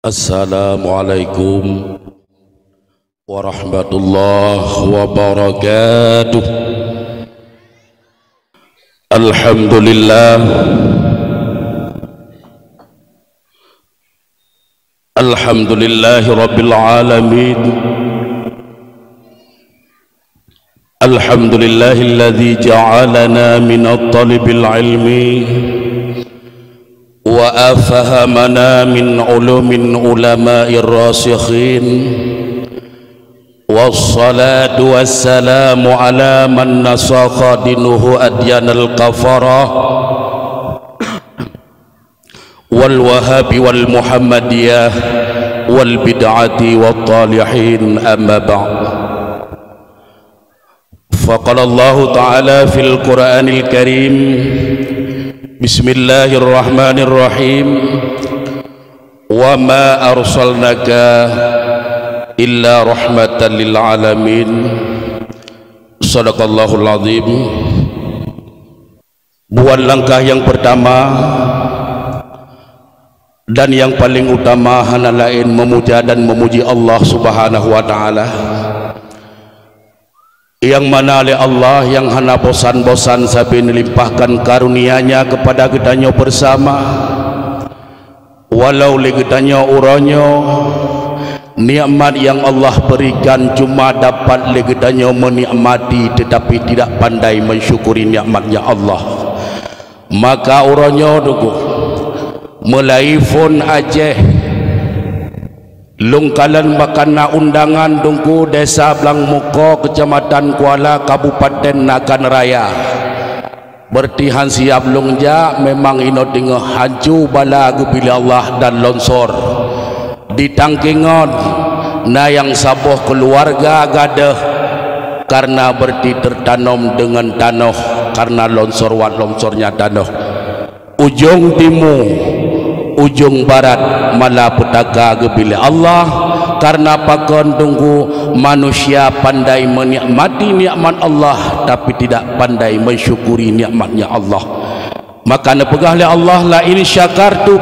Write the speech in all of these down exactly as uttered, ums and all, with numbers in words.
Assalamualaikum warahmatullahi wabarakatuh. Alhamdulillah. Alhamdulillahi rabbil alamin. Alhamdulillahilladzi ja'alana minat talibil ilmi wa afhamana min ulumin ulama'ir rasikhin. Wassalatu wassalamu ala man nasakha dinuhu adyanal kafarah wal wahabi wal muhammadiyah wal bid'ati wat talihin, amma ba'd. Faqala Allahu ta'ala fil Qur'anil Karim, bismillahirrahmanirrahim, wa ma arsalnaka illa rahmatan lil alamin. Sadaqallahul azim. Buat langkah yang pertama dan yang paling utama hana laén memuja dan memuji Allah Subhanahu wa Ta'ala, yang mana lé Allah yang hana bosan-bosan sabe melimpahkan karunia-Nya kepada geutanyoe bersama. Walau lé geutanyoe uroe nyoe, nikmat yang Allah berikan cuma dapat lé geutanyoe menikmati, tetapi tidak pandai mensyukuri nikmatnya Allah. Maka uroe nyoe Teungku, meulai phon Aceh, lôn kalon bak kana undangan Teungku, Desa Blang Muko, Kecamatan Kuala, Kabupaten Nagan Raya. Berarti han siab lôn jak, memang inoe teungoh hanco bala geubri lé Allah dan lonsor. Di tangke ngon na nyang saboh keuluwarga gadôh, karena berarti tertanom deungon tanoh, karena lonsor wat lonsornya tanoh. Ujong timu, ujong barat, malapetaka geubri lé Allah, karena pakon Teungku manusia pandai menikmati nikmat Allah, tapi tidak pandai mensyukuri nikmatnya Allah. Maka neupeugah lé Allah, "La in syakartum,"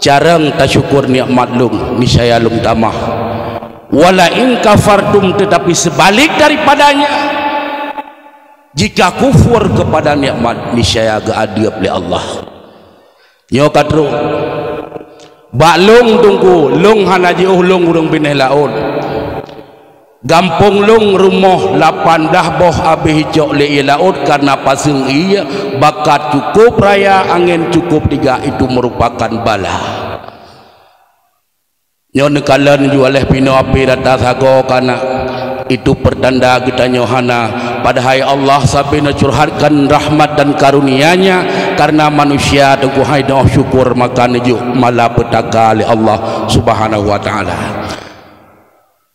carông tasyukur nikmat Lôn, niscaya Lôn tamah. "Wa la in kafartum," tetapi sebalik daripadanya, jika kufur kepada nikmat, niscaya geuadeueb lé Allah. Nyoe ka trok. Bak lôn Teungku, lôn hana jiôh lôn ureuëng binéh laôt. Gampông lôn rumoh lapan blaih boh habéh icok lé ié laôt, karena paseueng ié bakat cukup raya, angén cukup tigak, itu merupakan bala. Nyoe neukalon ju aléh pinoe apé rata sagoe kana, itu pertanda geutanyoe hana. Padahai Allah sabe neucurhatkan rahmat dan karunia-Nya, karena manusia Teungku hai doh syukur maka neujok malapetaka lé Allah Subhanahu wa Ta'ala.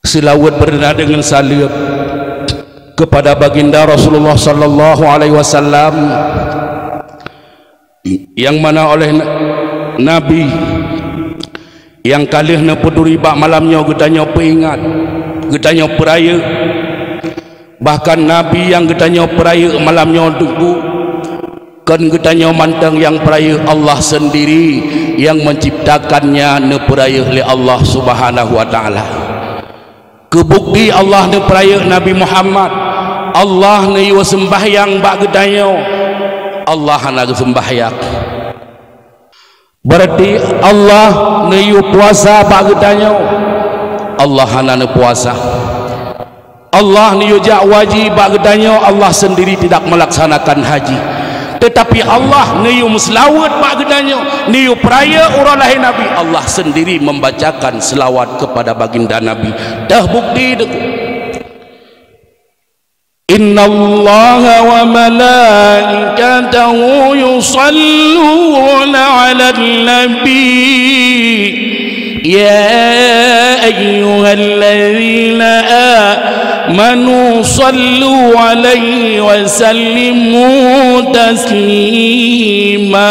Seulaweuet beureudah deungon saleuem kepada Baginda Rasulullah sallallahu alaihi wasallam, nyang mana oleh na-, Nabi nyang ka lheueh neupeuturi bak malam nyoe geutanyoe peuingat, geutanyoe peurayeuk. Bahkan Nabi nyang geutanyoe peurayeuk malam nyoe Teungku, kon geutanyoe mantong nyang peurayeuk, Allah seundiri nyang menciptakannya, neupeurayeuk lé Allah Subhanahu wa Ta'ala. Keu bukti Allah neupeurayeuk Nabi Muhammad, Allah neuyue seumbahyang bak geutanyoe, Allah hana geuseumbahyang. Berarti Allah neuyue puasa bak geutanyoe, Allah hana neupuasa. Allah neuyue jak haji bak geutanyoe, Allah seundiri tidak melaksanakan haji. Tetapi Allah neuyue meuseulaweuet bak geutanyoe, neuyue peurayeuk uroe lahé Nabi, Allah seundiri membacakan seulaweuet kepada baginda Nabi. Teubukti Teungku. Innallaha wa malaikatahu yusalluna 'alan nabi. Ya ayyuhalladzina amanu sallu 'alaihi wa sallimu taslima.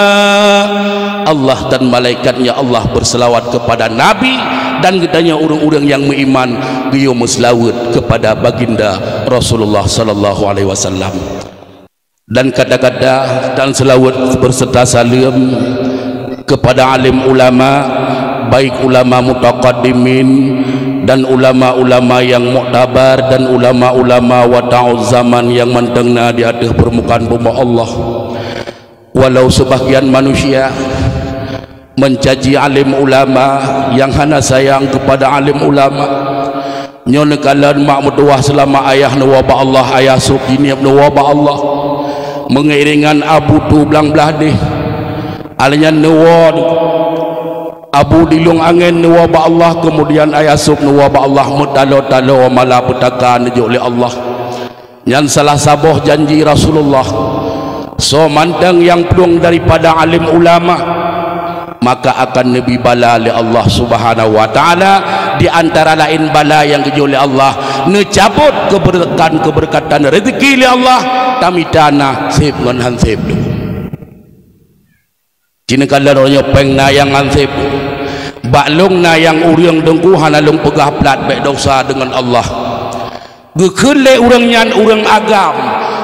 Allah dan malaikat-Nya Allah berselawat kepada Nabi, dan geutanyoe ureuëng-ureuëng nyang meuiman geuyue meuseulaweuet kepada baginda Rasulullah sallallahu alaihi wasallam. Dan kata-kata dan seulaweuet beserta saleuem kepada alim ulama, baik ulama mutaqaddimin dan ulama-ulama yang muktabar dan ulama-ulama wata'uz zaman yang mantong na di ateueh peurmukaan bumoe Allah. Walau sebahagian manusia mencaci alim ulama, yang hana sayang kepada alim ulama. Nyoe neukalon mak meutuwah seulama ayah neuwoe bak Allah, ayah sôk jinieb neuwoe bak Allah. Meungiringan abu tu blang blaih deh. Alèh nyan neuwoe abu dilông angén neuwoe bak Allah, keumudian ayah sôk neuwoe bak Allah, meutalo-talo mala peutaka neujok lé Allah. Nyan salah saboh janji Rasulullah. Soe mantong nyang plueng daripada alim ulama, maka akan neubri bala lé Allah Subhanahu wa Ta'ala, di antara laén bala nyang geujok lé Allah, neucabot keubeureukan-keubeureukan rezeki lé Allah, tamita na sép ngon han sép. Ci neukalon uroe nyoe péng na nyang han sép. Bak lông na nyang ureuëng deungku hana lông peugah plat bék desya deungon Allah. Geukheun lé ureuëng nyan ureuëng agam.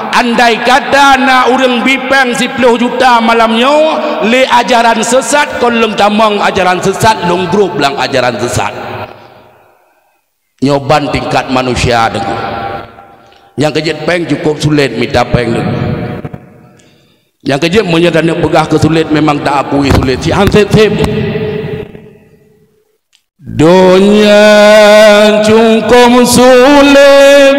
Andai kata na ureuëng bi péng siploh juta malam nyoe lé ajaran sesat, kon lông tamong ajaran sesat, lông grob lam ajaran sesat. Nyoe ban tingkat manusia deungku. Nyang keu jeuet péng cukup sulet mita péng deungku. Nyang keu jeuet meunyoe taneuk peugah keu sulet memang ta akui sulet, si han sép-sép. Donya cukup sulet,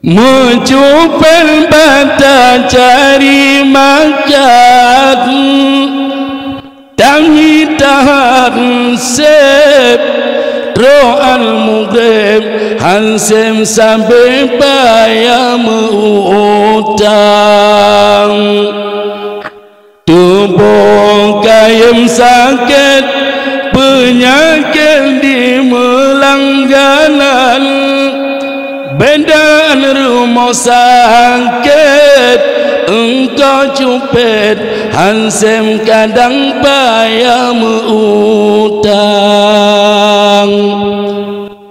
meucupet bata cari makan. Tangiet han sép, droe al-mughrib han sép sabe payah meu-utang. Tuboh kayém sakét, peunyakét di meulangganan. Beda rumoh sakét, eungkôt cupet, han sép kadang payah meu-utang.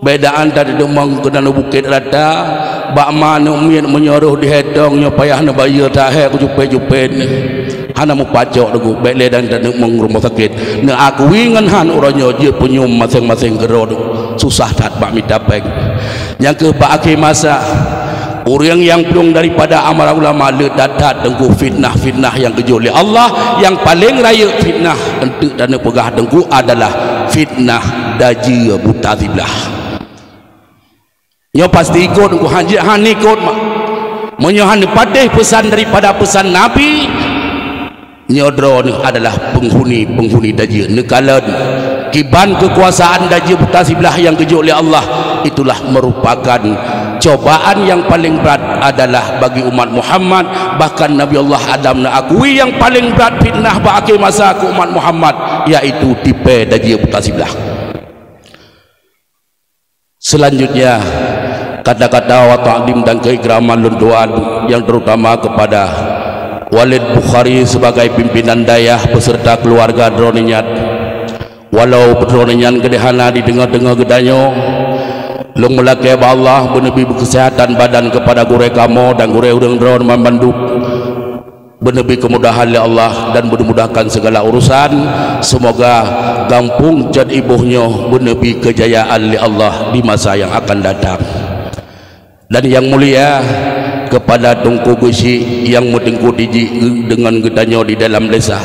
Bedaan that deumong keunan u Bukét Rata, bak ma aneuk miet meunyoe roh di Hetong nyoe payah neubayeue tahé keu cupet-cupet. Hana mupacok deungku, bék lé dan taneuk mong rumoh sakét. Neuakui ngon han uroe nyoe jeuet peunyum maséng-maséng keudroe deungku. Susah that bak mita péng. Nyang keuh bak akhé masa, ureuëng nyang plueng daripada amalan ulama le that-that deungku fitnah-fitnah nyang geujok lé Allah. Nyang paleng rayeuk fitnah eunteuk taneuk peugah deungku adalah fitnah dajie buta siblah. Nyoe pasti ikot, engkau han jeuet han ikot mak. Meunyoe han neupatéh peusan daripada peusan Nabi, nyoe droeneuh adalah penghuni-penghuni dajie. Neukalon kiban keukuasaan dajie buta siblah nyang geujok lé Allah, itulah merupakan cobaan nyang paleng brat adalah bagi umat Muhammad. Bahkan Nabi Allah Adam neuakui nyang paleng brat fitnah bak akhé masa keu umat Muhammad, yaitu tipée dajie buta siblah. Selanjutnya, kata-kata wa takdim dan keikraman lôn tuan yang terutama kepada Walid Bukhari sebagai pimpinan dayah beserta keluarga droeneuh nyan. Walau droeneuh nyan geudeh hana di teungoh-teungoh geutanyoe, lôn meulakée bak Allah beuneubri keuseuhatan badan kepada gurée kamoe dan gurée ureuëng droeneuh banmandum. Beuneubri keumudahan lé Allah dan beudimudahkan segala urusan. Seumoga gampông Cot Iboh nyoe beuneubri keujayaan lé Allah di masa nyang akan datang. Dan nyang mulia kepada Teungku Geuchik nyang meuteungku tiji deungon geutanyoe di dalam desa.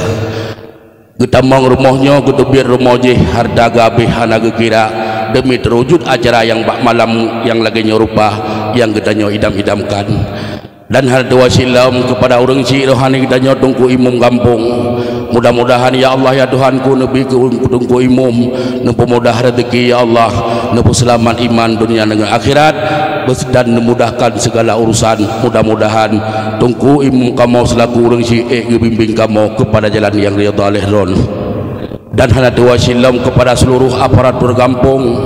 Geutamong rumoh nyoe, geuteubiet rumoh jih, hareuta geuhabéh hana geukira, deumi teuwujud acara nyang bak malam nyang lagée nyoe rupa nyang geutanyoe idam-idamkan. Dan hana teuwasi lom keupada ureuëng chik rohani geutanyoe Teungku Imum gampông. Mudah-mudahan, ya Allah, ya Tuhanku, neubri keu Teungku Imum neupeumudah rezeki, ya Allah, neupeuseulamat iman donya deungon akhirat, dan neumudahkan segala urusan. Mudah-mudahan Teungku Imum kamoe seulaku ureuëng chik ék geubimbing kamoe keupada jalan nyang ridha lé Droen. Dan hana teuwasi lom keupada seuluruh aparatur gampông.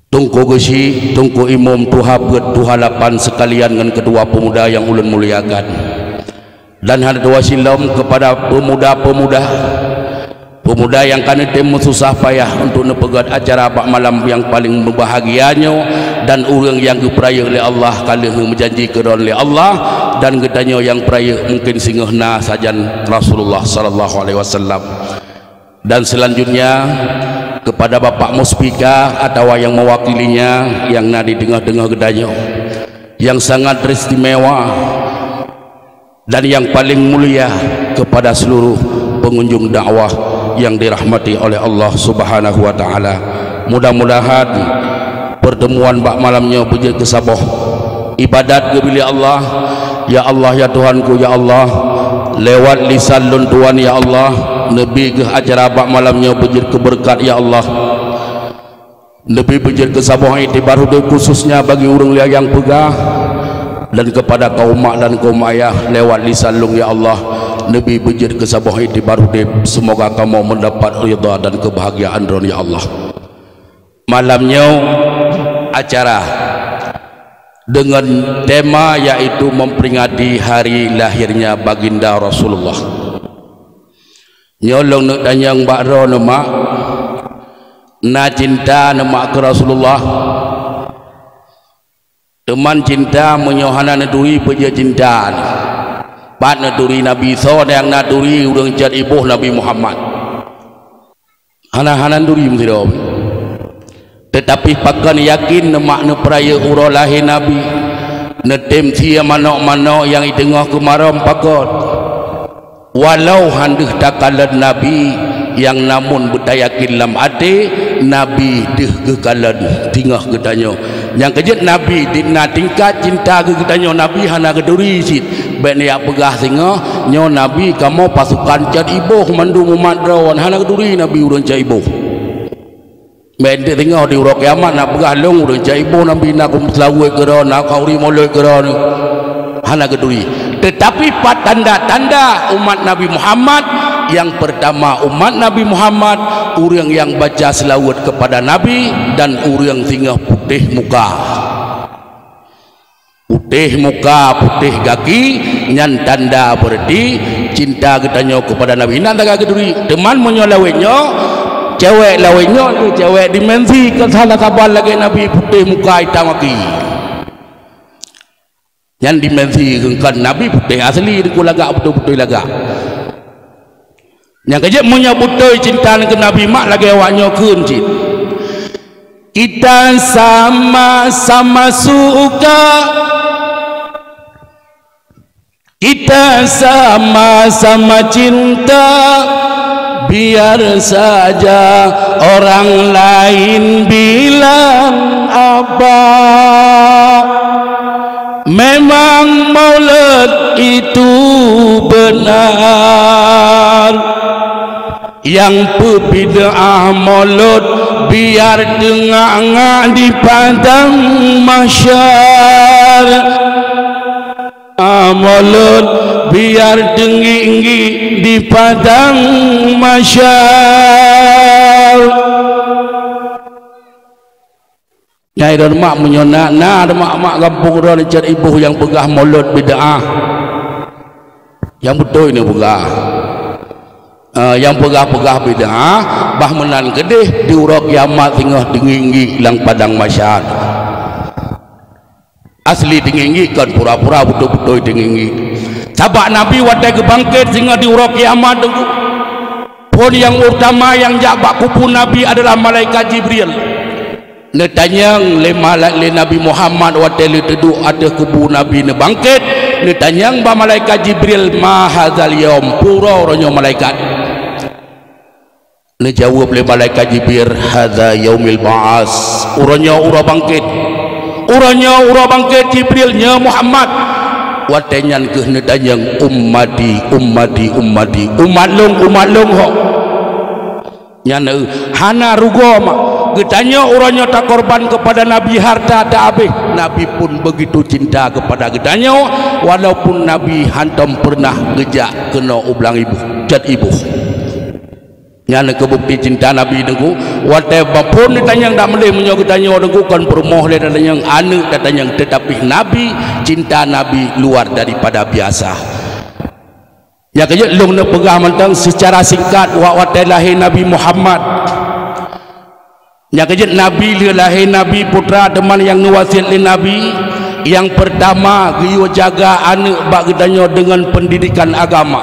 Teungku Geuchik, Teungku Imum, Tuha Peuet, Tuha Lapan seukalian ngon keutua peumuda nyang ulôn muliakan. Dan hana teuwasi lom keupada peumuda-peumuda, peumuda nyang ka neutem meususah payah untuk neupeugét acara bak malam nyang paleng meubahagia nyoe, Dan ureuëng nyang geupeurayeuk lé Allah ka lheueh meujanji keu droe lé Allah, dan geutanyoe nyang peurayeuk mungken singoh na sajan Rasulullah sallallahu alaihi wasallam. Dan selanjutnya, kepada Bapak Muspika atawa nyang mewakilinya nyang na di teungoh-teungoh geutanyoe, nyang sangat teristimewa dan nyang paling mulia kepada seluruh pengunjung dakwah yang dirahmati oleh Allah Subhanahu wa Ta'ala. Mudah-mudahan pertemuan bak malam nyoe beujeuet keu saboh ibadat geubi lé Allah. Ya Allah, ya Tuhanku, ya Allah, lewat lisan lôn tuan, ya Allah, neubi geuh acara bak malam nyoe beujeuet keu beureukat, ya Allah. Neubi beujeuet keu saboh iktibar udeb khususnya bagi ureuëng nyang peugah, dan kepada kaum mak dan kaum ayah lewat lisan lôn, ya Allah, neubi beujeuet keu saboh iktibar udeb. Semoga kamoe mendapat ridha dan kebahagiaan droe, ya Allah. Malam nyoe acara dengan tema yaitu memperingati hari lahirnya Baginda Rasulullah. Nyoe lôn neuk tanyong bak droe neuh mak, na cinta neuh mak keu Rasulullah? Teuma cinta meunyoe hana neuturi peue jeuet cinta nyoe. Pat neuturi Nabi, soe nyang na turi ureuëng cot iboh Nabi Muhammad? Hana, hana neuturi meusidroe. Teutapi pakon yakin neuh mak neupeurayeuk uroe lahé Nabi, neutem sie manök-manök nyang i teungoh keumarôm pakon. Walau han deuh takalon Nabi, nyang namun beutayakin lam até, Nabi deuh geukalon teungoh geutanyoe. Nyang keujeuet Nabi di na tingkat cinta keu geutanyoe, Nabi hana geuturi cit. Bék neujak peugah singoh, nyoe Nabi kamoe pasukan cot iboh mandum umat droe, hana geuturi Nabi ureuëng cot iboh. Bék teungoh di uroe kiamat na peugah lôn ureuëng cot iboh Nabi, na keuseulaweuet keudroe, na khauri molot keudroe, hana geuturi. Teutapi pat tanda-tanda umat Nabi Muhammad? Nyang peurtama, umat Nabi Muhammad ureuëng nyang baca seulaweuet keupada Nabi dan ureuëng singoh putéh muka. Putéh muka, putéh gaki, nyan tanda beureuti cinta geutanyoe keupada Nabi. Nyan tanda geuturi. Teuma meunyoe lawét nyoe, cewek lawét nyoe, cewek dimensi, kon salah saban lagée Nabi, putéh muka, itam gaki. Nyan dimensi, kon Nabi putéh asli, deuku lagak, beutôi-beutôi lagak. Nyang keujeuet meunyoe beutôi cinta keu Nabi mak lagée awak nyoe kheun cit. Kita sama-sama suka, kita sama-sama cinta, biar saja orang lain bilang apa. Memang maulud itu benar. Nyang peubid'ah maulud biar teungak-ngak di padang mahsyar. Ah, maulud biar teunggik-nggik di padang mahsyar. Nyai dan mak meunyoe na, na ada mak-mak gampông droe cot iboh nyang peugah maulud bid'ah. Nyang beutôi ni peugah. Eh, nyang peugah-peugah bid'ah, bah meunan keudeh di uroe kiamat singoh teunggik-nggik lam padang mahsyar. Asli teunggik-nggik kon pura-pura, beutôi-beutôi teunggik-nggik. Sabab Nabi watée geubangket singoh di uroe kiamat teungku, phon nyang utama nyang jak bak kubu Nabi adalah malaikat Jibril. Neutanyong lé mala-, lé Nabi Muhammad watée leuteudok ateueh kubu Nabi neubangket, neutanyong bak malaikat Jibril, "Ma hadzal yaum?" Peue uroe nyoe malaikat? Neujaweueb lé malaikat Jibril, "Hadza yaumil ba'ats." Uroe nyoe uroe bangket. Uroe nyoe uroe bangket Jibril, nyoe Muhammad. Watée nyan kheueh neutanyong, "Ummati, ummati, ummati." Umat lôn, umat lôn ho. Nyan, eh, hana rugoe mak. Geutanyoe uroe nyoe takorban keupada Nabi, harta taabéh. Nabi pun beugitu cinta keupada geutanyoe, walaupun Nabi hantom peureunah geujak keunoe u blang iboh, cot iboh. Nyan keuh bukti cinta Nabi teungku. Watée baphon neutanyong dak meuleh meunyoe geutanyoe teungku kon peurumoh lé tatanyong, aneuëk tatanyong, teutapi Nabi, cinta Nabi luar daripada biasa. Nyang keujeuet lôn neupeugah mantong seucara singkat, wak watée lahé Nabi Muhammad, Nyang keujeuet Nabi lheueh lahé Nabi putra teuma nyang neuwasiet lé Nabi, nyang peurtama geuyue jaga aneuëk bak geutanyoe deungon peundidikan agama.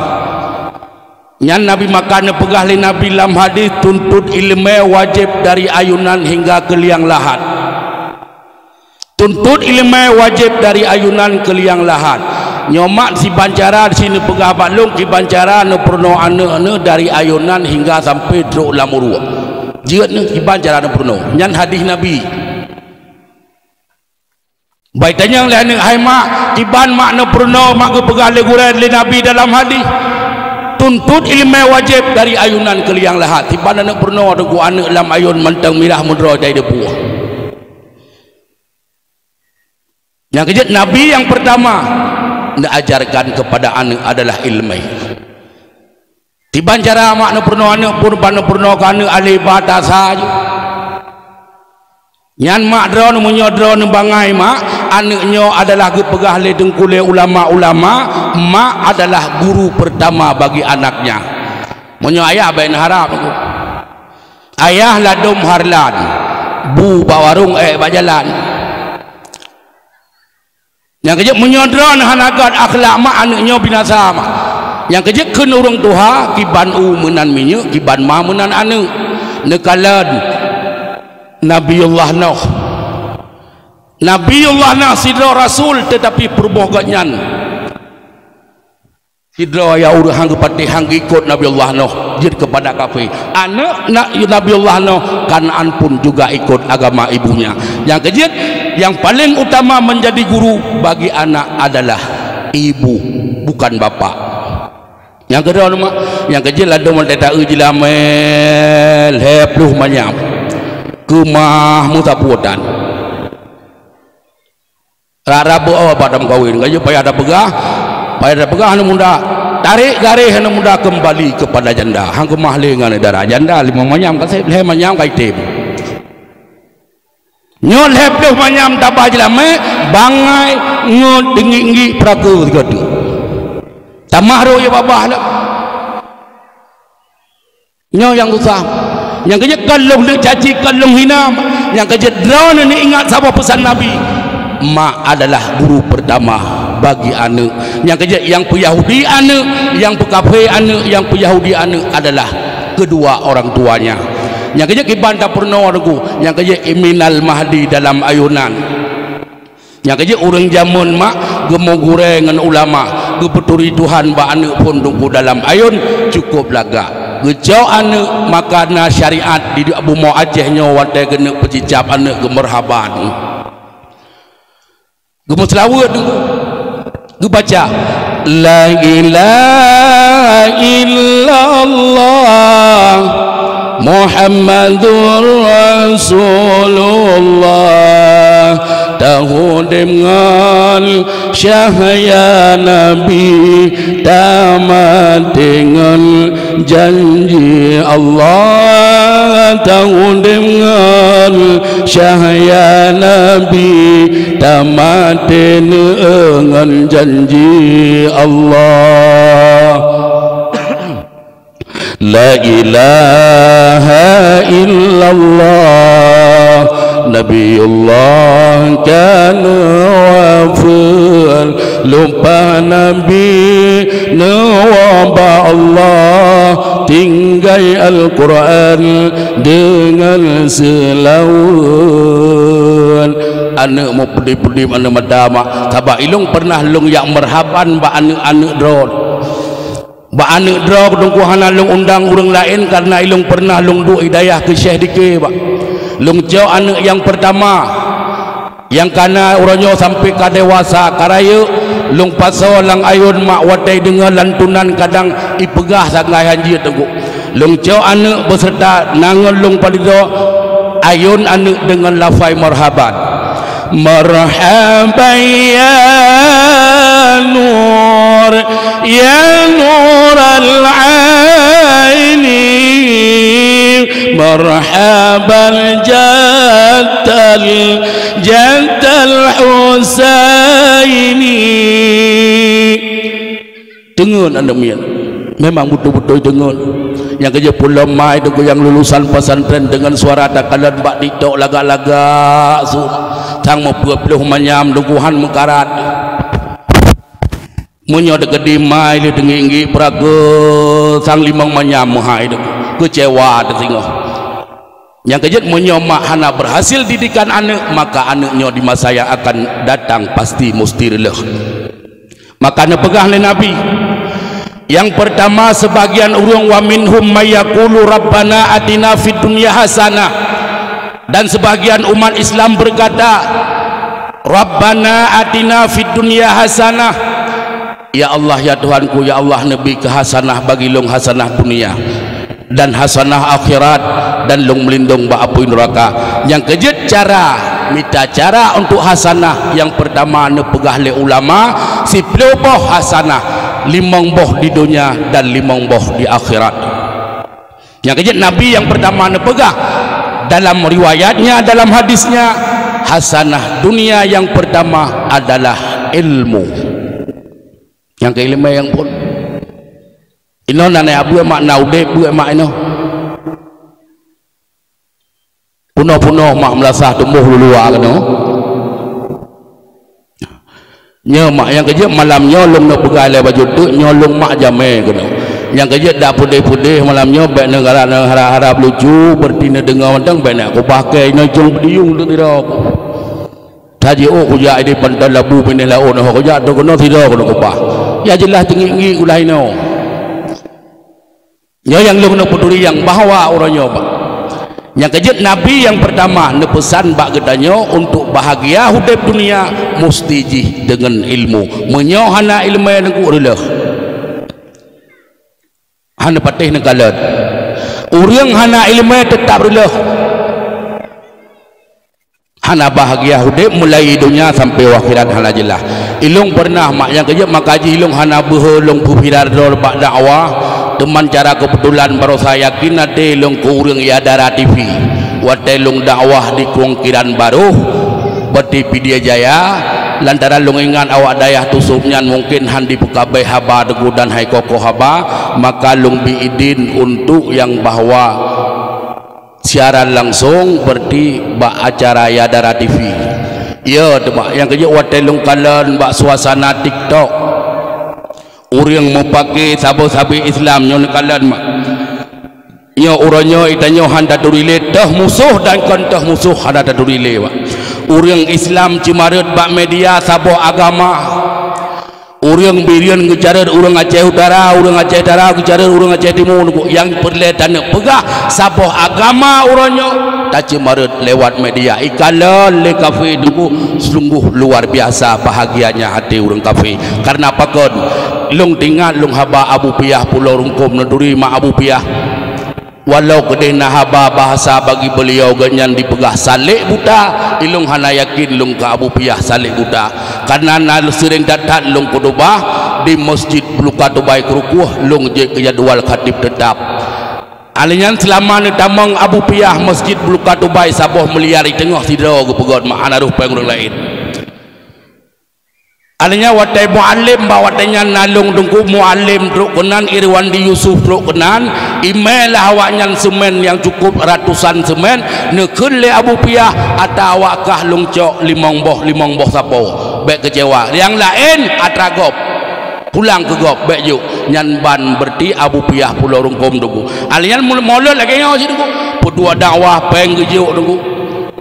Nyan Nabi maka neupeugah lé Nabi lam hadis, "Tuntut ileumé wajéb dari ayeunan hingga keu liang lahat." Tuntut ileumé wajéb dari ayeunan keu liang lahat. Nyoe mak siban cara si neupeugah bak lôn, kiban cara neupeurunoe aneuëk neuh dari ayeunan hingga sampoe trok lam uruek. Jeuet neuh kiban cara neupeurunoe. Nyan hadis Nabi. Bai tanyong lé aneuëk, "Hai mak, kiban mak neupeurunoe mak geupeugah lé gurée lé Nabi dalam hadis, 'Tuntut ileumé wajéb dari ayeunan keu liang lahat.' Kiban neupeurunoe teungku aneuëk lam ayeunan mantong mirah meudroe jai deupue." Nyang keujeuet Nabi nyang peurtama neuajarkan keupada aneuëk adalah ileumé. Kiban cara mak neupeurunoe aneuëk pun ban neupeurunoe keu aneuëk alé ba ta sa jih. Nyan mak droeneuh meunyoe droeneuh bangai mak, aneuëk nyoe adalah geupeugah lé teungku lé ulama-ulama, mak adalah guru peurtama bagi anaknya. Meunyoe ayah bai neuharab teungku. Ayah ladom hareulan, bu bak warong ék bak jalan. Nyang keujeuet meunyoe droeneuh hana gét akhlak mak, aneuëk nyoe binasa mak. Nyang keujeuet kheun ureuëng tuha, kiban u meunan minyeuk, kiban ma meunan aneuëk. Neukalon Nabiullah Nuh. Nabiullah Nuh sidroe rasul, teutapi peurumoh gobnyan sidroe nyang ureuëng hang geupatéh, hang geuikot Nabiullah Nuh, jeuet keupada kafé. Aneuëk na-, Nabiullah Nuh, Kanaan pun juga ikot agama ibunya. Nyang keujeuet, nyang paleng utama meunjadi guru bagi anak adalah ibu, bukan bapak. Nyang keudroe mak, nyang keujeuet ladom watée taeu jilamé lhée ploh manyam. Keumah meusapu tan. Rara beu-o bak tameukawen, ka jeuet payah tapeugah, payah tapeugah aneuk muda, tarék garéh aneuk muda keumbali keupada janda. Hang keumah lé ngon dara janda, limong manyam ka sép, lhée manyam ka item. Nyoe lhée ploh manyam taba jilamé, bangai ngon deungiek-ngiek peuraku sigoe teuk. Tamah rhot ie babah lom. Nyoe nyang susah. Nyang keujeuet kon lôn neucaci, kon lôn hina. Nyang keujeuet droeneuh neuingat saboh peusan Nabi. Mak adalah guru peurtama bagi aneuëk. Nyang keujeuet nyang peuyahudi aneuëk, nyang peukafé aneuëk, nyang peuyahudi aneuëk adalah kedua orang tuanya. Nyang keujeuet kiban tapeurunoe teungku, nyang keujeuet minal mahdi dalam ayunan. Nyang keujeuet ureuëng jameun mak geumugurée ngon ulama, geupeuturi Tuhan bak aneuëk phon teungku dalam ayun cukôp lagak. Geucok aneuëk maka na syariat di bumoe Aceh nyoe watée geuneuk peucicab aneuëk geumeurhaban. Geumeuseulaweuet teungku. Geubaca, "La ilaha illallah Muhammadur Rasulullah." Taudeb ngon cahya Nabi, tamaté ngon janji Allah. Taudeb ngon cahya Nabi, tamaté ngon janji Allah. La ilaha illallah Nabiullah kana wafat. Lumpah Nabi neuwoe bak Allah, tinggai Al-Quran deungon seulaweuet. Aneuëk meupeudeuem-peudeuem aneuëk mata mak, sabab ilong pernah long jak meurhaban bak aneuëk-aneuëk droe. Bak aneuëk droe teungku hana long undang ureuëng laén, kareuna ilong pernah long duek hidayah keu Syekh Dike bak. Long cok aneuëk nyang peurtama, nyang kana uroe nyoe sampoe ka dewasa, ka rayeuk, long pasoe lam ayun mak watée deungoe lantunan kadang ipeugah sanggai hanjeuet teungku. Long cok aneuëk beuseureuta nangon long palidoe, ayun aneuëk deungon lafai meurhaban. Marhaban ya nur, ya nural aini. Marhaban jattal, jattal Husaini. Teungeut aneuëk miet. Memang beutôi-beutôi teungeut. Nyang keujeuet pulom mai Teungku nyang lulusan pesantren deungon suara takalon bak TikTok lagak-lagak su, sang meupeuet ploh manyam Teungku han meukarat. Meunyoe teukeudi mai lé teungiek-ngiek peuraga sang limong manyam meuhai Teungku, keucewa teusingoh. Nyang keujeuet meunyoe mak hana berhasil didikan aneuk, maka aneuk nyoe di masa yang akan datang pasti musti reuloh. Maka neupeugah lé Nabi, yang pertama, sebagian ureuëng, "Wa minhum may yaqulu rabbana atina fid dunya hasanah," dan sebagian umat Islam berkata, "Rabbana atina fid dunya hasanah," ya Allah, ya Tuhanku, ya Allah, neubi keu hasanah bagi lôn, hasanah dunia dan hasanah akhirat, dan lôn meulindong bak apui neuraka. Nyang keujeuet cara, mita cara untuk hasanah, nyang pertama neupeugah lé ulama, siploh boh hasanah, limong boh di dunia dan limong boh di akhirat. Nyang keujeuet Nabi nyang pertama neupeugah dalam riwayatnya, dalam hadisnya, hasanah dunia yang pertama adalah ilmu. Nyang keu ileumèe nyang phon. Inoe na nèk beuet mak, na udép beuet mak inoe. Punoh-punoh mak meulasah teumboh luluwa keunoe. Nyoe mak, nyang keujeuet malam nyoe lôn neupeugah lé bacut teuk, nyoe lôn mak jamé keunoe. Nyang keujeuet dak pudeh-pudeh malam nyoe, bèk neuharap-harap lucu, beureuti neudeungoe mantong, bèk neukubah kèe inoe jong beudiyueng teuk sidroe. Tajiôh kujak di pantai Labu, binéh laôt nyoe kujak, teukeunong sidroe keuneuk kubah. Ya jeulaih teungiek-ngiek ulah inoe. Nyoe nyang lôn keuneuk peuturi nyang bahwa uroe nyoe, Pak. Nyang keujeuet Nabi nyang pertama neupeusan bak geutanyoe untuk bahagia udép dunia, musti jih deungon ilmu. Meunyoe hana ileumèe, neuk reuloh. Hana patéh neukalon. Ureuëng hana ileumèe teutap reuloh. Hana bahagia udép mulai donya sampai u akhirat hana jeulaih. Ilôn peureunah mak nyang keujeuet maka jih ilôn hana beuhe lôn peuviral droe bak dakwah, teuma cara keubeutulan barosa yakin até ilôn keu ureuëng ya dara T V. Watèe lôn dakwah di Kuwong Kiran Barôh, Bati Pidie Jaya, lantaran lôn ingat awak dayah Tusok nyan mungken han jipeukabeh haba Teungku dan han jikokoh haba, maka lôn bi idin untuk nyang bahwa siaran langsong, beureuti bak acara ya dara T V. Ya, teuma nyang keujeuet watèe lôn kalon bak suasana TikTok, ureuëng meupaké saboh sabé Islam nyoe neukalon mak. Nyoe uroe nyoe geutanyoe han taturi lé, toh musoh dan kon toh musoh hana taturi lé, Pak. Ureuëng Islam ceumareuet bak media saboh agama. Ureuëng Bireuen geucareuet ureuëng Aceh Utara, ureuëng Aceh Utara geucareuet ureuëng Aceh Timu, nyang peureulèe taneuk peugah saboh agama uroe nyoe taceumareuet lewat media. Ikalon lé kafé Teungku, sungguh luar biasa bahagianya hati ureuëng kafé. Karena pakon? Lôn teuingat lôn haba Abu Piah Pulo Rungkôm, neuturi mak Abu Piah. Walau keudeh na haba bahasa bagi beuliau, gobnyan jipeugah salek buta, ilôn hana yakin lôn keu Abu Piah salek buta. Karena na seuring that-that lôn khutubah di Masjid Buluka Tubai Krukoh, lôn jeuet keu jadwal khatib teutap. Alèh nyan seulama neutamong Abu Piah Masjid Buluka Tubai saboh meuliar di teungoh sidroe geupeugöt, mak hana rôh péng ureuëng laén. Alèh nyan watèe Mualem, bak watèe nyan na lôn Teungku, Mualem trok keunan, Irwandi Yusuf trok keunan, imè lah awaknyan seumén nyang cukup ratusan seumén, neukheun lé Abu Piah atra awak kah lôn cok limong boh, limong boh sapo. Bèk keucewa. Nyang laén atra gob. Pulang keu gob, bèk jok. Nyan ban beureuti Abu Piah Pulo Rungkôm Teungku. Alèh nyan mul-, mulod lagèe nyoe cit Teungku. Peuduek dakwah péng geujok Teungku.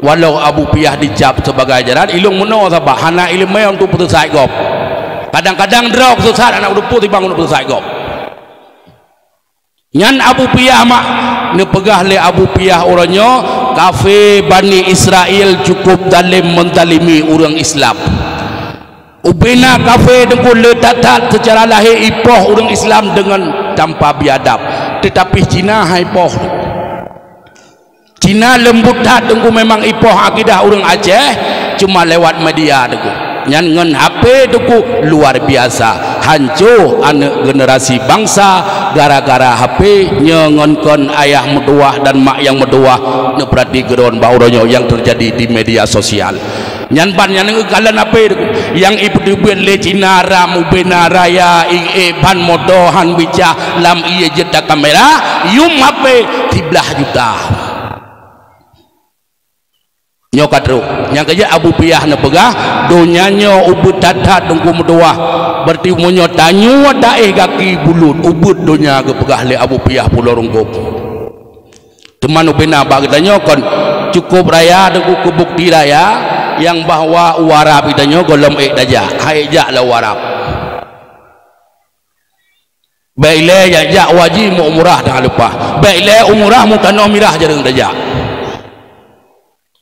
Walau Abu Piah dicap sebagai jaran, ilôn meunoe sabab hana ileumèe untuk peuteusat gob. Kadang-kadang droe peuteusat, aneuk teupeu tibang untuk peuteusat gob. Nyan Abu Piah mak, neupeugah lé Abu Piah uroe nyoe, kafé Bani Israel cukup zalem menzalimi ureuëng Islam. Ubena kafé Teungku le that-that seucara lahé ipoh ureuëng Islam deungon tanpa biadab. Teutapi Cina han ipoh. Cina leumbut that Teungku, memang ipoh akidah ureuëng Aceh, cuma lewat media Teungku. Nyan ngon H P Teungku luar biasa. Hanco aneuk generasi bangsa gara-gara H P, nyoe ngon kon ayah meutuwah dan mak nyang meutuwah, neupeurati keudroe bak uroe nyoe nyang teujadi di media sosial. Nyan ban nyang neukalon H P Teungku. Nyang ipeuteubiet lé Cina ram ubena raya, i-, i-, ban moto han bicah lam ié jeuet takamera, yum H P siblaih juta. Nyoe ka trok. Nyang keujeuet Abu Piyah neupeugah, donya nyoe ubeuet that-that Teungku meutuwah. Berarti meunyoe tanyoe taéh gaki bulut, ubeuet donya geupeugah lé Abu Piyah Pulo Rungkôb. Teuma ubena bak geutanyoe kon cukôp raya Teungku, keu bukti raya nyang bahwa u Arab geutanyoe gohlom ék tajak, han ék jak lam u Arab. Bèk ilèe jak-jak u haji meu umrah teungoh leupah. Bèk ilèe umrah meu tanoh mirah jareueng tajak.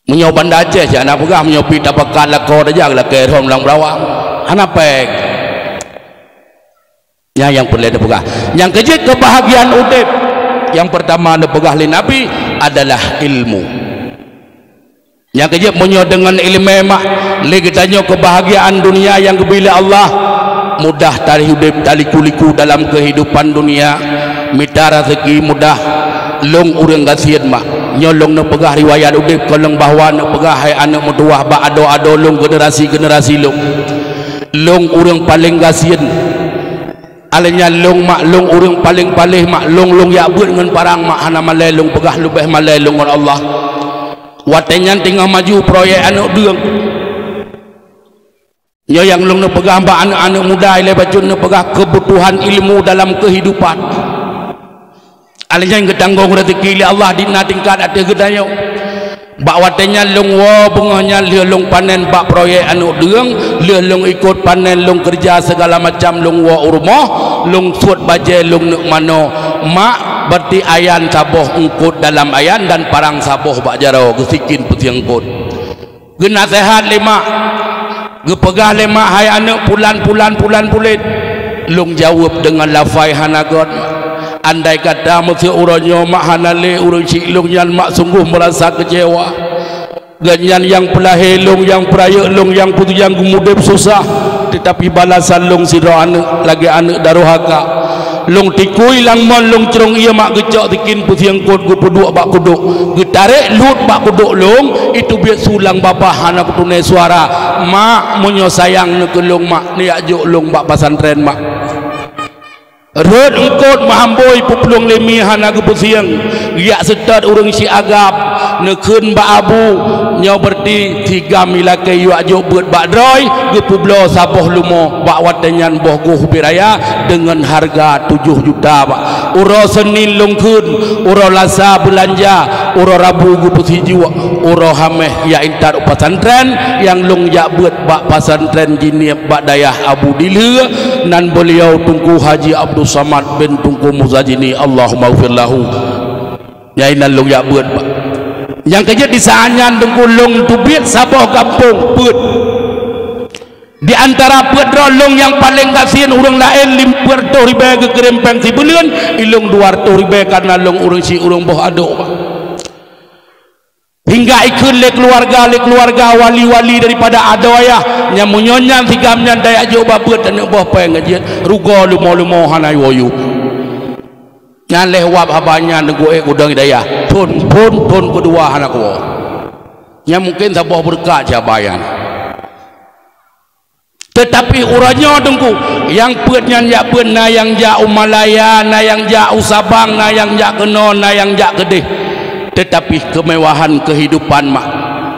Meunyoe Banda Aceh cit hana peugah, meunyoe pih tapakat lakoe tajak lakèe rhom lam Beulawang. Hana pèng. Nyan nyang peureulèe tapeugah. Nyang keujeuet keubahgiaan udép nyang peurtama neupeugah lé Nabi adalah ilmu. Nyang keujeuet meunyoe deungon ileumèe mak, lé geutanyoe keubahgiaan dunia nyang geubri lé Allah, mudah taréh udép taliku-liku dalam keuhidupan dunia, mita raseuki mudah. Lôn ureueng gasien mak, nyoe lôn neupeugah riwayat udép kon lôn bahwa neupeugah hai aneuk meutuwah bak adoe-adoe lôn, generasi-generasi lôn. Lôn ureueng paleng gasien. Alèh nyan lôn mak, lôn ureueng paleng paléh mak, lôn, lôn jak beuet ngon parang mak, hana malèe lôn peugah, leubèh malèe lôn ngon Allah. Watèe nyan teungoh maju proyek aneuk deueng. Nyoe nyang lôn neupeugah bak aneuk-aneuk muda ilèe bacut neupeugah keubutuhan ilmu dalam keuhidupan. Alèh nyan geutanggong raseuki lé Allah di na tingkat ateueh geutanyoe. Bak watèe nyan lôn woe beungoh nyan lheueh lôn panen bak proyek aneuk deueng, lheueh lôn ikot panen lôn keureuja sigala macam lôn woe u rumoh, lôn suet bajèe lôn neuk manoe. Mak, berarti ayan saboh eungkot dalam ayan dan parang saboh bak jaroe geusikin peusieng eungkot. Geunaseuhat lé mak, geupeugah lé mak, "Hai aneuk pulan, pulan, pulan puléh." Lôn jaweueb deungon lafai hana göt, "Andai kata meuseu uroe nyoe mak hana lé ureueng chik lôn nyan, mak sunggoh meurasa keucewa. Gobnyan nyang peulahé lôn, nyang peurayeuk lôn, nyang peutujuan geumudép susah, teutapi balasan lôn sidroe aneuk lagèe aneuk darohaka." Lôn tikui lam mon, lôn crông ié mak geucok sikin peusieng eungkot geupeuduek bak kudok. Geutarek luet bak kudok lôn, iteubiet su lam babah hana kuteungoh suara. Mak, meunyoe sayang neuh keu lôn mak, neujak jok lôn bak pesantren mak. Rhot eungkot meuhambôi peuplueng lé mi hana geupeusieng. Geujak seutôt ureueng si agam, neukheun bak abu, nyoe berarti si agam ilakèe yuak jok beuet bak droe, geupeubloe saboh leumo bak watèe nyan boh goh ubit raya deungon hareuga tujoh juta bak. Uroe Seunin lôn kheun, uroe Lasa beulanja, uroe Rabu geupeusijuek, uroe Hamèh jak intat u pesantren nyang lôn jak beuet bak pesantren Jinieb bak dayah Abu Dileue, nan beuliau Teungku Haji Abdul Samad bin Teungku Muzajini, Allahumma ghfir lahu. Nyang inan lôn jak beuet bak. Nyang keujeuet di saat nyan Teungku lôn teubiet saboh gampông peuet. Di antara peuet droe lôn nyang paleng gasien, ureueng laén lim-, peuet reutôh ribèe geukirim pèng sibuleuen, ilôn dua reutôh ribèe kareuna lôn ureueng si ureueng boh adôk. Hingga ikheun lé keuluwarga, lé keuluwarga wali-wali daripada adoe ayah, nyang meunyoe nyan si agam nyan tajak jok bak beuet aneuk boh pèng jeuet, rugoe leumo-leumo hana woe yub. Nyan lheuh wab haba nyan Teungku ék kudong hidayah. Thon, thon, thon keudua hana kuwoe. Nyan mungken saboh beureukat cit haba nyan. Teutapi uroe nyoe Teungku, nyang peuet nyan jak beuet, na nyang jak u Malaya, na nyang jak u Sabang, na nyang jak keunoe, na nyang jak keudeh. Teutapi keumewahan keuhidupan mak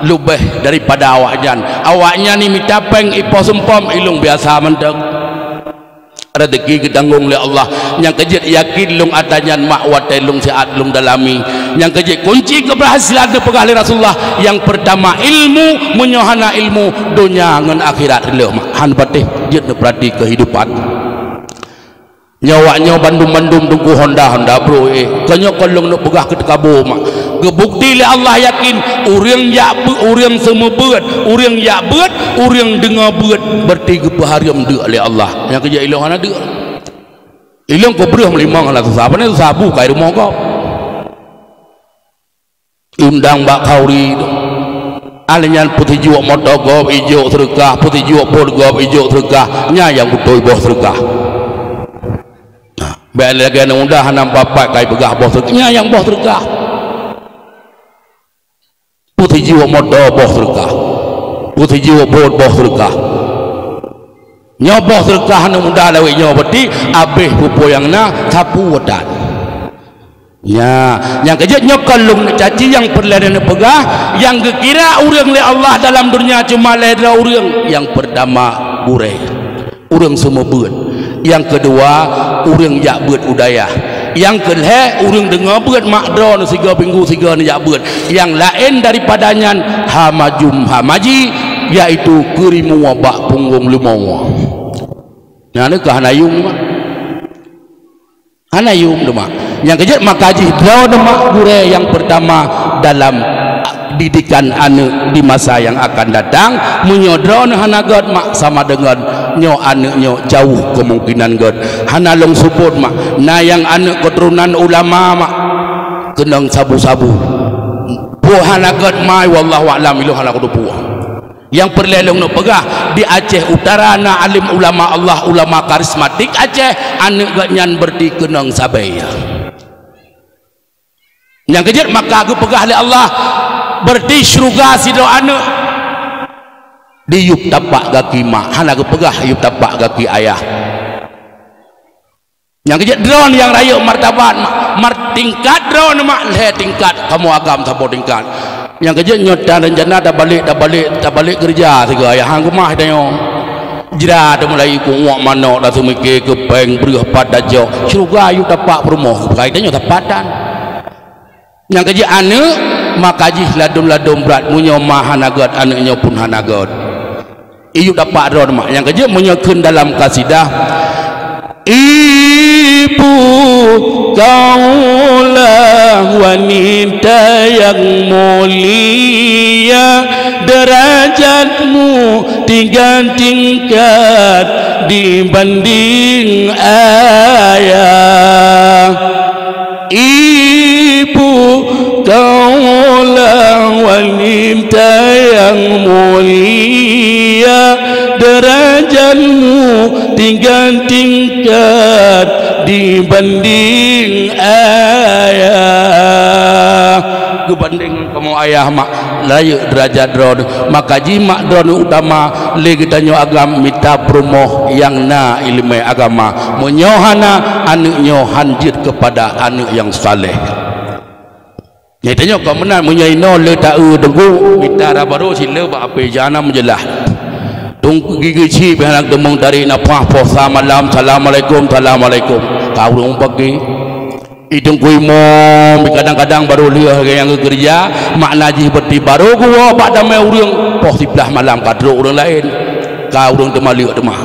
leubeh daripada awaknyan. Awaknyan imita pèng ipoh seumpom, ilôn biasa mantong. Rezeki geutanggong lé Allah. Nyang keujeuet yakin lôn atra nyan mak watèe lôn siat lôn dalami. Nyang keujeuet kunci keubeureusielan neupeugah lé Rasulullah, nyang peurtama ilmu, meunyoe hana ilmu, donya ngon akhirat reuloh mak. Han patéh jeuet neupeurati keuhidupan. Nyoe awaknyoe bandum-bandum Teungku honda-honda bro éh. Kon nyoe kon lôn neupeugah keu teukabo mak. Geubukti lé Allah yakin, ureueng jak beu-, ureueng seumeubeuet, ureueng jak beuet, ureueng deungoe beuet, berarti geupeuhareuem deuk lé Allah. Nyang keujeuet ilôn hana deuk. Ilôn kubreuh meulimong hana susah, pane susah bu kai rumoh gob. Iundang bak khauri tu. Ahli nyan peusijuek moto gob ijok seureukah, peusijuek phon gob ijok seureukah. Nyan nyang beutôi boh seureukah. Nah, bèk lagèe aneuk muda hana papat kai peugah boh seureukah. Nyan nyang boh seureukah. Peusijuek moto boh seureukah. Peusijuek phon boh seureukah. Nyoe boh seudeukah aneuk muda lawét nyoe, berarti abéh peue-peue nyang na sapeue that. Nya, nyang keujeuet nyoe kon lôn caci, nyang peureulée neupeugah, nyang geukira ureuëng lé Allah dalam donya cuma lhée droe ureuëng. Nyang peurtama gurée, ureuëng seumeubeuet. Nyang keudua ureuëng jak beuet u dayah. Nyang keulhée ureuëng deungoe beuet mak droeneuh sigoe minggu sigoe neujak beuet. Nyang laén daripada nyan hamajum hamaji, yaitu keurimua bak punggong leumo. Nyan keuh hana yuem mak. Hana yuem teuma. Nyang keujeuet maka jih droeneuh mak gurée nyang peurtama dalam didikan aneuk di masa nyang akan datang. Meunyoe droeneuh hana gét mak, sama deungon nyoe aneuk nyoe jauh keumungkinan gét. Hana lôn seubut mak, na nyang aneuk keuturonan ulama mak keunong sabu-sabu. Peue hana gét mai, wallahu a'lam, ilôn hana kuteupue. Nyang peureulée lôn neupeugah, di Aceh Utara na alim ulama Allah, ulama karismatik Aceh, aneuk geuh nyan berarti keunong sabe. Nyang keujeuet maka geupeugah lé Allah, berarti syeuruga sidroe aneuk di yup tapak gaki mak, hana geupeugah yup tapak gaki ayah. Nyang keujeuet droeneuh nyang rayeuk martabat mak, mar-, tingkat droeneuh mak lhée tingkat, kamoe agam saboh tingkat. Nyang keujeuet nyoe tan rencana tabalek, tabalek, tabalek keureuja sigoe ayah han keumah tanyoe. Jra teumulai kuwok manok, taseumike keu péng breueh pat tajok. Syeuruga yup tapak peurumoh, bukai tanyoe tapat tan. Nyang keujeuet aneuk, maka jih ladom-ladom brat, meunyoe ma hana gét, aneuk nyoe pun hana gét. Iyup dapat droe mak. Nyang keujeuet meunyoe kheun dalam kasidah, ibu kaulah wanita yang mulia, derajatmu tiga tingkat dibanding ayah. Ibu, kaulah wanita yang mulia, derajatmu tiga tingkat dibanding ayah. Geubanding kamoe ayah mak, rayeuk derajat droeneuh, maka jimat droeneuh utama lé geutanyoe agam mita peurumoh nyang na iéleumé agama. Meunyoe hana, aneuk nyoe han jeuet keupada aneuk nyang saleh. Nyan tanyoe kon meunan, meunyoe inoe le ta-eu teungku, mita ra barô sileue bak ape jana meujeulaih. Teungku gigi cit pih hana teumong tarék nafah, poh sa malam, assalamualaikum, assalamualaikum. Ka ureuëng pagi. Itong kui mom, kadang-kadang barô lheueh nyang geukeureuja, makna jih berarti barô geuwoe bak damé ureuëng, poh siblaih malam ka trok ureuëng laén, ka ureuëng teuma lheueh teuma.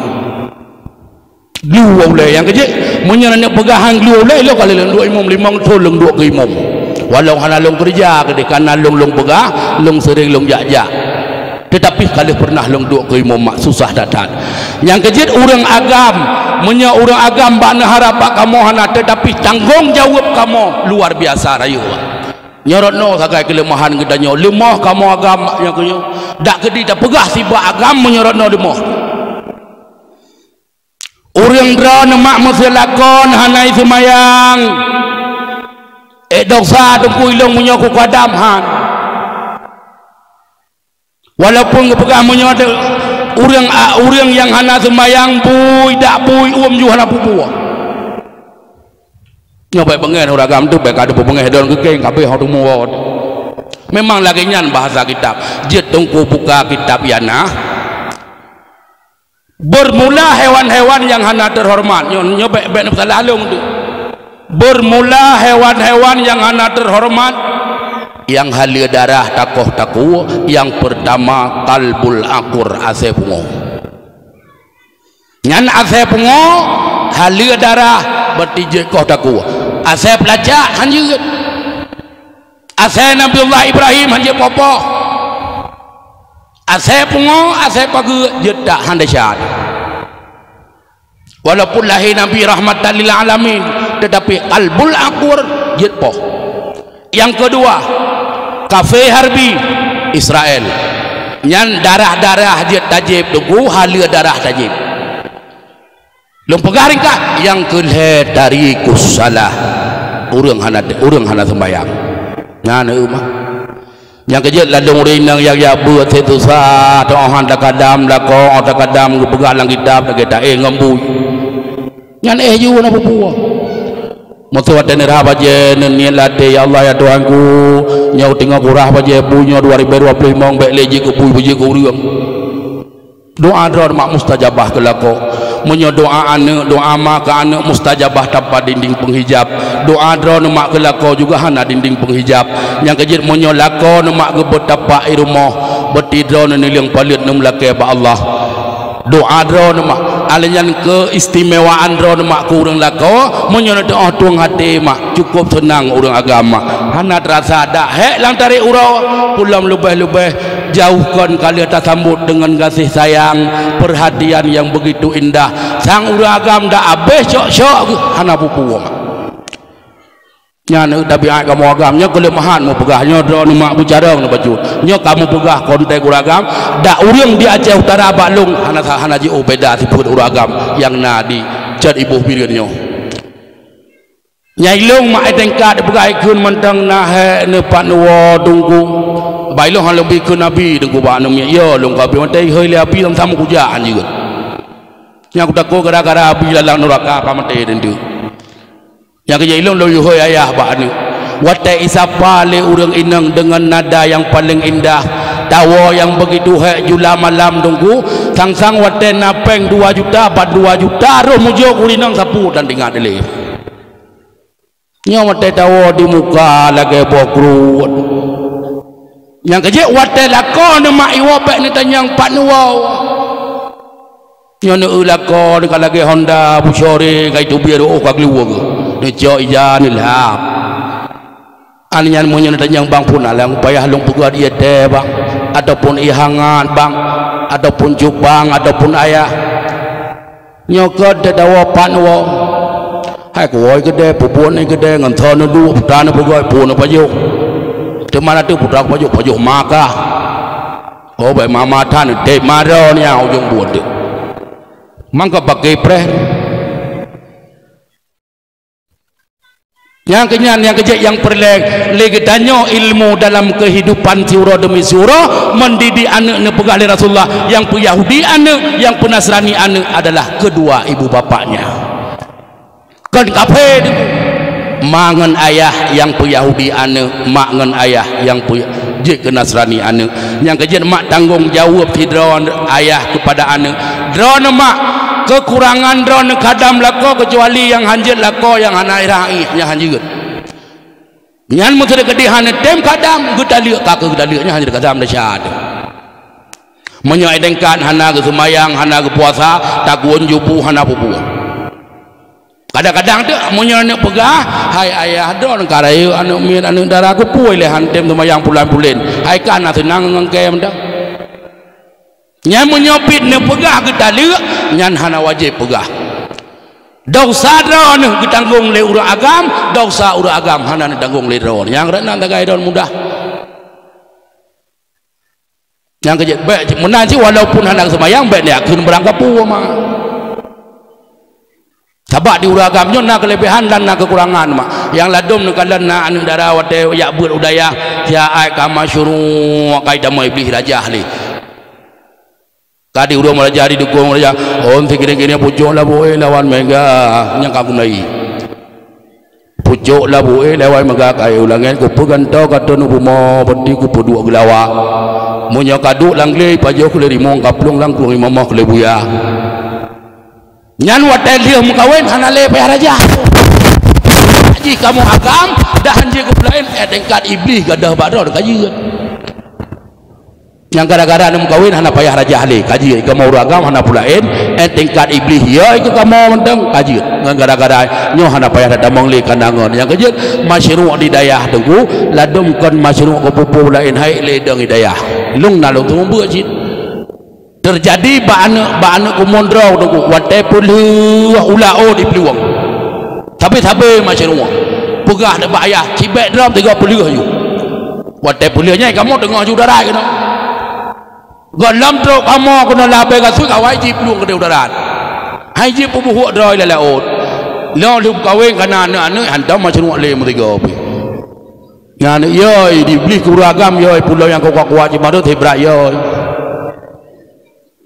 Glu ulée nyang keujeuet, meunyoe na peugah han glu ulée, ilong ka lheueh lôn duek imum, limong thon lôn duek keu imum. Walau hana lôn keureuja keudeh, kana lôn, lôn peugah, lôn seuring lôn jak-jak. Teutapi ka lheueh peureunah lôn duek keu imum mak, susah that-that. Nyang keujeuet ureuëng agam, meunyoe ureuëng agam bak neuharab bak kamoe hana, teutapi tanggong jaweueb kamoe luar biasa rayeuk. Nyoe rot noe sagai keuleumahan geutanyoe, leumoh kamoe agam mak nyang keunyoe. Dak keudi tapeugah sibak agam meunyoe rot noe leumoh. Ureuëng droeneuh mak meuseulakon hana iseumayang. Ék dosa teungku ilong meunyoe kukeue agam han. Walaupun geupeugah meunyoe ureuëng a, ureuëng nyang hana seumayang bui dak bui uem ju hana peubuet. Nyoe bék beungéh ureuëng agam tu, bék ka teupeubungéh don keukeng kabeh ho teumu wot. Memang lagée nyan bahasa kitab. Jeuet teungku buka kitab Yana. Beurmula hewan-hewan nyang hana teuhoreumat. Nyoe, nyoe bék, bék neupeusalah lôn tu. Beurmula hewan-hewan nyang hana teuhoreumat, nyang haleue darah takoh takue, nyang peurtama kalbul akur, asée pungo. Nyan asée pungo, haleue darah, berarti jeuet koh takue. Asée peulacak, han jeuet. Asée Nabiullah Ibrahim han jeuet poh-poh. Asée pungo, asée pageue jeuet that han desya. Walaupun lahé Nabi rahmatan lil alamin, teutapi kalbul akur jeuet poh. Nyang keudua, kafé harbi Israel. Nyan darah-darah jeuet tajéb teungku, haleue darah tajéb. Lôn peugah ringkas, nyang keulhée tarikus salah. Ureuëng hana, ureuëng hana seumayang. Nyan eu mah. Nyang keujeuet ladôm ureuëng inong nyang jak beuet seususah, teuh han takadam lakoe, takadam geupeugah lam kitab lagée taéh ngon bui. Nyan éh ju na peupuwoe. Meuseu watée neurhah bajée, neuniet lam até, "Ya Allah, ya Tuhanku, nyoe teungoh kurhah bajée bui nyoe dua ribée dua ploh limong, bék lé jeuet keu bui, beujeuet keu ureuëng." Doa droeneuh mak mustajabah keu lakoe. Meunyoe doa aneuëk, doa ma keu aneuëk mustajabah tanpa dinding penghijab. Doa droeneuh mak keu lakoe juga hana dinding penghijab. Nyang keujeuet meunyoe lakoe neuh mak geubeuet tapak i rumoh, beuti droeneuh neuleueng paleuet neumeulakée bak Allah. Doa droeneuh mak, alèh nyan keuistimewaan droeneuh mak keu ureuëng lakoe, meunyoe neuteuoh tueng até mak, cukup seunang ureuëng agam mak. Hana teurasa dak hék lam tarék uroe, peulom leubeh-leubeh jauh kon ka lheueh tasambot deungon gaséh sayang, peurhatian nyang beugitu indah. Sang ureuëng agam dak abéh syok-syok geuh hana peupuwoe. Nyan tabiát kamoe agam, nyoe keuleumahan mupeugah, nyoe droeneuh mak beucarông neubacut. Nyoe kamoe peugah konteks ureuëng agam, dak ureuëng di Aceh Utara bak lôn hana sa-, hana jiôh beda sifeuet ureuëng agam nyang na di cot iboh Bireuen nyoe. Nyang ilôn mak éh teungkat peugah ikheun mantong na hék neupat neuwoe teungku. Bak ilôn han lôn bri kheun abi teungku bak aneuk miet. Yo lôn ka bri mantong ihôi lé abi lam samu kujak han jeuet. Nyang kutakot gara-gara abi lalang nuraka ka maté teuntu. Nyang keujeuet ilôn lôn ihôi ayah bak aneuk. Watée isapa lé ureuëng inong deungon nada nyang paleng indah, tawoe nyang beugitu hék jula malam teungku, sang-sang watée na péng dua juta, pat dua juta roh mujok ureuëng inong sapeue dan teuingat lé. Nyoe watée tawoe di muka lagée boh kruet. Nyang keujeuet watée lakoe neuh mak iwoe bék neutanyong pat neuwoe. Nyoe neueu lakoe neuh ka lagée honda busyore ka iteubiet reuôh ka geuliweueng. Neucok ija neulhab. An nyan meunyoe neutanyong bang phon alang payah lôn peugöt ié teh bang, ataupun ié hangat bang, ataupun cupang, ataupun ayah. Nyoe keuh teudawa pat woe. Hai kuwoe keudée, peubuet ni keudée, ngon tho neuduek, putra neupeugöt, pu neupajoh. Teuma na teuh putra kupajoh, pajoh maka. Oh, bék mama that, deb maro nyang ujong buet teuh. Mangka pakai preh. Nyang keunyan, nyang keujeuet, nyang peureulée lé geutanyoe ilmu dalam keuhidupan siuroe deumi siuroe, mendidik aneuk neupeugah lé Rasulullah, nyang peuyahudi aneuk, nyang peunasrani aneuk adalah kedua ibu bapaknya. Kon kafé teungku. Ma ngon ayah nyang peuyahudi aneuk, mak ngon ayah nyang peu-, jeuet keu nasrani aneuk. Nyang keujeuet mak tanggong jaweueb sidroe ayah keupada aneuk. Droeneuh mak, keukurangan droeneuh kadam lakoe keucuali nyang hanjeuet lakoe nyang hana irah ih, nyang hanjeuet. Nyan meuseudeukeuti hana tem kadam, geutaleuek ka keu geutaleuek nyan hana kadam desya teuh. Meunyoe idengkat hana geuseumayang, hana geupuasa, tagun jubu hana peubuet. Kadang-kadang teuk meunyoe aneuk peugah, "Hai ayah, droeneuh ka rayeuk aneuk miet, aneuk dara, keupeue lé han tem seumayang pulan-pulen? Hai ka na seunang ngon kèe mantong." Nyan meunyoe pih neupeugah geutaleuek, nyan hana wajéb peugah. Desya droeneuh geutanggong lé ureuëng agam, desya ureuëng agam hana neutanggong lé droeneuh. Nyang rot nan tagai droeneuh mudah. Nyang keujeuet bék meunan cit, walaupun hana geuseumayang, bék neujak kheun barang kapue ma. Sabab di ureuëng agam nyoe na keulebihan dan na keukurangan ma. Nyang ladom neukalon na aneuk dara watée jak beuet u dayah, siat ka masyruek, ka itamong Iblih rajah lé. Ka di ureuëng meuraja, di dukong meuraja, "Ôn sikini-kini pucok labu éh lawan mega nyang ka guna i." Pucok labu éh lewat meuga kayée u langét, kupeugantoe ka teunuek bumoe, beunti kupeuduek geulawa. Meunyoe ka duek lam glé, pajoh keu lé rimong, ka plueng lam krueng, imoh-moh keu lé buya. Nyan watée lheueh meukawen hana lé payah raja. Jih kamoe agam, dah hanjeuet keu peulaén, eh, tingkat Iblih gadoh bak droe ka jeuet. Nyang gara-gara aneuk meukawen hana payah raja lé, ka jeuet kamoe ureuëng agam hana peulaén, eh, tingkat Iblih ya ikeu kamoe mantong ka jeuet. Ngon gara-gara nyoe hana payah tatamong lé kana ngon. Nyang keujeuet masyruek di dayah teungku, ladom kon masyruek keu peue-peue laén hai lé dong di dayah. Lôn na lôn teumeubeuet cit. Teujadi bak aneuk, bak aneuk kumon droe teungku, watée peulheueh u laôt di Plueng. Sabe-sabe masyruek. Peugah bak ayah, "Cibék droe tiga peulheueh yu." Watée peulheueh nyan kamoe teungoh ju darat keunoe. Gohlom trok kamoe keunoe labée gasui kawai jiplueng keudeh u darat. Hai jipeubuhok droe ilée laôt. Lheueh lheueh kawen kana aneuk-aneuk hantom masyruek lé meutiga pih. Nyan yoi, Iblih keu ureueng agam yoi, pulo nyang kuat-kuat jibarô hibrat yoi.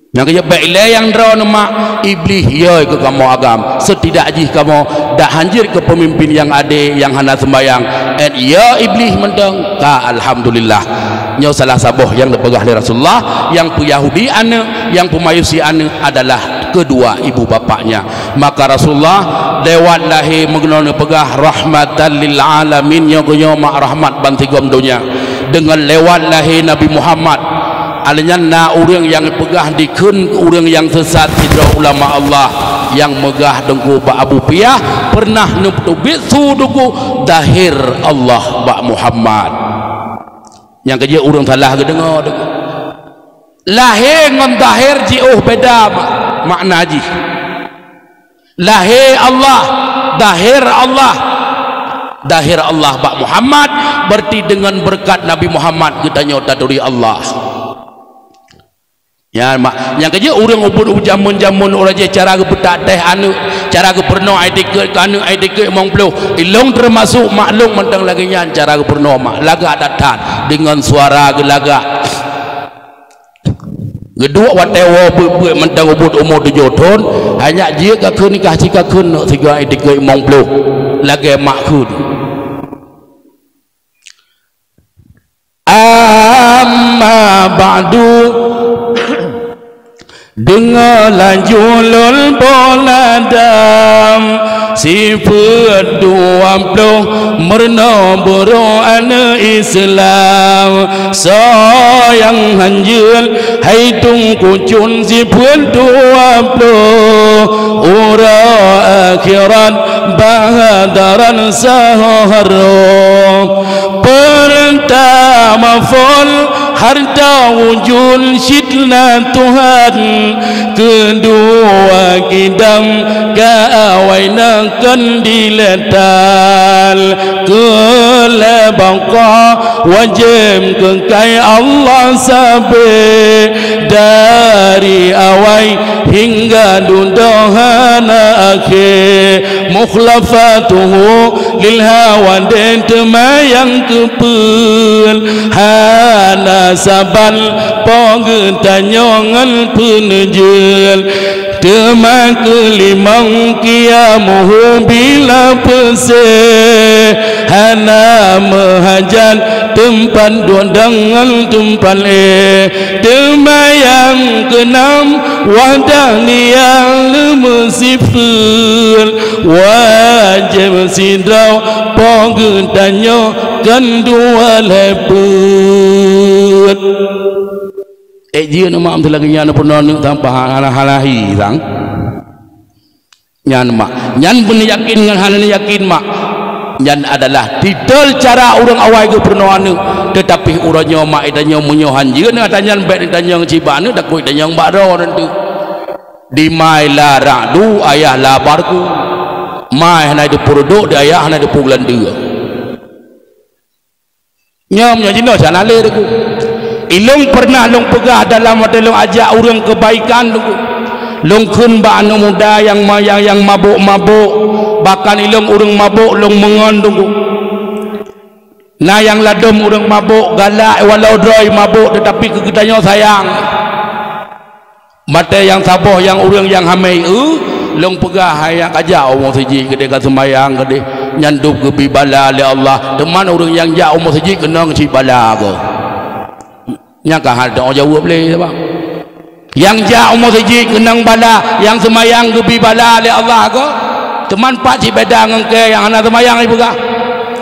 Nyang keu jeuet bèk ilèe nyang droeneuh mak, Iblih yoi keu kamoe agam. Setidak jih kamoe dak hanjeuet keu peumimpin nyang adé, nyang hana seumbahyang. Ét yoi Iblih mantong, ka alhamdulillah. Nyoe salah saboh nyang neupeugah lé Rasulullah, nyang peuyahudi aneuk, nyang peumajusi aneuk adalah kedua ibu bapaknya. Maka Rasulullah lewat lahé meukeunong neupeugah rahmatan lil alamin, nyoe geunyoe mak rahmat bansigom donya. Deungon lewat lahé Nabi Muhammad, alèh nyan na ureueng nyang peugah dikheun ureueng nyang sesat sidroe ulama Allah nyang meugah Teungku bak Abu Piyah pernah neuteubiet su Teungku dahir Allah bak Muhammad. Nyang keu jeuet ureueng salah geudeungoe, Teungku. Lahé ngon dahir jiôh beda ma-, makna jih. Lahé Allah, dahir Allah. Dahir Allah bak Muhammad, berarti deungon beureukat Nabi Muhammad geutanyoe taturi Allah. Nyan mak, nyang keu jeuet ureueng ubit u jameun-jameun uroe jéh cara geupeutak teh aneuk, cara geupeurunoe ai tiket keu aneuk ai tiket limong ploh. Ilôn teumasok maklum mantong lagèe nyan cara geupeurunoe mak, lagak that-that deungon suara geulagak. Geuduek watèe woe beuet-beuet mantong ubit umu tujoh thon, hai nyak jeuet ka kheun nikah cit ka kheun neuk sigoe ai tiket limong ploh lagèe mak kheun. Amma ba'du, deungoe laju lôn beuladam, sifeuet dua ploh meurunoe beurôh aneuk Islam. Soe nyang hanjeuet hai Teungku Cun sifeuet dua ploh, uroe akhirat bah daran saho harôh. Peurtama phon hareuta wujud cit na Tuhan, keudua kidam ka awai na kon dilèe that, keu lhèe baqa wajéb keu keu Allah sabe, dari awai hingga dudoe hana akhé. Mukhalafatuhu lil hawadits teuma nyang keupeuet, hana saban po geutanyoe ngon peuneujeuet. Teuma keulimong qiyamuhu bila peuséh, hana meuhajat teumpat duek deungon teumpat éh. Teuma nyang keunam, wahdaniyah leumeusifeuet, wajéb sidroe po geutanyoe kon dua lhèe peuet. Ék jeuet umat lagèe nyan peunoh neuk sampah hana-hana hi sang. Nyan mak, nyan beuneuyakin ngon hana neuyakin mak. Nyan adalah titel cara ureueng awai geupeurunoe aneuk. Teutapi uroe nyoe mak, geutanyoe meunyoe hanjeuet aneuk ata nyan bèk geutanyoe cit bak aneuk, takot geutanyoe bak droe nanti. Di ma la ra'du, ayah la barqu. Ma hana jiteupeu reudôk, di ayah hana jiteupeu geulanteue. Nyoe meunyoe jinoe sana lé Teungku. Ilôn pernah lôn peugah dalam watèe lôn ajak ureueng keubaikan Teungku. Lôn kheun bak aneuk muda nyang ma-, nyang, nyang mabök-mabök, bahkan ilôn ureueng mabök lôn meungon Teungku. Na nyang ladôm ureueng mabök galak walau droe mabök teutapi keu geutanyoe sayang. Watèe nyang saboh nyang ureueng nyang hamé eu, lôn peugah hai nyang ka jak u meuseujid keudéh ka seumayang keudéh, nyan dub geubi bala lé Allah. Teuma ureueng nyang jak u meuseujid keunong cit bala goe. Nyang ka hana teu'oh jaweueb lé, sabab nyang jak u meuseujid keunong bala, nyang seumayang geubi bala lé Allah goe. Teuma pat cit beda ngon kèe nyang hana seumayang jipeugah.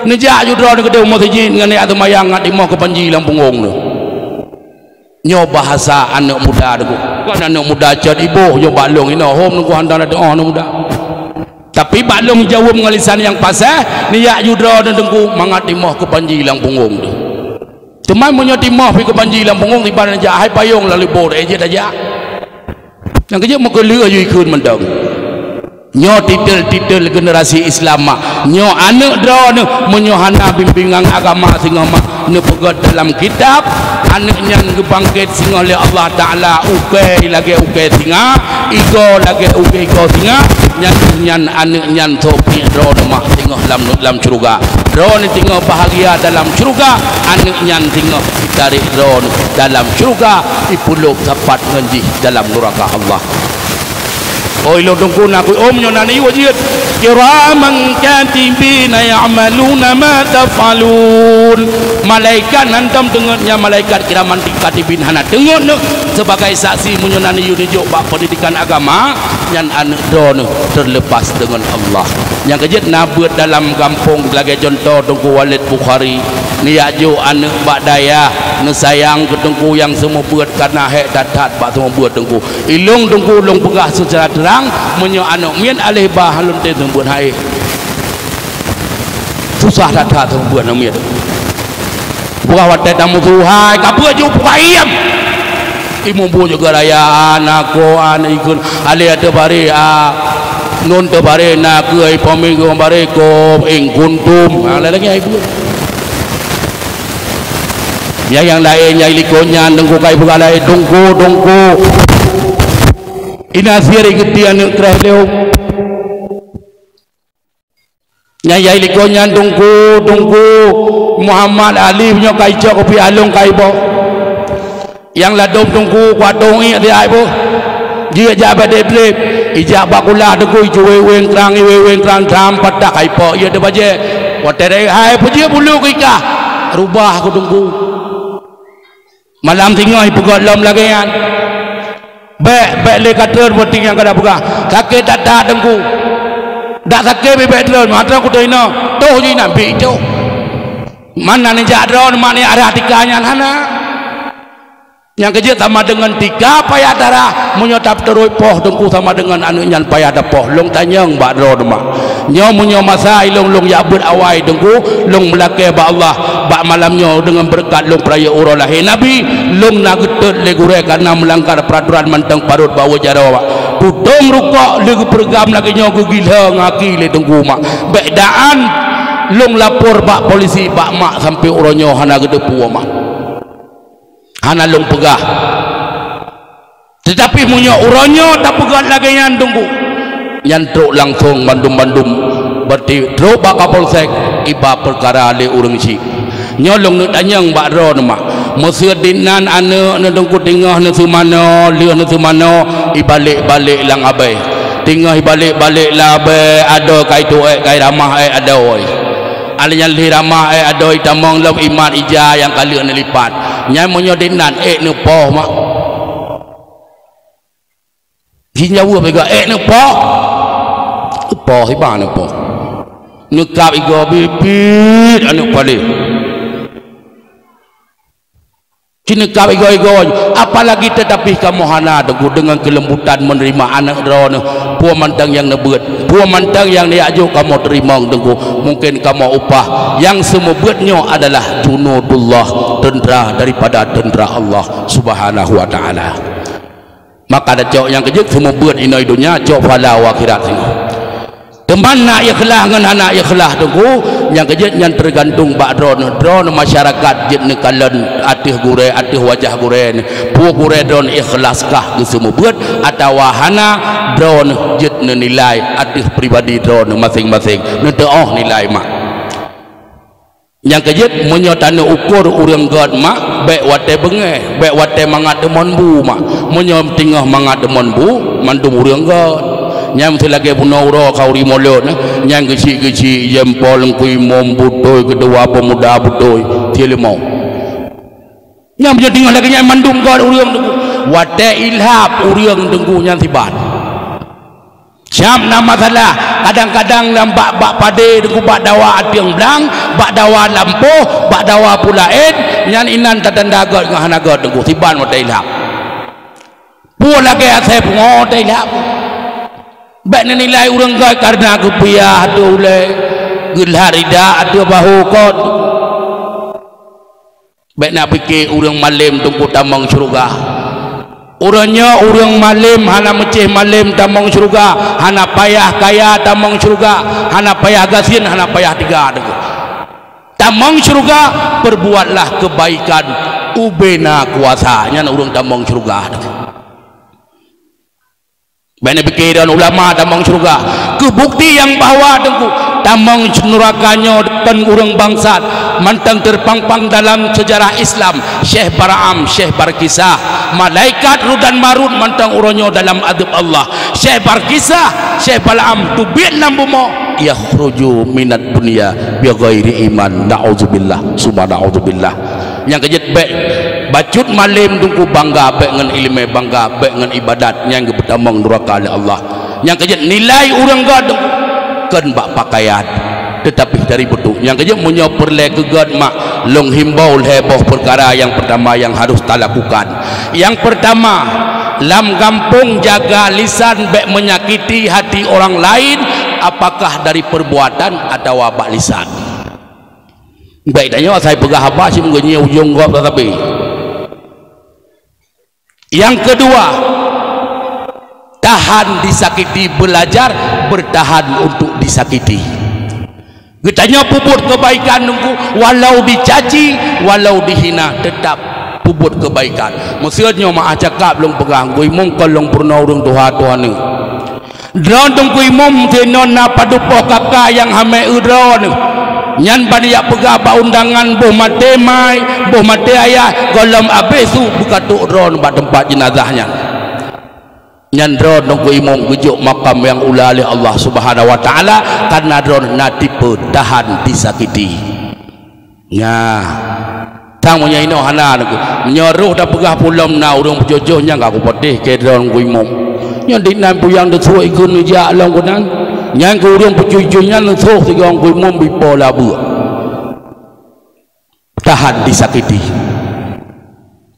Neujak ju droeneuh keudéh u meuseujid ngon jak seumayang ngat timoh keu panji lam punggong neuh. Nyoe bahasa aneuk muda Teungku. Kon aneuk muda cot iboh nyoe bak lôn inoe hom Teungku hana na teu'oh aneuk muda. Tapi bak lôn jaweueb ngon lisan nyang paséh, neujak ju droeneuh Teungku mangat timoh keu panji lam punggong teuh. Teuma meunyoe timoh pih keu panji lam punggong, iban jak hai payong lam leubô, éh jeuet tajak. Nyang keujeuet meukeuleuh aju ikheun mantong. Nyoe titel-titel generasi Islam mak. Nyoe aneuk droeneuh meunyoe hana bimbingan agama singoh mak neupeugét dalam kitab, aneuk nyan geubangkét singoh lé Allah Taala ukée lagée ukée singa, igoe lagée ukée igoe singa, nyan nyan aneuk nyan soe piek droeneuh mak singoh lam, lam syeuruga. Droeneuh teungoh bahagia dalam syeuruga, aneuk nyan teungoh jitarek droeneuh dalam syeuruga, jipeulhok sapat ngon jih dalam nuraka Allah. Oh, ilôn teungku na kuôm nyoe na neuyue jeuet. Kiraman katibina ya'maluna ma taf'alun. Malaikat hantom teungeut nyan, malaikat kiraman katibin hana teungeut neuh. Sebagai saksi, meunyoe na neuyue neujok bak peundidikan agama, nyan aneuk droeneuh teuleupas deungon Allah. Nyang keujeuet na beuet dalam gampông lagée cuntoh Teungku Walid Bukhari, neujak jok aneuk bak dayah, neusayang keu teungku nyang seumeubeuet, kareuna hék that-that bak seumeubeuet teungku. Ilôn teungku lôn peugah seucara teurang, meunyoe aneuk miet aléh bah lôn tem seumeubeuet hai. Susah that-that seumeubeuet aneuk miet. Peugah watée tamusuh hai, ka beuet jih peugah iem. Imeum buet juga raya, aneuk ko, aneuk ikun, aléh ateueh baré, a, nun teubaré, na keuh ai pami geubaré ko, in kuntum. Ha, lagée nyan ibuet. Nyang, nyang laén nyang likot nyan teungku kai peugah laén, teungku, teungku. Ina siri geuti aneuk kreh leuh. Nyang yai likot nyan teungku, teungku Muhammad Ali nyoe kai cok kupi along kai boh. Nyang ladom teungku kuatong iek di ai boh. Jeuet jak bak dep-dep. Ijak bak kulah teungku, icuwe-we krang, iwe-we krang, tam patah kai pok, ié teubajée. Watée dai hai peujeuet bulu keu ikah. Rubah ku teungku. Malam singoh ipeugah lom lagée nyan. Bék, bék lé ka treun beuting nyang ka da peugah. Sakét that-that teungku. Dak sakét bibék treun, mata kutoh inoe. Toh jih na bik toh. Mana neujak droeneuh mak ni arah tika nyan hana. Nyang keujeuet sama deungon tika payah darah, meunyoe tapeuteuruih poh teungku sama deungon aneuk nyan payah dapoh. Lôn tanyong bak droeneuh mak. Nyoe meunyoe masa ilôn lôn jak beuet awai teungku, lôn meulakée bak Allah, bak malam nyoe deungon beureukat lôn peurayeuk uroe lahé Nabi, lôn na geutot lé gurée kareuna meulanggar peuraturan mantong parot bak ueh jaroe. Tudong rukok lé geupeureugam lagée nyoe geugila ngaki lé teungku mak. Bék daan lôn lapor bak polisi bak mak sampoe uroe nyoe hana geuteupeue mak. Hana lôn peugah. Teutapi meunyoe uroe nyoe tapeugah lagée nyan teungku, nyan trok langsong bandum-bandum, berarti trok bak Kapolsek iba peukara lé ureuëng syiek. Nyoe lôn neuk tanyong bak droeneuh mak, meuseuet dinan aneuk neuh teungku teungoh neuseumanoe, lheueh neuseumanoe, ibalek-balek lam abée. Teungoh ibalek-balek lam abée, adoe kai tuek, kai ramah ék adoe. Alèh nyan lheueh ramah ék adoe itamong lom imat ija nyang ka lheueh neulipat. Nyan meunyoe dinan ék neupoh mak. Jih nyawa meuga ék neupoh. Neupoh iba neupoh. Neukab igoe bit-bit aneuk paleng. Ci neukab igoe-igoe. Apalagi teutapi kamoe hana teungku deungon keulembutan meuneurimong aneuk droeneuh. Peue mantong nyang neubeuet, peue mantong nyang neujak jok kamoe teurimong teungku. Mungken kamoe upah. Nyang seumeubeuet nyoe adalah junudullah, teuntra daripada teuntra Allah Subhanahu wa Ta'ala. Maka tacok nyang keujeuet seumeubeuet inoe donya, cok pahala u akhirat singoh. Teuma na ikhlaih ngon hana ikhlaih teungku, nyang keujeuet nyan teugantung bak droeneuh. Droeneuh masyarakat jeuet neukalon ateueh gurée, ateueh wajah gurée nyan. Peue gurée droeneuh ikhlaih kah geuseumeubeuet atawa hana, droeneuh jeuet neunilai ateueh pribadi droeneuh maséng-maséng. Neuteuoh nilai mak. Nyang keujeuet, meunyoe taneuk ukur ureuëng gét mak, bék watée beungéh, bék watée mangat deumon bu mak. Meunyoe teungoh mangat deumon bu, mandum ureuëng gét. Nyan meusti lagée bunoe uroe khauri mulod, nyan geuchik-geuchik jempol ngkui mom beutôi, keudua peumuda beutôi, sileumong. Nyan meunyoe teungoh lagée nyan mandum gét ureuëng teungku. Watée ilhab ureuëng teungku nyan siban. Siab na masalah, kadang-kadang lam bak, bak padé teungku, bak dawa ateueng blang, bak dawa lampôh, bak dawa peue laén, nyan inan tatanda gét ngon hana gét teungku, siban watée ilhab. Peue lagée asai pungo watée ilhab. Bék neunilai ureuëng gét kareuna geupiah ateueh ulée, geulhat rida ateueh bahô kon. Bék na pike ureuëng malém teungku tamong syeuruga. Uroe nyoe ureuëng malém hana meucéh malém tamong syeuruga, hana payah kaya tamong syeuruga, hana payah gasien, hana payah teuga teungku. Tamong syeuruga, perbuatlah kebaikan ubena kuasa, nyan ureuëng tamong syeuruga teungku. Bèk neupike droen ulama tamong syeuruga. Keu bukti nyang bahwa teungku tamong neuraka nyoe kon ureueng bangsat, mantong teupampang dalam seujarah Islam, Syekh Balaam, Syekh Barkisah, malaikat Rut dan Marut mantong uroe nyoe dalam adeueb Allah. Syekh Barkisah, Syekh Balaam teubiet lam bumoe, yakhruju minad dunya bighairi iman. Naudzubillah, summa naudzubillah. Nyang keujeuet bèk bacut malem teungku bangga bèk ngon ileumèe, bangga bèk ngon ibadat, nyan geupeutamong neuraka lé Allah. Nyang keujeuet nilai ureueng göt kon bak pakaian, teutapi dari beutuk. Nyang keujeuet meunyoe peureulèe keu göt mak, lôn himbau lhèe boh peukara nyang peurtama nyang harôh talakukan. Nyang peurtama, lam gampông jaga lisan bèk menyakiti hati orang lain, apakah dari perbuatan atawa bak lisan. Bèk tanyoe asai peugah haba cit meunyoe ujông gob tasabe. Nyang keudua, tahan disakiti, belajar bertahan untuk disakiti. Geutanyoe peubuet keubaikan teungku, walau dicaci, walau dihina, teutap peubuet keubaikan. Meuseu nyoe meu'ah cakap lôn peugah, Teungku Imum kon lôn peurunoe ureueng tuha-tuha nyoe. Droeneuh Teungku Imum, sinon na padub boh kaka nyang hamé eu droeneuh. Nyan ban jak peugah bak undangan boh maté mai, boh maté ayah, gohlom abéh su beukatok droeneuh bak teumpat jeunazah nyan. Nyan droeneuh Teungku Imum geujok makam nyang ula lé Allah Subhanahu wa Taala, kareuna droeneuh na tipe tahan disakiti. Nyan. Sang meunyoe inoe hana lagèe. Meunyoe roh tapeugah peue lom na ureueng peujoh-joh nyan ka kupatéh keu droeneuh Teungku Imum. Nyan dinan puyang teusuek ikheun neujak lom keunan. Nyan keu ureueng peujoh-joh nyan neusôh sigoe Teungku Imum bipo labeue. Tahan disakiti.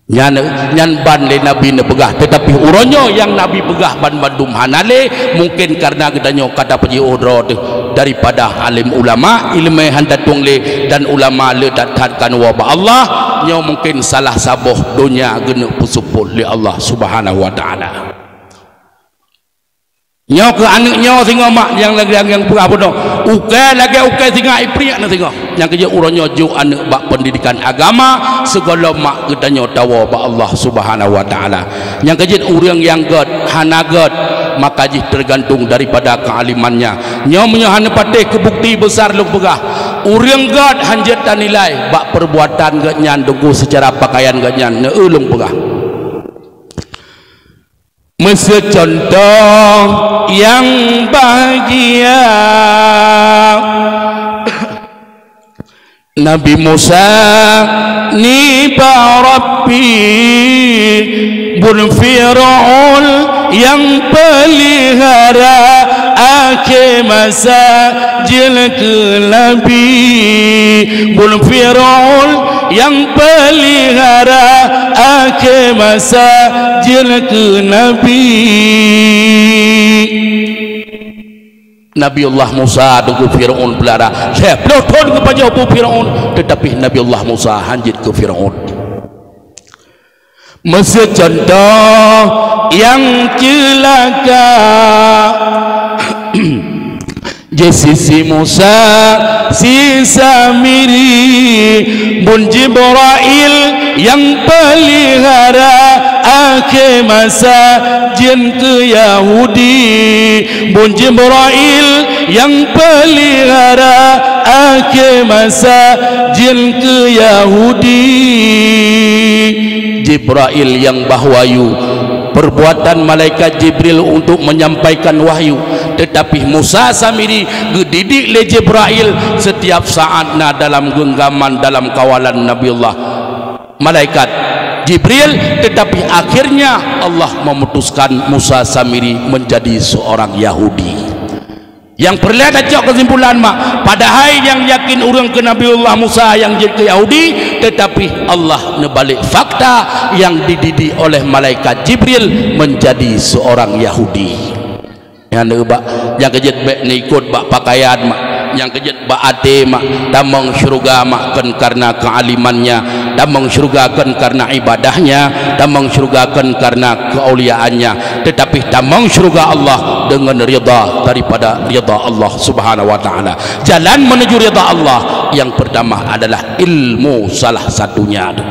Nyan, nyan ban lé Nabi neupeugah, teutapi uroe nyoe nyang Nabi peugah banmandum hana lé, mungken kareuna geutanyoe ka tapeujiôh droe teuh daripada alim ulama, ileumèe han tatueng lé, dan ulama le that-that ka neuwoe bak Allah, nyoe mungken salah saboh donya geuneuk peuseupôt lé Allah Subhanahu wa Taala. Nyoe keu aneuk nyoe singoh mak nyang lagèe nyang peugah bunoe. Ukèe lagèe ukèe singa ipriek na singoh. Nyang keujeuet uroe nyoe jok aneuk bak peundidikan agama, sigohlom mak geutanyoe tawoe bak Allah Subhanahu wa Taala. Nyang keujeuet ureueng nyang gèt, hana gèt, maka jih teugantung daripada keualimannya. Nyoe meunyoe hana patéh keu bukti beusar lôn peugah. Ureueng gèt hanjeuet tanilai bak peurbuatan gèt nyan teungku seucara pakaian gèt nyan, neu lôn peugah. Meuseu cuntoh nyang bahgia, Nabi Musa nibak Rabbi, bun Fir'aun nyang peulihara, akhé masa jeuet keu nabi, bun Fir'aun nyang peulihara, akhé masa jeuet keu nabi. Nabiullah Musa teungku Fir'aun peulihara. Lhèe ploh thôn geupajoh bu Fir'aun, teutapi Nabiullah Musa hanjeuet keu Fir'aun. Meuseu cuntoh nyang ceulaka, jih si Musa si Samiri, bun Jibrail nyang peulihara, akhé masa jeuet keu Yahudi, bun Jibrail nyang peulihara, akhé masa jeuet keu Yahudi. Jibrail nyang bah wahyu, perbuatan malaikat Jibril untuk menyampaikan wahyu, teutapi Musa Samiri geudidik lé Jibrail setiap saat na dalam genggaman, dalam kawalan Nabiullah malaikat Jibril, teutapi akhirnya Allah memutuskan Musa Samiri menjadi seorang Yahudi. Nyang peureulèe tacok keusimpulan mak, padahai nyang yakin ureueng keu Nabiullah Musa nyang jeuet keu Yahudi, teutapi Allah neubalek fakta nyang dididik oleh malaikat Jibril menjadi seorang Yahudi. Nyan bak nyang keujeuet bèk neuikot bak pakaian mak, nyang keujeuet bak até mak, tamong syeuruga mak kon kareuna keualimannya, tamong syeuruga kon kareuna ibadahnya, tamong syeuruga kon kareuna keuauliaannya, teutapi tamong syeuruga Allah deungon ridha daripada ridha Allah Subhanahu wa Taala. Jalan menuju ridha Allah yang pertama adalah ilmu salah satunya tu.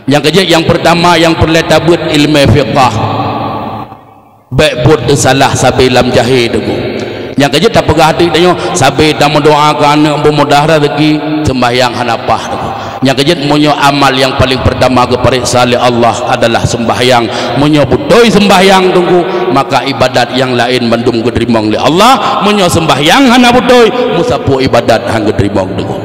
Nyang keujeuet nyang pertama nyang peureulèe tabeuet ilmu fiqah. Bék buet teusalah sabe lam jahé, Teungku. Nyang keujeuet tapeugah teuk tanyoe, sabe tameudoa keu aneuk beumudah rezeki, seumbahyang hana paih, Teungku. Nyang keujeuet meunyoe amal nyang paleng peurtama geupareksa lé Allah adalah seumbahyang. Meunyoe beutôi seumbahyang, Teungku, maka ibadat nyang laén mandum geuteurimong lé Allah. Meunyoe seumbahyang hana beutôi, meusapeue ibadat han geuteurimong, Teungku.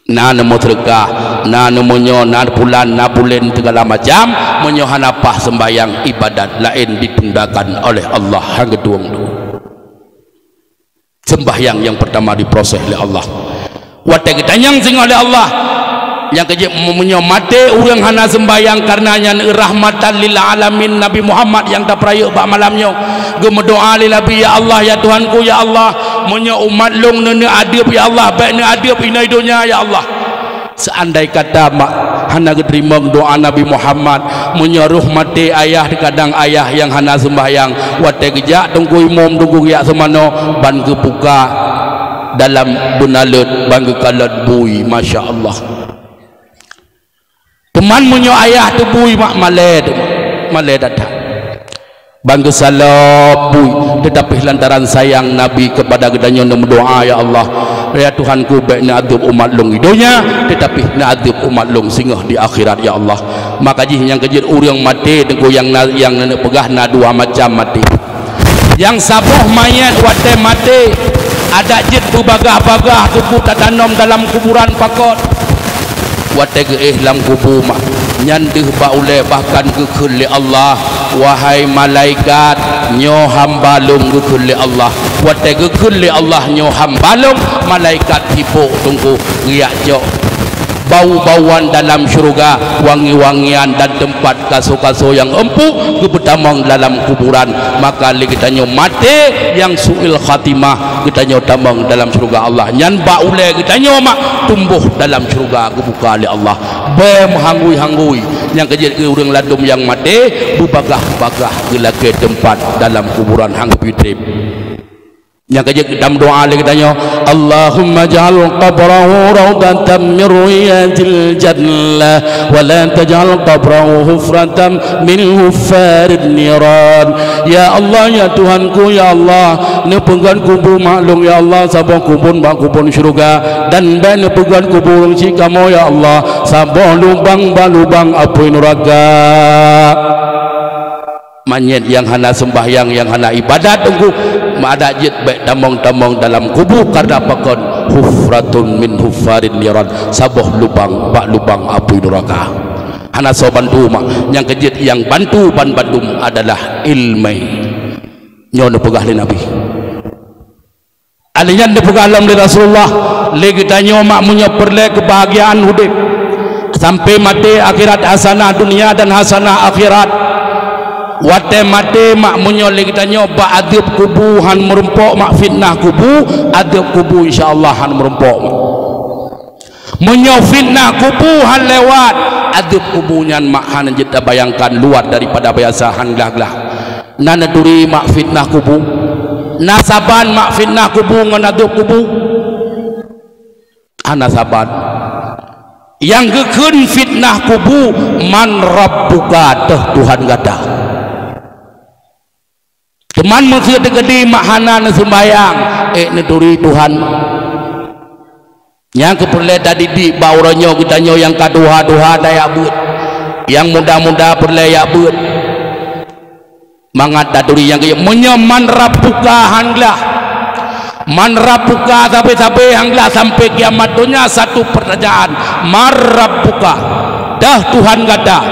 Na neumeuseudeukah, na neumeunyoe, na pulan, na pulen, segala macam, meunyoe hana paih seumbahyang, ibadat laén ditundakan oleh Allah, han geutueng. Seumbahyang nyang peurtama diproses lé Allah. Watée geutanyong singoh lé Allah, nyang keujeuet meunyoe maté ureuëng hana seumbahyang, kareuna nyan rahmatan lil alamin Nabi Muhammad nyang tapeurayeuk bak malam nyoe, geumeudoa lé Nabi, "Ya Allah, ya Tuhanku, ya Allah, meunyoe umat lôn neuneuk adeueb, ya Allah, bék neuadeueb inoe donya, ya Allah." Seandai kata mak hana geuteurimong doa Nabi Muhammad, meunyoe roh maté ayah, kadang ayah nyang hana seumbahyang, watée geujak teungku imum, teungku geujak seumanoe, ban geubuka dalam beunaleuet, ban geukalon bui, masya Allah. Teuma meunyoe ayah teubui mak, malée teuma, malée that-that. Ban geusalop bui, teutapi lantaran sayang Nabi keupada geutanyoe neumeudoa, "Ya Allah, ya Tuhanku, bék neuadeueb umat lôn di donya, teutapi neuadeueb umat lôn singoh di akhirat, ya Allah." Maka jih nyang keujeuet ureuëng maté, teungku, nyang na, nyang neupeugah na dua macam maté. Nyang saboh manyét watée maté, adak jeuet beubagah-bagah, teungku, tatanom dalam kuburan pakot. Watée geuéh lam kubu mak, nyan deuh bak ulée bahkan geukheun lé Allah, "Wahai malaikat, nyoe hamba lôn," geukheun lé Allah. Watée geukheun lé Allah, "Nyoe hamba lôn," malaikat sibok teungku geujak cok bau-bauan dalam syeuruga, wangi-wangian dan teumpat kaso-kaso nyang empuk geupeutamong dalam kuburan. Maka lé geutanyoe maté nyang su'il khatimah, geutanyoe tamong dalam syeuruga Allah. Nyan bak ulée geutanyoe mak tumboh dalam syeuruga geubuka lé Allah. Bée meuhanggui-hanggui, nyang keujeuet keu ureuëng ladum nyang maté, beubagah-bagah geulakée teumpat dalam kuburan han geupeutreb. Nyang keujeuet tameudoa lé geutanyoe, "Allahumma ja'al qabrahu raudatan min riyadil jannah, wa la taj'al qabrahu hufratan min hufarin niran." Ya Allah, ya Tuhanku, ya Allah, neupeugét kubu mak lôn, ya Allah, saboh kubon bak kubon syeuruga, dan bék neupeugét kubu ureuëng syiek kamoe, ya Allah, saboh lubang bak lubang apui nuraka. Manyét nyang hana seumbahyang, nyang hana ibadat teungku, mak adak jeuet bék tamong-tamong dalam kubu, kareuna pakon, hufratun min hufarin niran, saboh lubang bak lubang apui nuraka. Hana soe bantu mak, nyang keujeuet nyang bantu ban bandum adalah iéleumé. Nyoe neupeugah lé Nabi. Alheuh nyan neupeugah lom lé Rasulullah, lé geutanyoe mak meunyoe peureulée keubahgiaan udeb, sampai maté akhirat hasanah dunia dan hasanah akhirat. Watée maté mak meunyoe lé geutanyoe bak adeueb kubu han meurumpok mak fitnah kubu, adeueb kubu insya Allah han meurumpok mak. Meunyoe fitnah kubu han lewat, adeueb kubu nyan mak han jeuet tabayangkan, luar daripada biasa, han glah-glah. Na neuturi mak fitnah kubu? Na saban mak fitnah kubu ngon adeueb kubu? Hana saban. Nyang geukheun fitnah kubu, "Man rabbuka?" Toh Tuhan gata. Teuma meuseuti teukeudi mak hana neuseumbahyang, ék neuturi Tuhan. Nyang keu peureulée tadidik bak uroe nyoe geutanyoe nyang ka tuha-tuha tayak beuet, nyang muda-muda peureulée yak beuet. Mangat taturi nyang keu, meunyoe man rabbuka han glah, man rabbuka sabe-sabe han glah sampai kiamat donya satu pertanyaan, man rabbuka? Toh Tuhan gata?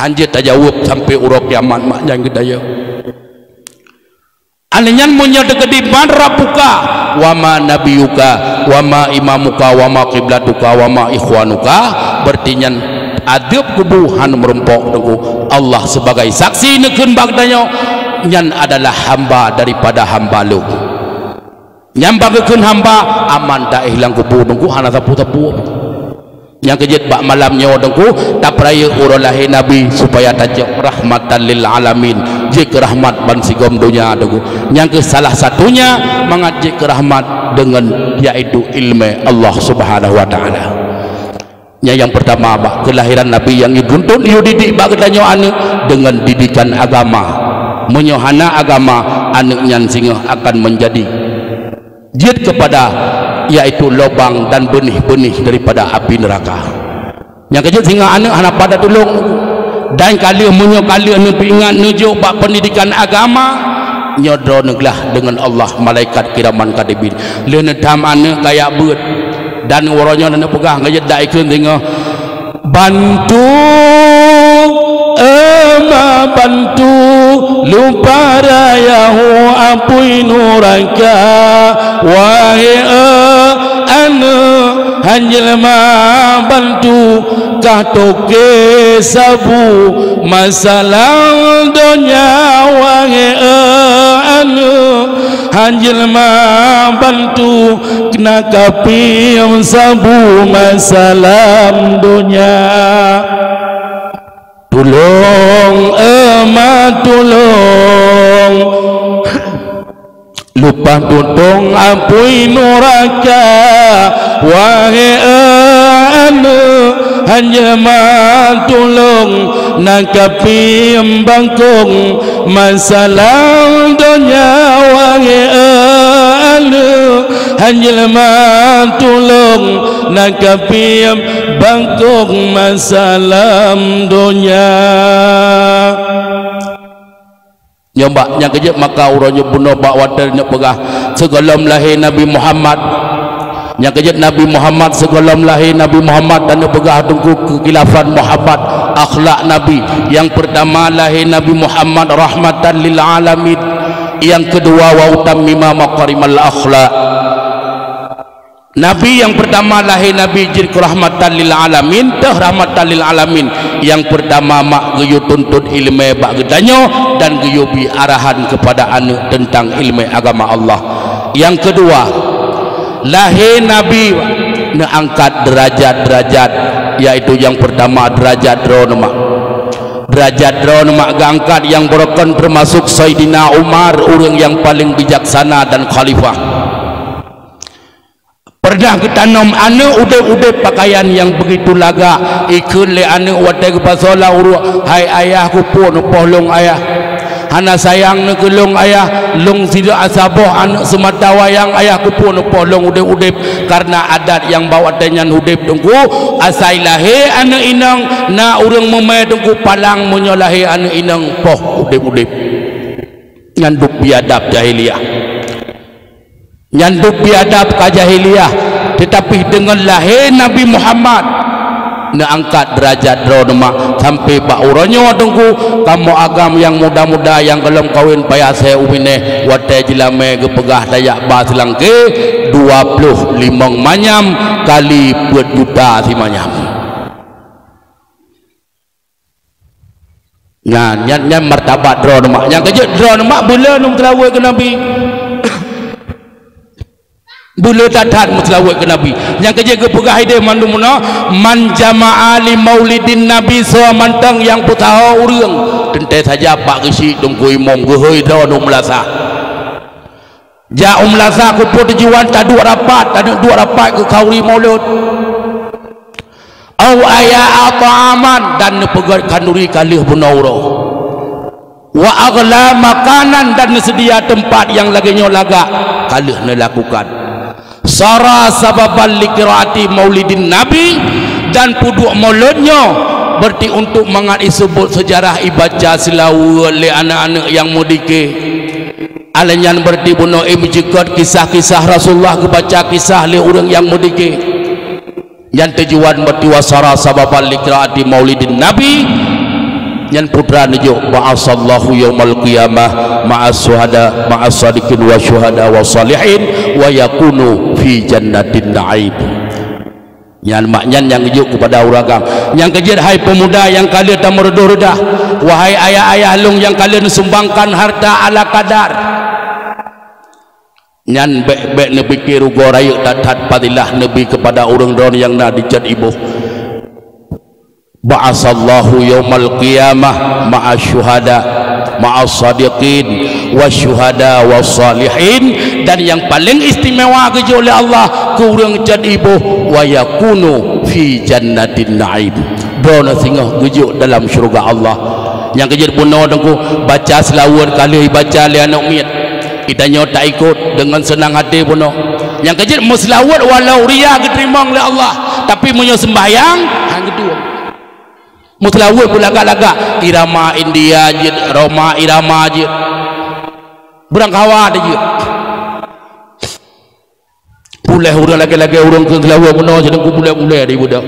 Han jeuet tajaweueb sampai uroe kiamat mak nyang geutanyoe. Alheuh nyan meunyoe teukeudi man rabbuka, wa ma nabiyuka, wa ma imamuka, wa ma qiblatuka, wa ma ikhwanuka, berarti nyan adeueb kubu han meurumpok teungku. Allah sebagai saksi neukheun bak geutanyoe, nyan adalah hamba daripada hamba lôn. Nyang bak geukheun hamba, aman taéh lam kubu teungku, hana sapeue-sapeue. Nyang keujeuet bak malam nyoe teungku, tapeurayeuk uroe lahé Nabi supaya tacok rahmatan lil alamin, jeuet keu rahmat bansigom donya teungku. Nyang keu salah satunya mangat jeuet keu rahmat deungon, yaitu iéleumé Allah Subhanahu wa Taala. Nyang, nyang peurtama bak keulahiran Nabi nyang geutuntot yue didik bak geutanyoe aneuk deungon didikan agama. Meunyoe hana agama, aneuk nyan singoh akan menjadi jeuet kepada, yaitu lubang dan beunih-beunih daripada api neraka. Nyang keujeuet singoh aneuk hana pada tulông. Dan ka lheueh, meunyoe ka lheueh neupeuingat neujok bak pendidikan agama, nyoe droe neuglah deungon Allah malaikat kiraman katibin. Lheueh neutam aneuk kajak beuet. Dan uroe nyoe neupeugah, ka jeuet dak ikheun singoh, "Bantu, eh ma bantu, lumpah raya u apui nuraka, wahé eh aneuk, han jeuet ma bantu, kah toke sabu masalah donya, wahé eh aneuk, han jeuet ma bantu, na kapiem sabu masalah donya." Tulông, eh ma tulông, lumpah tutông apui nuraka, wahé eh aneuk, han jeuet ma tulông, na kapiem bangkông masalah donya, wahé eh aneuk, han jeuet ma tulông, na kapiem bangkông masalah donya. Nyoe bak nyang keujeuet maka uroe nyoe bunoe bak watèe neupeugah sigohlom lahé Nabi Muhammad. Nyang keujeuet Nabi Muhammad, sigohlom lahé Nabi Muhammad dan neupeugah teungku keukhilafan Muhammad, akhlak Nabi. Nyang peurtama lahé Nabi Muhammad rahmatan lil alamin. Nyang keudua wa utammima makarimal akhlak. Nabi nyang peurtama lahé Nabi jeuet keu rahmatan lil alamin, teuh rahmatan lil alamin. Nyang peurtama mak geuyue tuntut ileumèe bak geutanyoe dan geuyue bri arahan keupada aneuk teuntang ileumèe agama Allah. Nyang keudua, lahé Nabi neuangkat deurajat-deurajat, yaitu nyang peurtama deurajat droeneuh mak. Deurajat droeneuh mak geuangkat nyang beurukon teumasok Saidina Umar, ureueng nyang paleng bijaksana dan khalifah. Peureunah geutanom aneuk udép-udép pakaian nyang beugitu lagak, ikheun lé aneuk watèe geupasoe lam uruek, "Hai ayah, keupeue neupoh lôn ayah? Hana sayang neuh keu lôn ayah? Lôn sidroe asa boh aneuk seumata wayang ayah, keupeue neupoh lôn udép-udép?" Kareuna adat nyang bak watèe nyan udép teungku, asai lahé aneuk inong na ureueng meumè teungku palang, meunyoe lahé aneuk inong poh udép-udép. Nyan duek biadab jahiliyah. Nyan duek biadab ka jahiliyah, teutapi deungon lahé Nabi Muhammad neuangkat deurajat droeneuh mak sampai bak uroe nyoe teungku, kamoe agam nyang muda-muda nyang gohlom kawen payah sée u binéh watée jilamé geupeugah tajak ba seulangké dua ploh limong manyam kali peuet juta simanyam. Nyan, nyan, nyan martabat droeneuh mak. Nyang keujeuet droeneuh mak beuleu neuh meuseulaweuet keu Nabi. Beuleu that-that meuseulaweuet keu Nabi. Nyang keujeuet geupeugah idéh mandum meunoe, "Man jama'a li maulidin Nabi", soe mantong nyang peusaho ureuëng. Teuntée saja bak geuchik teungku imum geuhôi droeneuh meulasah. Jak u meulasah keupeue tujuan taduek rapat, taduek rapat keu khanduri maulud. Au aya ta'aman dan neupeugét khanduri ka lheueh bunoe uroe. Wa aghla makanan dan neuseudia teumpat nyang lagée nyoe lagak ka lheueh neulakukan. Sara sababan li qiraati maulidin nabi dan peuduek maulud nyoe berarti untuk mangat iseubut seujarah ibaca seulaweuet lé aneuëk-aneuëk nyang meudike. Alah nyan berarti bunoe imeucukot kisah-kisah Rasulullah geubaca kisah lé ureuëng nyang meudike. Nyan tujuan berarti wasara sababan li qiraati maulidin nabi. Nyan putra neujok ba'asallahu yaumal qiyamah ma'as syuhada ma'as sadiqin wa syuhada wa salihin wa yakunu fi jannatin na'im. Nyan mak nyan nyang geujok keupada ureuëng agam. Nyang keujeuet hai peumuda nyang ka lheueh tameureudôh reudah, wahai ayah-ayah lôn nyang ka lheueh neusumbangkan harta ala kadar. Nyan bék-bék neupike rugoe rayeuk that-that fadilah neubi keupada ureuëng droeneuh nyang na di cot iboh. Ba'asallahu yaumal qiyamah ma'as syuhada ma'as sadiqin wasyuhada wassalihin, dan nyang paleng istimewa geujok lé Allah keu ureuëng cot iboh, wa yakunu fi jannatin na'im, droeneuh singoh geujok dalam syeuruga Allah. Nyang keujeuet bunoe Teungku, baca seulaweuet ka lheueh baca lé aneuk miet. Geutanyoe taikot deungon seunang até bunoe. Nyang keujeuet meuseulaweuet walau ria geuteurimong lé Allah, tapi meunyoe seumbahyang, han geutueng. Meuseulaweuet beulagak-lagak, irama India jeuet, Rhoma Irama jeuet. Beurangkawa jeuet. Puléh ureuëng lagée-lagée ureuëng keu seulaweuet bunoe, sidang ku puléh-puléh di buda.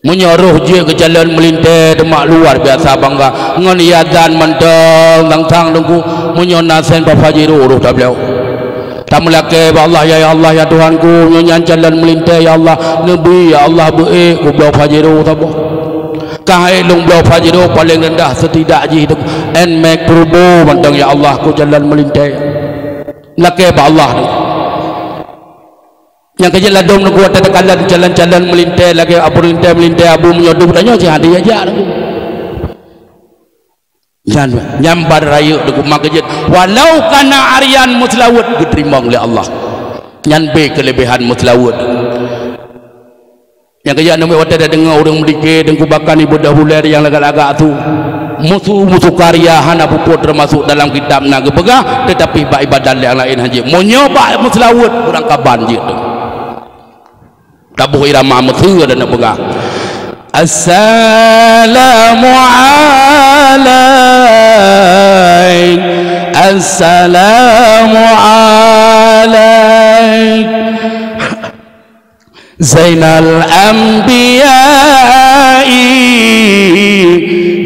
Meunyoe roh jeuet keu calon meulintée, teumak luar biasa bangga. Ngon ia dan mantong sang-sang Teungku, meunyoe na sén Papa Jero roh tabloe. Tameulakée bak Allah, ya, ya Allah, ya Tuhanku, nyoe nyan calon meulintée, ya Allah, neubi, ya Allah, beuék kubloe Pajero saboh. Ka hai lôn bloe Pajero paléng reundah setidak jih tu, Nmax Turbo mantong, ya Allah, keu calon meulintée. Lakée bak Allah tu. Nyang keujeuet ladôm neuguat tatakalon calon-calon meulintée lagée abu meulintée, meulintée abu meunyoe duek tanyoe cit hana jak tu. Nyan, nyan ban rayeuk deukuma keujeuet, walau kana arian meuseulaweuet geuteurimong lé Allah. Nyan bé keuleubehan meuseulaweuet. Nyang keujeuet aneuk miet watée tadeungoe ureuëng meudike deungku bakan ibadah buleuen nyang lagak-lagak tu. Musu-musu karya hana puput teumasuk dalam kitab na geupeugah, teutapi bak ibadah nyang laén hana jeuet. Meunyoe bak meuseulaweuet, urang kaban jeuet tu. Taboh irama meuseue dan neupeugah, "Assalamu alaik, assalamu alaik, Zainal Anbiya'i,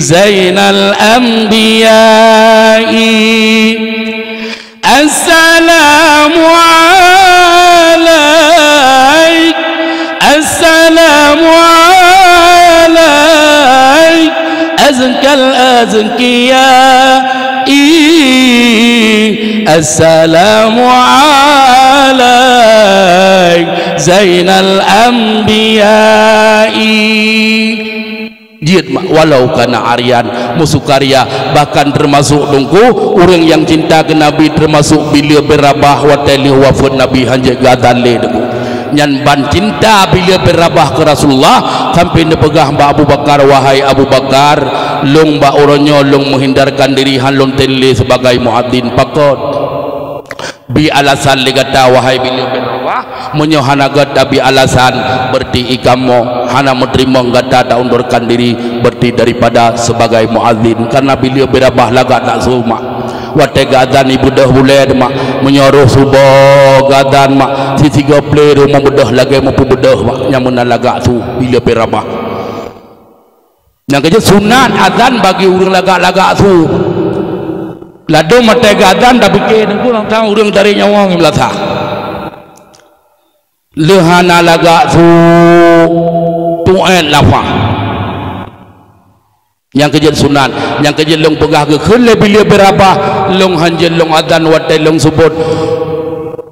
Zainal Anbiya'i." Assalamu alaik, assalamu alaik, azkal azkiya'i. Assalamu alaik, Zainal Anbiya'i. Jeuet mak, walau kana arian, musu karya, bahkan teumasuk Teungku, ureuëng nyang cinta keu Nabi teumasuk Bilal bin Rabah watée lheueh wafeuet Nabi hana jeuet geuazan lé Teungku. Nyan ban cinta Bilal bin Rabah keu Rasulullah sampai neupeugah bak Abu Bakar, "Wahai Abu Bakar, lôn bak uroe nyoe lôn meuhindarkan diri, han lôn tem lé sibagai muadzin." Pakon? Bi alasan lé gata, wahai Bilal bin Rabah, meunyoe hana gata bi alasan, berarti i kamoe hana meuteurimong gata taundurkan diri, berarti daripada sebagai muadzin, karena Bilal bin Rabah lagak nafsu mak. Watée geuazan ibeudôh buleuen mak, meunyoe roh suboh geuazan mak, sisigoe plé roh meubeudôh lagée meupeubeudôh mak, nyang meunan lagak su Bilal bin Rabah. Nyang keujeuet sunat azan bagi ureuëng lagak-lagak su. Ladôm watée geuazan tapike Teungku, tang ureuëng tarek nyawöng meulasa. Lheueh hana lagak su tuet lafah. Nyang keujeuet sunat, nyang keujeuet lôn peugah geukheun lé Bilal bin Rabah, lôn han jeuet lôn azan watée lôn seubot,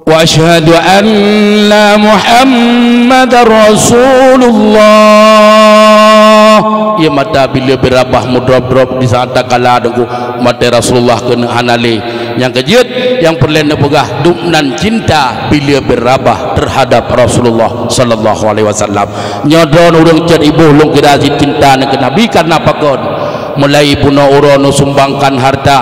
"Wa asyhadu anna Muhammadar Rasulullah." Ié mata Bilal bin Rabah meudrop-drop di saát takala Teungku, watée Rasulullah keuneuk hana lé. Nyang keujeuet, nyang peureulée neupeugah, dumnan cinta Bilal bin Rabah terhadap Rasulullah sallallahu alaihi wasallam. Nyoe droeneuh ureuëng cit iboh lôn kira cit cinta neuh keu Nabi karena pakon? Mulai bunoe uroe neusumbangkan harta,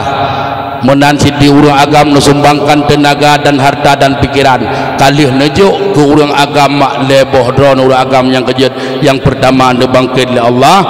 meunan sidroe ureuëng agam neusumbangkan teunaga dan harta dan pikiran. Ka lheueh neujok keu ureuëng agam mak lhée boh droeneuh ureuëng agam nyang keujeuet. Nyang peurtama neubangkét lé Allah,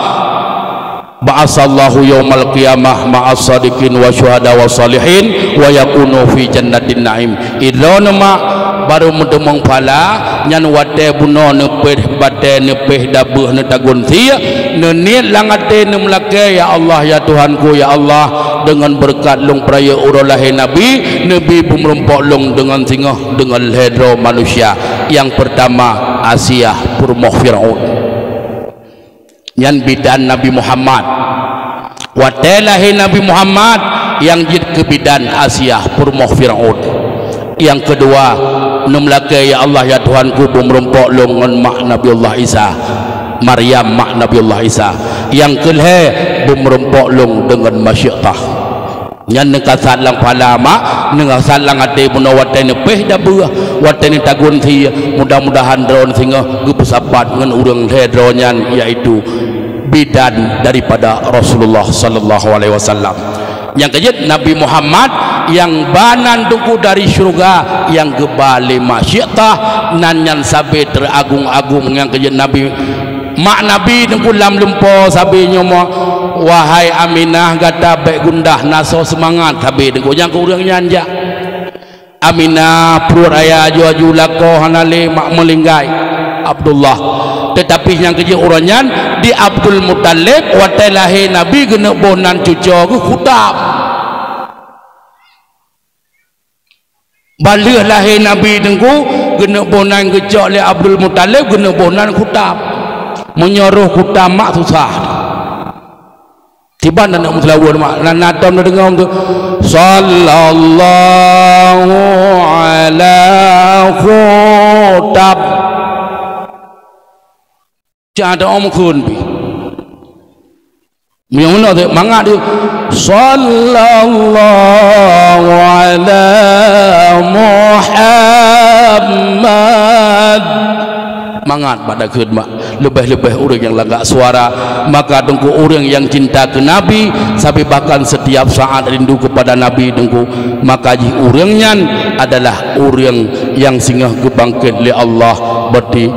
"Ba'asallahu yaumal qiyamah ma'as sadiqin wa syuhada wa salihin wa yakunu fi jannatin na'im." Idroeneuh mak barô meuteumong phala nyan watée bunoe neupéh batée, neupéh dabeuh, neutagun sie, neuniet lam até neumeulakée, "Ya Allah, ya Tuhanku, ya Allah, deungon beureukat lôn peurayeuk uroe lahé Nabi, neubi beumeurumpok lôn deungon singoh deungon lhée droe manusia." Nyang peurtama Asiah peurumoh Fir'aun. Nyan bidan Nabi Muhammad. Watée lahé Nabi Muhammad, nyang jeuet keu bidan Asiah peurumoh Fir'aun. Nyang keudua, neumeulakée, "Ya Allah, ya Tuhanku, beumeurumpok lôn ngon mak Nabiullah Isa, Maryam mak Nabiullah Isa." Nyang keulhée, "Beumeurumpok lôn deungon Masyiah." Nyan neukasat lam phala mak, neukasat lam até bunoe watée neupéh dabeuh, watée neutagun sie, mudah-mudahan droeneuh singoh geupeusapat ngon ureuëng lhée droe nyan, yaitu bidan daripada Rasulullah sallallahu alaihi wasallam. Nyang keujeuet Nabi Muhammad nyang ba nan Teungku dari syeuruga nyang geuba lé Masyittah, nan nyan sabe teuagong-agong. Nyang keujeuet Nabi, mak Nabi Teungku lam lumpoe sabe nyoe, "Wahai Aminah, gata bék gundah, na soe seumangat sabe Teungku." Nyang keu ureuëng nyan jak. Aminah, pruet ayah aju-aju lakoe hana lé mak meulinggai Abdullah. Teutapi nyang keujeuet uroe nyan di Abdul Muthalib watée lahé Nabi geuneuk boh nan cucoe geuh khutam. Ban lheueh lahé Nabi Teungku geuneuk boh nan geucok lé Abdul Muthalib geuneuk boh nan khutam. Meunyoe roh khutam mak susah. Tiban aneuk meuseulaweuet mak, na, na tom na deungoe tu, "Sallallahu ala khutab." Cah tom kheun pi. Meunyoe meunoe tu mangat di, "Sallallahu ala Muhammad." Mangat bak takheun mak. Leubeh-leubeh ureuëng nyang lagak suara, maka Teungku ureuëng nyang cinta keu Nabi, sabe bahkan setiap saat rindu kepada Nabi Teungku, maka jih ureuëng nyan adalah ureuëng nyang singoh geubangket lé Allah, berarti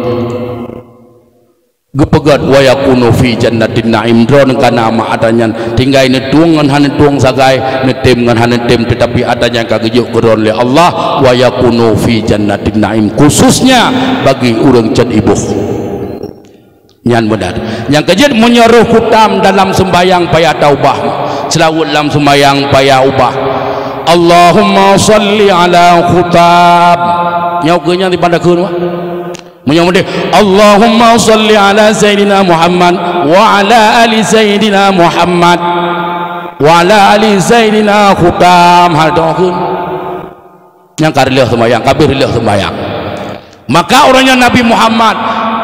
geupeugét, "Wa yakunu fi jannatin na'im." Droeneuh ka na mak atra nyan, tinggai neutueng ngon hana neutueng sagai, neutem ngon hana neutem, teutapi atra nyan ka geujok keu droeneuh lé Allah, "Wa yakunu fi jannatin na'im." Khususnya bagi ureuëng cot iboh. Nyan meunan. Nyang keujeuet meunyoe roh khutam dalam seumbahyang payah taubah. Seulaweuet lam seumbahyang payah ubah. Allahumma shalli ala khutam. Nyoe keuh nyang dipandang kheun, wah. Meunyoe meudeh, Allahumma shalli ala Sayyidina Muhammad wa ala ali Sayyidina Muhammad wa ala ali Sayyidina khutam. Hal doa kheun. Nyang ka reuloh seumbahyang, ka abéh reuloh seumbahyang. Maka uroe nyoe Nabi Muhammad,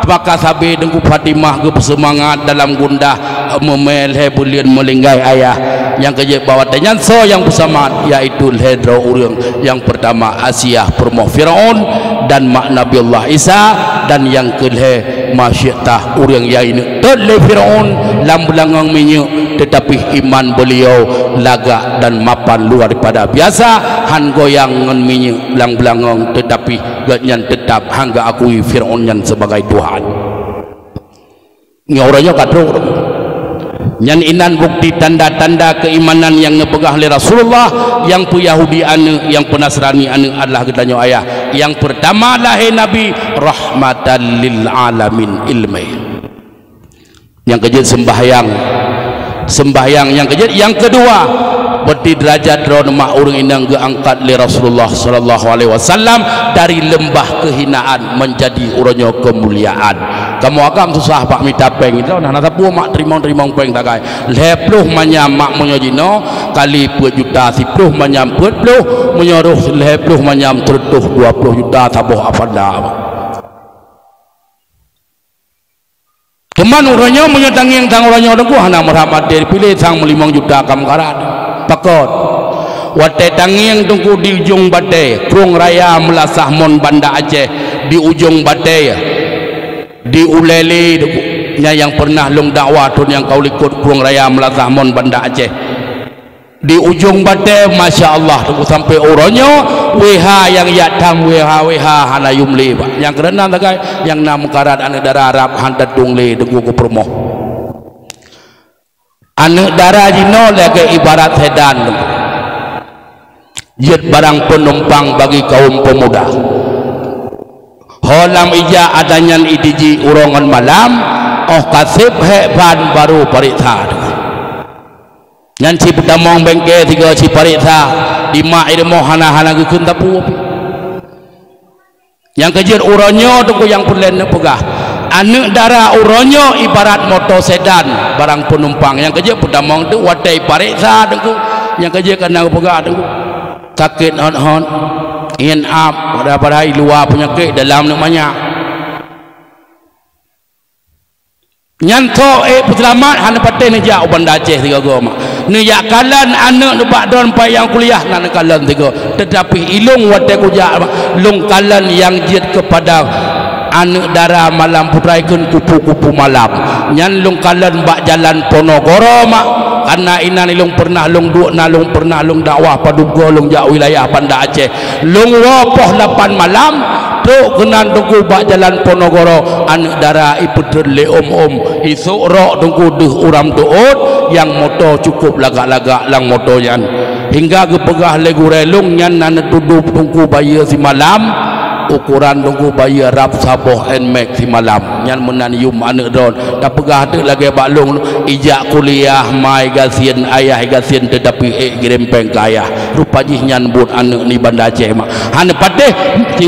maka sabe Teungku Fatimah geupeuseumangat dalam gundah, meumé lhée buleuen meulinggai ayah. Nyang keujeuet bak watée nyan soe nyang peusemangat, yaitu lhée droe ureuëng. Nyang peurtama Asiah peurumoh Firaun dan mak Nabi Allah Isa, dan nyang keu lhée Masyittah ureuëng nyang ineuk tot lé Firaun lam beulangöng minyeuk, teutapi iman beuliau lagak dan mapan luar daripada biasa, han goyang ngon minyeuk lam beulangöng, teutapi gobnyan teutap han geuakui Firaun nyan sebagai Tuhan. Nyoe uroe nyoe ka trok. Nyan inan bukti tanda-tanda keuimanan nyang neupeugah lé Rasulullah, nyang peu Yahudi aneuk, nyang peu Nasrani aneuk adalah geutanyoe ayah. Nyang peurtama lahé Nabi rahmatan lil alamin, ileumé. Nyang keujeuet seumbahyang. Seumbahyang nyang keujeuet. Nyang keudua, beuti deurajat droeneuh mak ureuëng inong geuangkat lé Rasulullah sallallahu alaihi wasallam dari leumbah keuhinaan menjadi uroe nyoe keumuliaan. Kamoe agam susah bak mita péng, droeneuh hana sapeue mak teurimong-teurimong péng sagai. Lhée ploh manyam mak meunyoe jinoe kali peuet juta, siploh manyam peuet ploh, meunyoe roh lhée ploh manyam seureutôh dua ploh juta saboh Avanza. Teuma uroe nyoe meunyoe tangieng sang uroe nyoe Teungku hana meurhah maté, piléh sang meulimong juta ka meukarat. Pakon? Watée tangieng Teungku di Ujong Batée, Krueng Raya Meulasah Mon Banda Aceh, di Ujong Batée, di Ulée Lheue Teungku. Nyan nyang peureunah lôn dakwah thon nyang ka u likot Krueng Raya Meulasah Mon Banda Aceh. Di Ujong Batée, masya Allah, Teungku, sampoe uroe nyoe, W H nyang jak tham W H, W H hana yum lé, Pak. Nyang keureunan sagai, nyang na meukarat aneuk dara rab han tatueng lé Teungku keu peurumoh. Aneuk dara jinoe lagée ibarat sedan, Teungku. Jeuet barang peunumpang bagi kaum peumuda. Ho lam ija ada nyan idiji uroe ngon malam, óh ka seb hék ban barô pareksa, Teungku. Nyan si peutamong bengke sigoe si pareksa, di mak i rumoh hana-hana geukheun sapeue. Nyang keujeuet uroe nyoe Teungku nyang peureulée neupeugah, aneuk dara uroe nyoe ibarat moto sedan barang peunumpang. Nyang keujeuet peutamong teuk watée pareksa Teungku. Nyang keujeuet kana geupeugah Teungku, sakét hot-hot, ngieng ap, padahai-padahai luwa peunyakét, dalam neuk manyak. Nyan tho ék peuseulamat hana patéh neujak u Banda Aceh sigoe-goe mak. Neujak kalon aneuk nibak droeneuh nyang kuliah na neukalon sigoe. Teutapi ilong watée kujak mak, lôn kalon nyang jeuet keupada Aneuk dara malam putra ikheun kupu-kupu malam. Nyan lôn kalon bak jalan Ponorogo mak. Karena inan lôn pernah lôn duek na lôn pernah lôn dakwah padub goe lôn jak wilayah Banda Aceh. Lôn woe poh lapan malam, trok keunan teungku bak jalan Ponorogo, aneuk dara ipeutreun lé om-om, isok rok teungku deuh uram teuôt, nyang moto cukup lagak-lagak lam moto nyan. Hingga geupeugah lé gurée lôn nyan na neutudôh teungku bayeue simalam, ukoran teungku bayeue rab saboh Nmax simalam. Nyan meunan yum aneuk droen. Tapeugah teuk lagée bak lôn, ijak kuliah mai gasien, ayah gasien teutapi ék girempeng keu ayah. Rupa jih nyan buet aneuk di Banda Aceh mak. Hana patéh,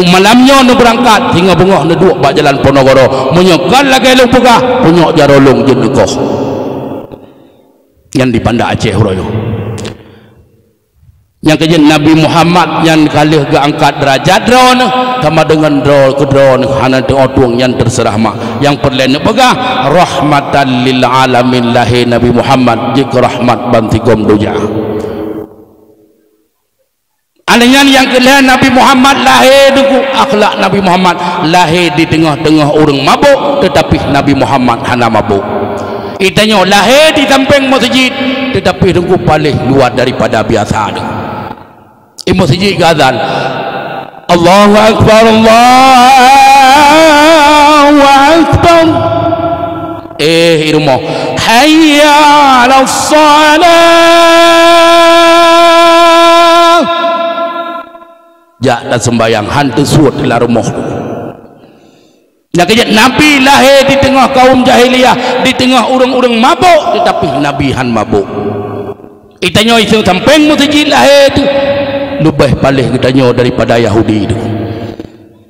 malam nyoe neubeurangkat, singoh beungoh neuduek bak jalan Ponorogo. Meunyoe kon lagée lôn peugah, punyok jaroe lôn jeuet neukoh. Nyan di Banda Aceh uroe nyoe. Nyang keujeuet Nabi Muhammad nyan ka lheueh geuangkat deurajat droeneuh, teuma deungon droe keu droeneuh hana teuôt tueng nyan teuseurah mak. Nyang peureulée neupeugah, rahmatan lil alamin lahé Nabi Muhammad jeuet keu rahmat bansigom donya. Aneuëk nyan nyang keu lhée Nabi Muhammad lahé teungku, akhlak Nabi Muhammad lahé di teungoh-teungoh ureuëng mabök, teutapi Nabi Muhammad hana mabök. Geutanyoe lahé di sampéng meuseujid, teutapi teungku paléh luwa daripada biasa teungku. Di meuseujid geuazan, "Allahu Akbar, Allahu Akbar." Eh, di rumoh, "Hayya 'alas shalah." Jak taseumbahyang, han teusuet lam rumoh. Nyang keujeuet Nabi lahé di teungoh kaum jahiliyah, di teungoh ureuëng-ureuëng mabök, teutapi Nabi han mabök. Geutanyoe di sampéng meuseujid lahé teungku, leubeh paléh geutanyoe daripada Yahudi teungku.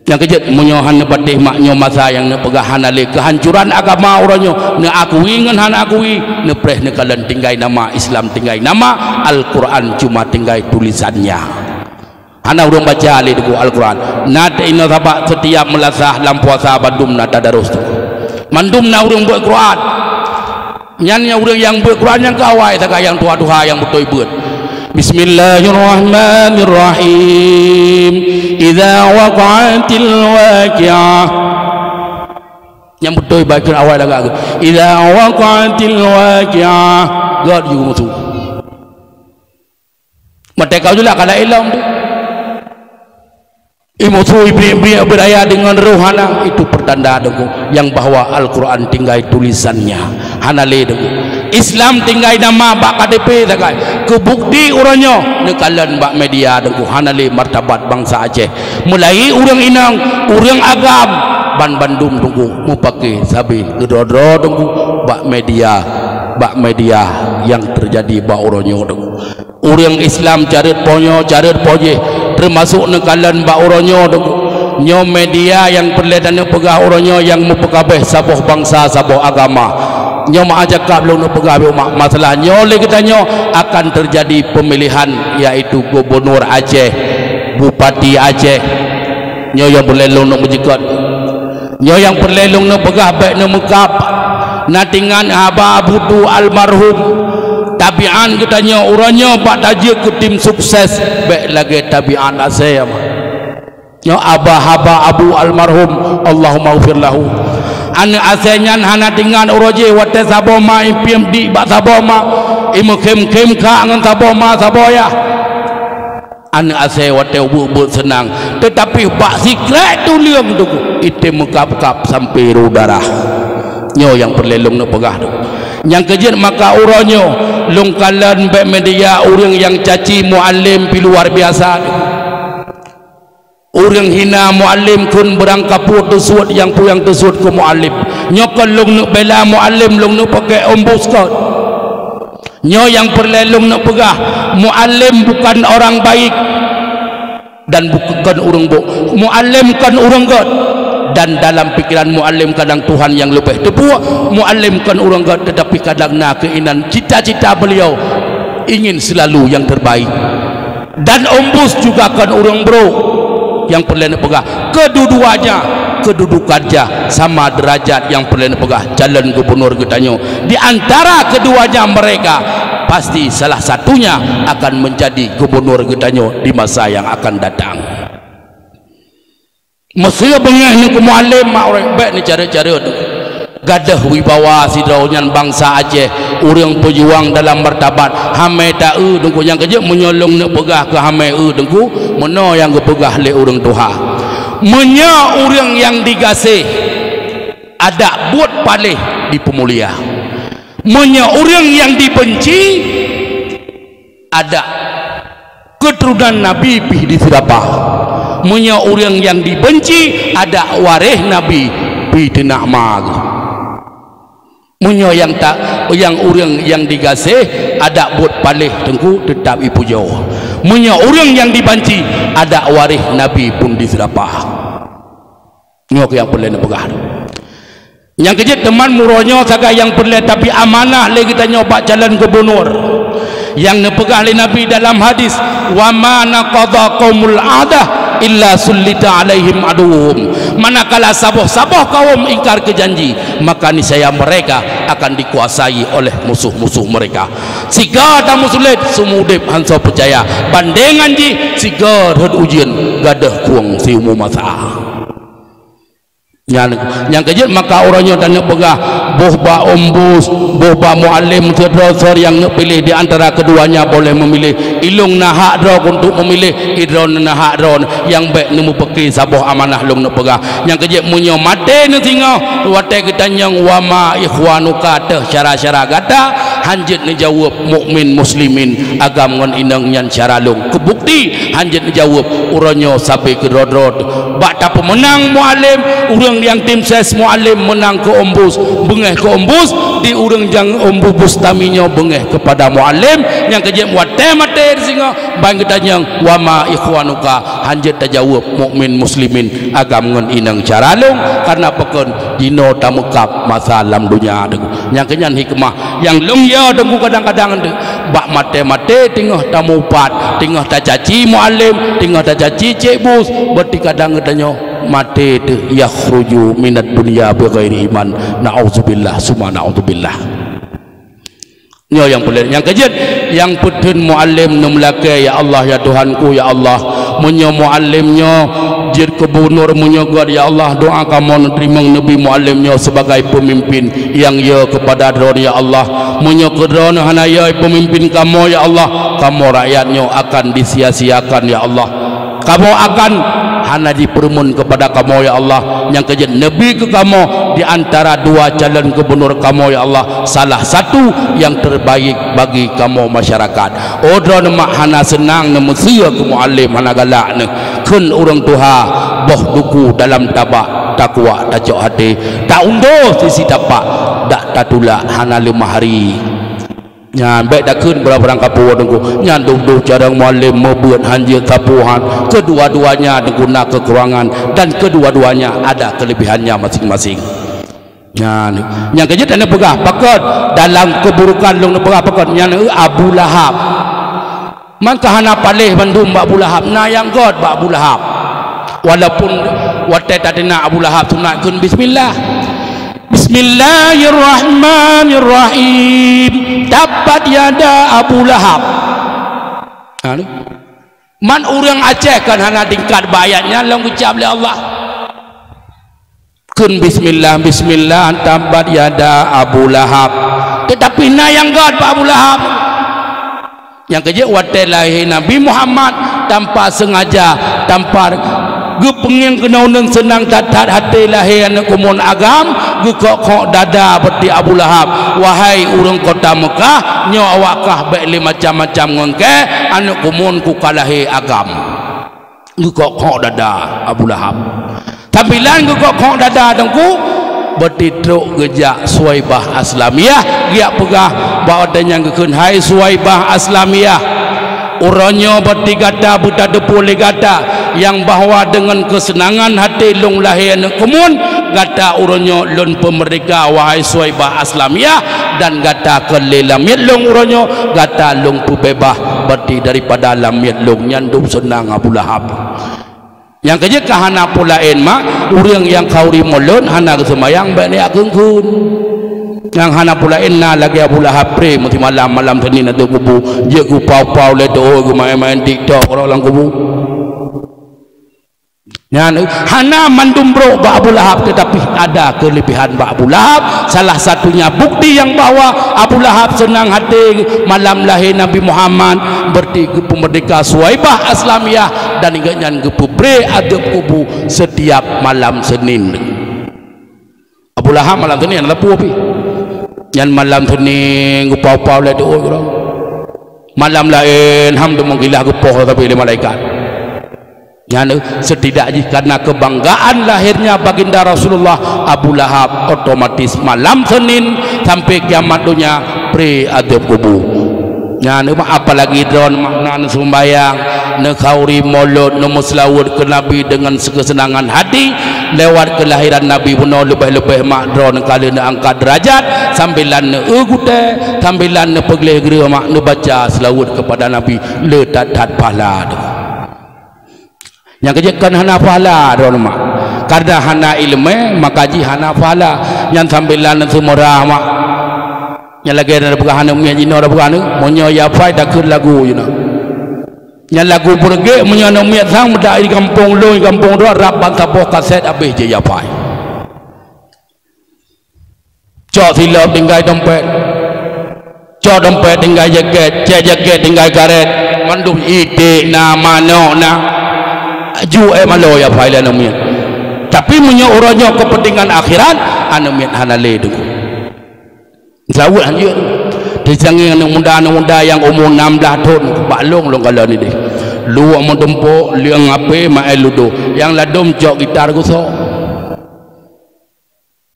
Nyang keujeuet meunyoe hana patéh mak nyoe masa nyang neupeugah hana lé keuhancuran agama uroe nyoe, neuakui ngon hana akui, neupreh neukalon tinggai nama Islam, tinggai nama Al-Quran, cuma tinggai tulisannya. Hana ureuëng baca lé teungku Al-Quran. Na teuingat sabab setiap meulasah lam puasa bandum na tadarus teungku. Mandum na ureuëng beuet Quran. Nyan nyang ureuëng nyang beuet Quran nyang keu awai sagai nyang tuha-tuha nyang beutôi beuet. Bismillahirrahmanirrahim. Idza waqa'atil waqi'ah. Nyang beutôi baca awai lagak. Idza waqa'atil waqi'ah. Gét ju musuh. Maté kau jula kada ilom tu. Di musuh biek-biek beuraya deungon roh hana, itu pertanda deungon nyang bahwa Al-Quran tinggai tulisannya. Hana lé deungon. Islam tinggai nama bak K T P sagai. Keu bukti uroe nyoe neukalon bak media deungon hana lé martabat bansa Aceh. Meulahi ureuëng inong, ureuëng agam, ban bandum deungon mupake sabe geudroe-droe deungon bak media, bak media nyang teujadi bak uroe nyoe deungon. Ureuëng Islam careuet po nyoe, careuet po jih, teumasok neukalon bak uroe nyoe deungon. Nyoe media nyang peureulée tanyoe peugah uroe nyoe nyang meupeukabeh saboh bansa, saboh agama. Nyoe meu'ah cakap lôn neupeugah bak umat, masalah nyoe lé geutanyoe akan teujadi peumilihan, yaitu gubunur Aceh, bupati Aceh. Nyoe nyang peureulée lôn neumeujikot. Nyoe nyang peureulée lôn neupeugah bék neumeukab. Na tingat haba Abu Tu almarhum. Tabiat geutanyoe uroe nyoe bak tajeuet keu tim sukses bék lagée tabiat asée. Nyoe aba haba Abu almarhum, Allahumma ghfir lahu. Aneuëk asée nyan hana tingat uroe jih watée saboh ma ipiep dik bak saboh ma, imeukhém-khém kak ngon saboh ma saboh yah. Aneuëk asée watée ubeut-ubeut seunang, teutapi bak sikrék tuleueng teungku, item meukab-kab sampoe rô darah. Nyoe nyang peureulée lôn neupeugah tu. Nyang keujeuet maka uroe nyoe, lôn kalon bék media ureuëng nyang caci mualem pi luar biasa tu. Ureuëng hina mualem kheun beurangkapeue teusuet nyang peue nyang teusuet keu mualem. Nyoe kon lôn neubela mualem, lôn neupake ombus kon. Nyoe nyang peureulée lôn neupeugah, mualem bukan orang baik dan bukan ureuëng bok. Mualem kon ureuëng gét. Dan dalam pikiran mualem kadang Tuhan nyang leubeh teupeue, mualem kon ureuëng gét, tetapi kadang na keuinginan cita-cita beliau ingin selalu yang terbaik. Dan ombus juga kon ureuëng brok. Nyang peureulée neupeugah, kedua-duanya kedudukannya sama derajat. Nyang peureulée neupeugah calon gubunur geutanyoe. Di antara keduanya mereka, pasti salah satunya akan menjadi gubunur geutanyoe di masa yang akan datang. Meuseu beungéh nyoe keu Mualem, mak ureuëng bék neucarét-carét. Gadôh wibawa sidroe nyan bansa Aceh, ureuëng peujuang dalam martabat, hamé ta-eu deungku nyang keujeuet meunyoe lôn neupeugah keu hamé eu deungku, meunoe nyang geupeugah lé ureuëng tuha. Meunyoe ureuëng nyang digaséh, adak buet paléh dipeumulia. Meunyoe ureuëng nyang dibeunci, adak keuturonan Nabi pih diseurapa. Meunyoe ureuëng nyang dibeunci, adak waréh Nabi pih teunak ma geuh. Meunyoe nyang ta-, nyang ureuëng nyang digaséh, adak buet paléh teungku teutap ipujoe. Meunyoe ureuëng nyang dibanci, adak waréh Nabi pun diseurapa. Nyoe keuh nyang peureulée neupeugah. Nyang keujeuet teuma uroe nyoe sagai nyang peureulée tapi amanah lé geutanyoe bak calon gubunur. Nyang neupeugah lé Nabi dalam hadis, "Wa ma naqadha qaumul ahda illa sullita alaihim aduwwuhum." Manakala saboh-saboh kaum ingkar keu janji, maka niscaya mereka akan dikuasai oleh musuh-musuh mereka. Siga tameusulet, seumeu udeb han soe peucaya. Bandéngan jih, siga rhot ujeuen, gadôh krueng siumu masa. Nyan, nyang keujeuet maka uroe nyoe taneuk peugah, boh bak ombus, boh bak mualem, sidroe-droe nyang neupiléh di antara keuduanya boleh meumilih. Ilong na hak droe untuk meumilih, idroe na hak droe nyang bék neumeupeukée saboh amanah lôn neupeugah. Nyang keujeuet meunyoe maté neusingoh, watée geutanyong wa ma ikhwanuka teuh syara-syara gata, han jeuet neujaweueb mukmin muslimin agam ngon inong nyan syara lôn. Keubukti han jeuet neujaweueb uroe nyoe sabe keudroe-droe. Bak tapeumeunang mualem, ureuëng nyang tim ses mualem meunang keu ombus, beungéh keu ombus, di ureuëng nyang ombus bustami nyoe beungéh keupada mualem, nyang keujeuet watée maté disingoh, ban geutanyong wa ma ikhwanuka, han jeuet tajaweueb mukmin muslimin agam ngon inong syara lôn, karna pakon jinoe tameukab masa lam donya deungoe. Nyang keunyan hikmah nyang lôn yo deungoe kadang-kadang deuh bak maté-maté teungoh tamupat, teungoh tacaci mualem, teungoh tacaci cek bus, berarti kadang geutanyoe maté teuh yakhruju minad dunya bighairi iman. Naudzubillah summa naudzubillah. Nyoe nyang peureulée. Nyang keujeuet, nyang peutheun mualem neumeulakée, "Ya Allah, ya Tuhanku, ya Allah, meunyoe mualem nyoe jeuet keu gubunur, meunyoe göt, ya Allah, doa kamoe neuteurimong neubi mualem nyoe sibagai peumimpin nyang yo keupada droeneuh, ya Allah. Meunyoe keu droeneuh hana yo peumimpin kamoe, ya Allah, kamoe rakyat nyoe akan disia-siakan, ya Allah." Kamoe akan hana jipeureumeun keupada kamoe, ya Allah. Nyang keujeuet neubi keu kamoe di antara dua calon gubunur kamoe, ya Allah, salah satu nyang terbaik bagi kamoe masyarakat. Oh, droeneuh mak hana seunang neumeusie keu mualem, hana galak neuh. Kheun ureuëng tuha, boh duku dalam tabak, takuak tacok até, ta-undo sisi tapak, dak tatulak hana leumah hari. Nyan, bék takheun barang-barang kapeue deungoe. Nyan dum-dum carông mualem meubeuet han jeuet sapeue han. Kedua-duanya deungoe na keukurangan dan kedua-duanya ada kelebihannya masing-masing. Nyan, nyang keujeuet hana peugah pakon dalam keuburukan lôn peugah pakon nyan, eh, Abu Lahab. Maka hana paléh bandum bak Abu Lahab, na nyang göt bak Abu Lahab. Walaupun watée tateunak Abu Lahab sunat kheun bismillah. Bismillahirrahmanirrahim. Tabbat yada Abu Lahab. Ha, ni. Man ureuëng Aceh kan hana tingkat bak ayat nyan lom geucab lé Allah. Kheun bismillah, bismillah, tabbat yada Abu Lahab. Tetapi na nyang göt bak Abu Lahab. Nyang keujeuet watée lahé Nabi Muhammad tanpa sengaja, tanpa geupeungieng keunoe ureuëng seunang that-that até lahé aneuëk keumuen agam, geukok-kok dada beuti Abu Lahab, "Wahai ureuëng kota Meukah, nyoe awak kah bék lé macam-macam ngon kée, aneuëk keumuen ku ka lahé agam." Geukok-kok dada Abu Lahab. Tampilan geukok-kok dada teungku, beuti trok geujak Suwaibah Aslamiyah, geujak peugah bak watée nyan geukheun, "Hai Suwaibah Aslamiyah, uroe nyoe beuti gata beutateupeu lé gata nyang bahwa deungon keuseunangan até lôn lahé aneuëk keumuen, gata uroe nyoe lôn peumeurdeka, wahai Suwaibah Aslamiyah, dan gata keu lé lamiet lôn uroe nyoe, gata lôn peubeubaih beuti daripada lamiet lôn." Nyan dum seunang Abu Lahab. Nyang keujeuet ka hana peue laén mak, ureuëng nyang khauri mulod hana geuseumayang bék neujak kheun-kheun. Nyang hana peue laén na lagée Abu Lahab pré meusimalam malam Senin ateueh kubu, jeuet geupau-pau lé teuôt geumaén-maén TikTok rot lam kubu. Nyan, hana mandum brok bak Abu Lahab, tetapi ada kelebihan bak Abu Lahab. Salah satunya bukti yang bahwa Abu Lahab senang hati malam lahir Nabi Muhammad, berarti geupeu merdeka Suwaibah Aslamiyah, dan ingat nyan geupeubre adab kubu setiap malam Senin. Abu Lahab malam Senin hana lapor pih. Nyan malam Senin geupau-pau lé doa keudroe. Malam laén ham deungon gilah geupoh tapi lé malaikat. Nyan setidak jih karena kebanggaan lahirnya baginda Rasulullah, Abu Lahab otomatis malam Senin sampai kiamat dunia pre adab kubu. Nyan mak, apalagi droe makna neusumbayang, neukhauri molod, neumeuseulaweuet keu Nabi deungon keuseunangan hati lewat keulahiran Nabi bunoe, leubeh-leubeh mak droe ka lheueh neuangkat derajat, sambilan neueu gutée, sambilan neupeugleh greuh mak neubaca seulaweuet keupada Nabi, le that-that pahala teuh. Nyang keujeuet kon hana pahala droeneuh mak. Karena hana iéleumé, maka jih hana pahala. Nyan sambilan seumeurah mak. Nyang lagée na peugah aneuk miet jinoe na peugah aneuk, meunyoe ya pai takheun lagu jinoe. Nyan lagu peureugét meunyoe aneuk miet sang meudak di gampông lôn, di gampông droe rab ban saboh kaset habéh jih ya pai. Cok silop tinggai dompet. Cok dompet tinggai jaket, cek jaket tinggai karet. Mandum iték na, manok na. Ju ék malo ya pai lé aneuk miet. Tapi meunyoe uroe nyoe kepentingan akhirat, aneuk miet hana lé deungoe. Seulaweuet hanjeuet. Teusangieng aneuk muda-aneuk muda nyang umu enam belas thon bak lôn, lôn kalon idéh. Luwok meutumpok, leueng H P, maén ludo. Nyang ladôm cok gitar gusok.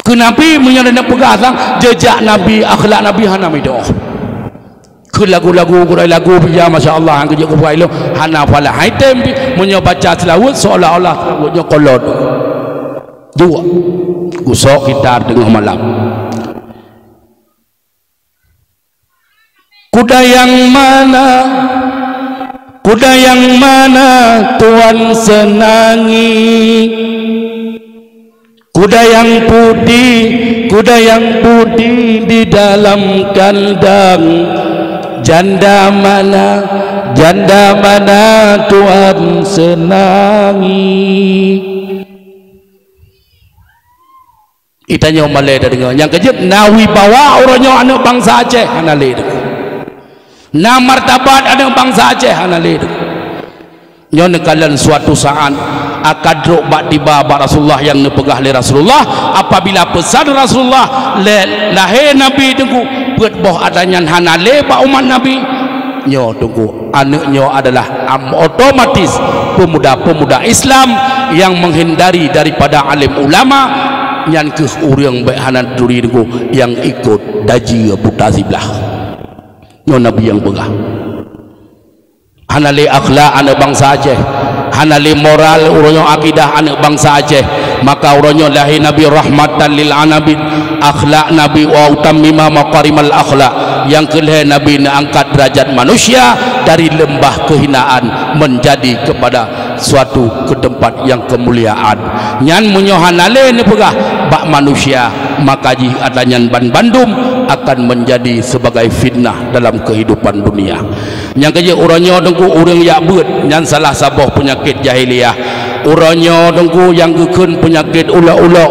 Keu Nabi meunyoe na peugah sang jejak Nabi, akhlak Nabi hana meudoh. Keu lagu-lagu, gurée lagu bija, masya Allah, han keujeuet keu bukai lôn, hana pahala. Hai tem pi, meunyoe baca seulaweuet seolah-olah seulaweuet nyoe kolot. Dua. Gusok gitar teungoh malam. Kuda yang mana, kuda yang mana Tuan senangi? Kuda yang putih, kuda yang putih di dalam kandang. Janda mana, janda mana Tuan senangi? Itanyoe malée tadeungoe. Nyang keujeuet na wibawa uroe nyoe aneuk bansa Aceh hana lé deungoe. Na martabat aneuk bansa Aceh hana lé deungoe. Nyoe neukalon suatu saat akan trok bak tiba bak Rasulullah nyang neupeugah lé Rasulullah, apabila peusan Rasulullah lé lahé Nabi teungku, peuet boh atra nyan hana lé bak umat Nabi. Nyoe teungku, aneuk nyoe adalah am-, otomatis pemuda-pemuda Islam nyang meuhindari daripada alim ulama, nyan kheueh ureuëng bék hana turi teungku nyang ikot daji buta siblah. Nyoe Nabi nyang peugah. Hana lé akhlak aneuk bansa Aceh, hana lé moral uroe nyoe akidah aneuk bansa Aceh. Maka uroe nyoe lahé Nabi rahmatan lil alamin, akhlak Nabi wa utammima makarimal akhlak. Nyang keulhée Nabi neuangkat derajat manusia dari leumbah kehinaan menjadi kepada suatu ke tempat nyang keumuliaan. Nyan meunyoe hana lé neupeugah bak manusia, maka jih atra nyan banbandum akan menjadi sebagai fitnah dalam kehidupan dunia. Nyang keujeuet uroe nyoe teungku ureuëng jak beuet, nyan salah saboh peunyakét jahiliyah. Uroe nyoe teungku nyang geukheun peunyakét ulok-ulok.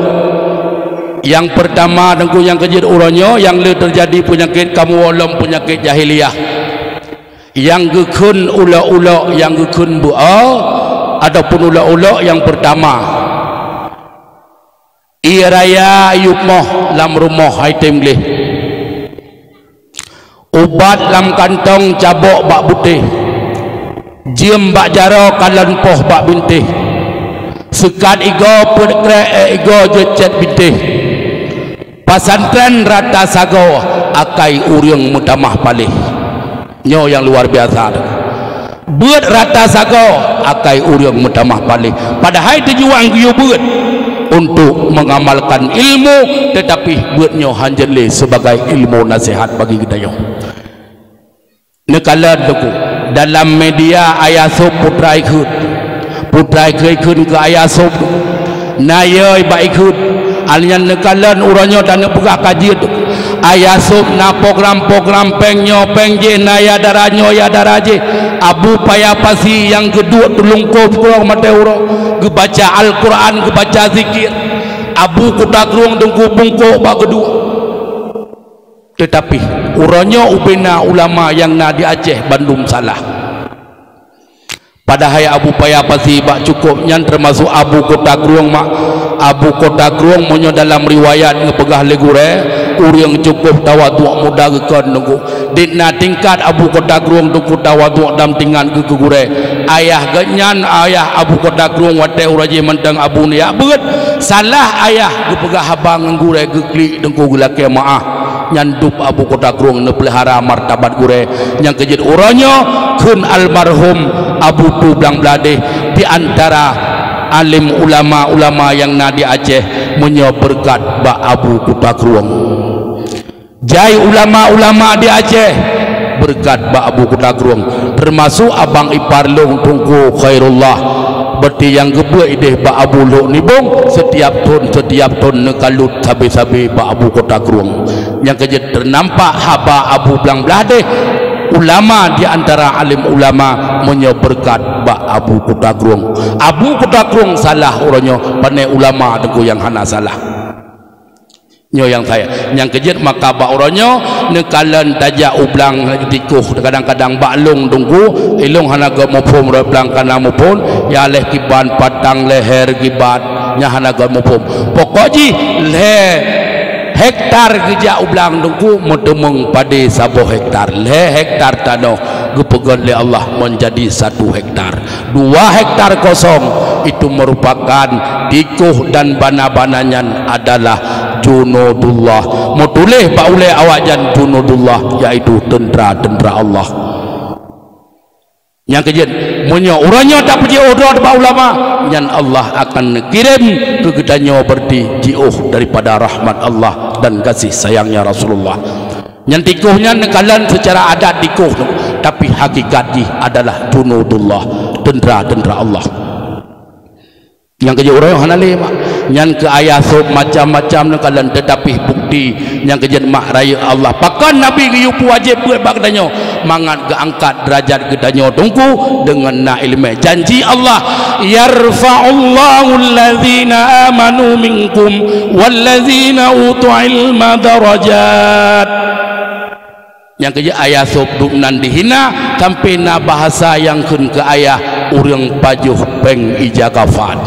Nyang peurtama teungku nyang keujeuet uroe nyoe nyang le teujadi peunyakét kamoe lom peunyakét jahiliyah. Nyang geukheun ulok-ulok, nyang geukheun beuo ataupun ulok-ulok nyang peurtama. Ié raya yup moh lam rumoh hai tem gleh. Ubat lam kantong cabok bak butéh. Jeuem bak jaroe kalon poh bak bintéh. Seukat igoe peuet krek ék igoe jeuet cét bintéh. Pesantren rata sagoe akai ureuëng meutamah paléh. Nyoe nyang luar biasa. Beuet rata sagoe akai ureuëng meutamah paléh. Padahai tujuan geuyue beuet untuk mengamalkan ilmu, tetapi beuet nyoe hanjeuet lé sebagai ilmu nasihat bagi geutanyoe. Neukalon teungku, dalam media ayah sôb putra ikheun. Putra ikheun keu ayah sôb. Na yoi bak ikheun. Alnyan neukalon uroe nyoe taneuk peugah ka jeuet. Ayah Sop na program-program péng nyoe, péng jéh, na ya dara nyoe, ya dara jéh. Abu Paya Pasi nyang geuduek tulungkôb keudroe maté uroe, geubaca Al-Quran, geubaca zikir. Abu Kuta Krueng teungku bungkôk bak geuduek. Teutapi, uroe nyoe ubena ulama nyang na di Aceh bandum salah. Padahai Abu Paya Pasi bak cukôp nyan teumasuk Abu Kuta Krueng mak. Abu Kuta Krueng meunyoe dalam riwayat geupeugah lé gurée, ureuëng cukôp tawaduk muda geukon teungku. Dit na tingkat Abu Kuta Krueng teungku tawaduk dan tingat geuh keu gurée. Ayah geuh nyan, ayah Abu Kuta Krueng watée uroe jéh mantong Abu neujak beuet. Salah ayah geupeugah haba ngon gurée geuklik teungku geulakée meuáh. Nyan dub Abu Kuta Krueng neupeulihara martabat gurée. Nyang keujeuet uroe nyoe kheun almarhum Abu Tu Blang Bladeh di antara alim ulama-ulama nyang na di Aceh meunyoe beureukat bak Abu Kuta Krueng. Jai ulama-ulama di Aceh beureukat bak Abu Kuta Krueng, teumasuk abang ipar lôn Teungku Khairullah. Berarti nyang geubeuet ideh bak Abu Lhok Nibong, setiap thon, setiap thon neukalut sabe-sabe bak Abu Kuta Krueng. Nyang keujeuet teunampak haba Abu Blang Bladeh, ulama di antara alim ulama meunyoe beureukat bak Abu Kuta Krueng. Abu Kuta Krueng salah uroe nyoe, pane ulama teungku nyang hana salah. Nyoe nyang saya, nyang keujeuet maka bak uroe nyoe neukalon tajak u blang tikoh, kadang-kadang bak lôn teungku, ilôn hana geuet muphom, rot blang kana muphom, ya leh kiban patang leher kiban, nya hana geuet muphom. Pokok jih lhée hektar geujak u blang teungku meuteumeung padé saboh hektar, lhée hektar tanoh geupeugét lé Allah menjadi satu hektar. Dua hektar kosong itu merupakan tikoh dan bana-bana nyan adalah junudullah. Meutuléh bak ulée awak nyan junudullah, yaitu teuntara-teuntara Allah. Nyang keujeuet, meunyoe uroe nyoe tapeujiôh droe bak ulama, nyan Allah akan neukirém keu geutanyoe berarti jiôh daripada rahmat Allah dan kasih sayangnya Rasulullah. Nyan tikoh nyan neukalon seucara adat tikoh, tapi hakikat jih adalah junudullah, teuntara-teuntara Allah. Nyang keujeuet uroe nyoe hana lé mak. Nyan keu ayah sôb macam-macam neukalon, teutapi bukti nyang keujeuet mak rayeuk Allah. Pakon Nabi geuyue peuwajéb beuet bak geutanyoe? Mangat geuangkat deurajat geutanyoe teungku deungon na iéleumé. Janji Allah, "Yarfa'ullahu allazina amanu minkum wallazina utul ilma darajat." Nyang keujeuet ayah sôb dum nan dihina, sampoe na bahasa nyang kheun keu ayah ureuëng pajoh péng ija kafan.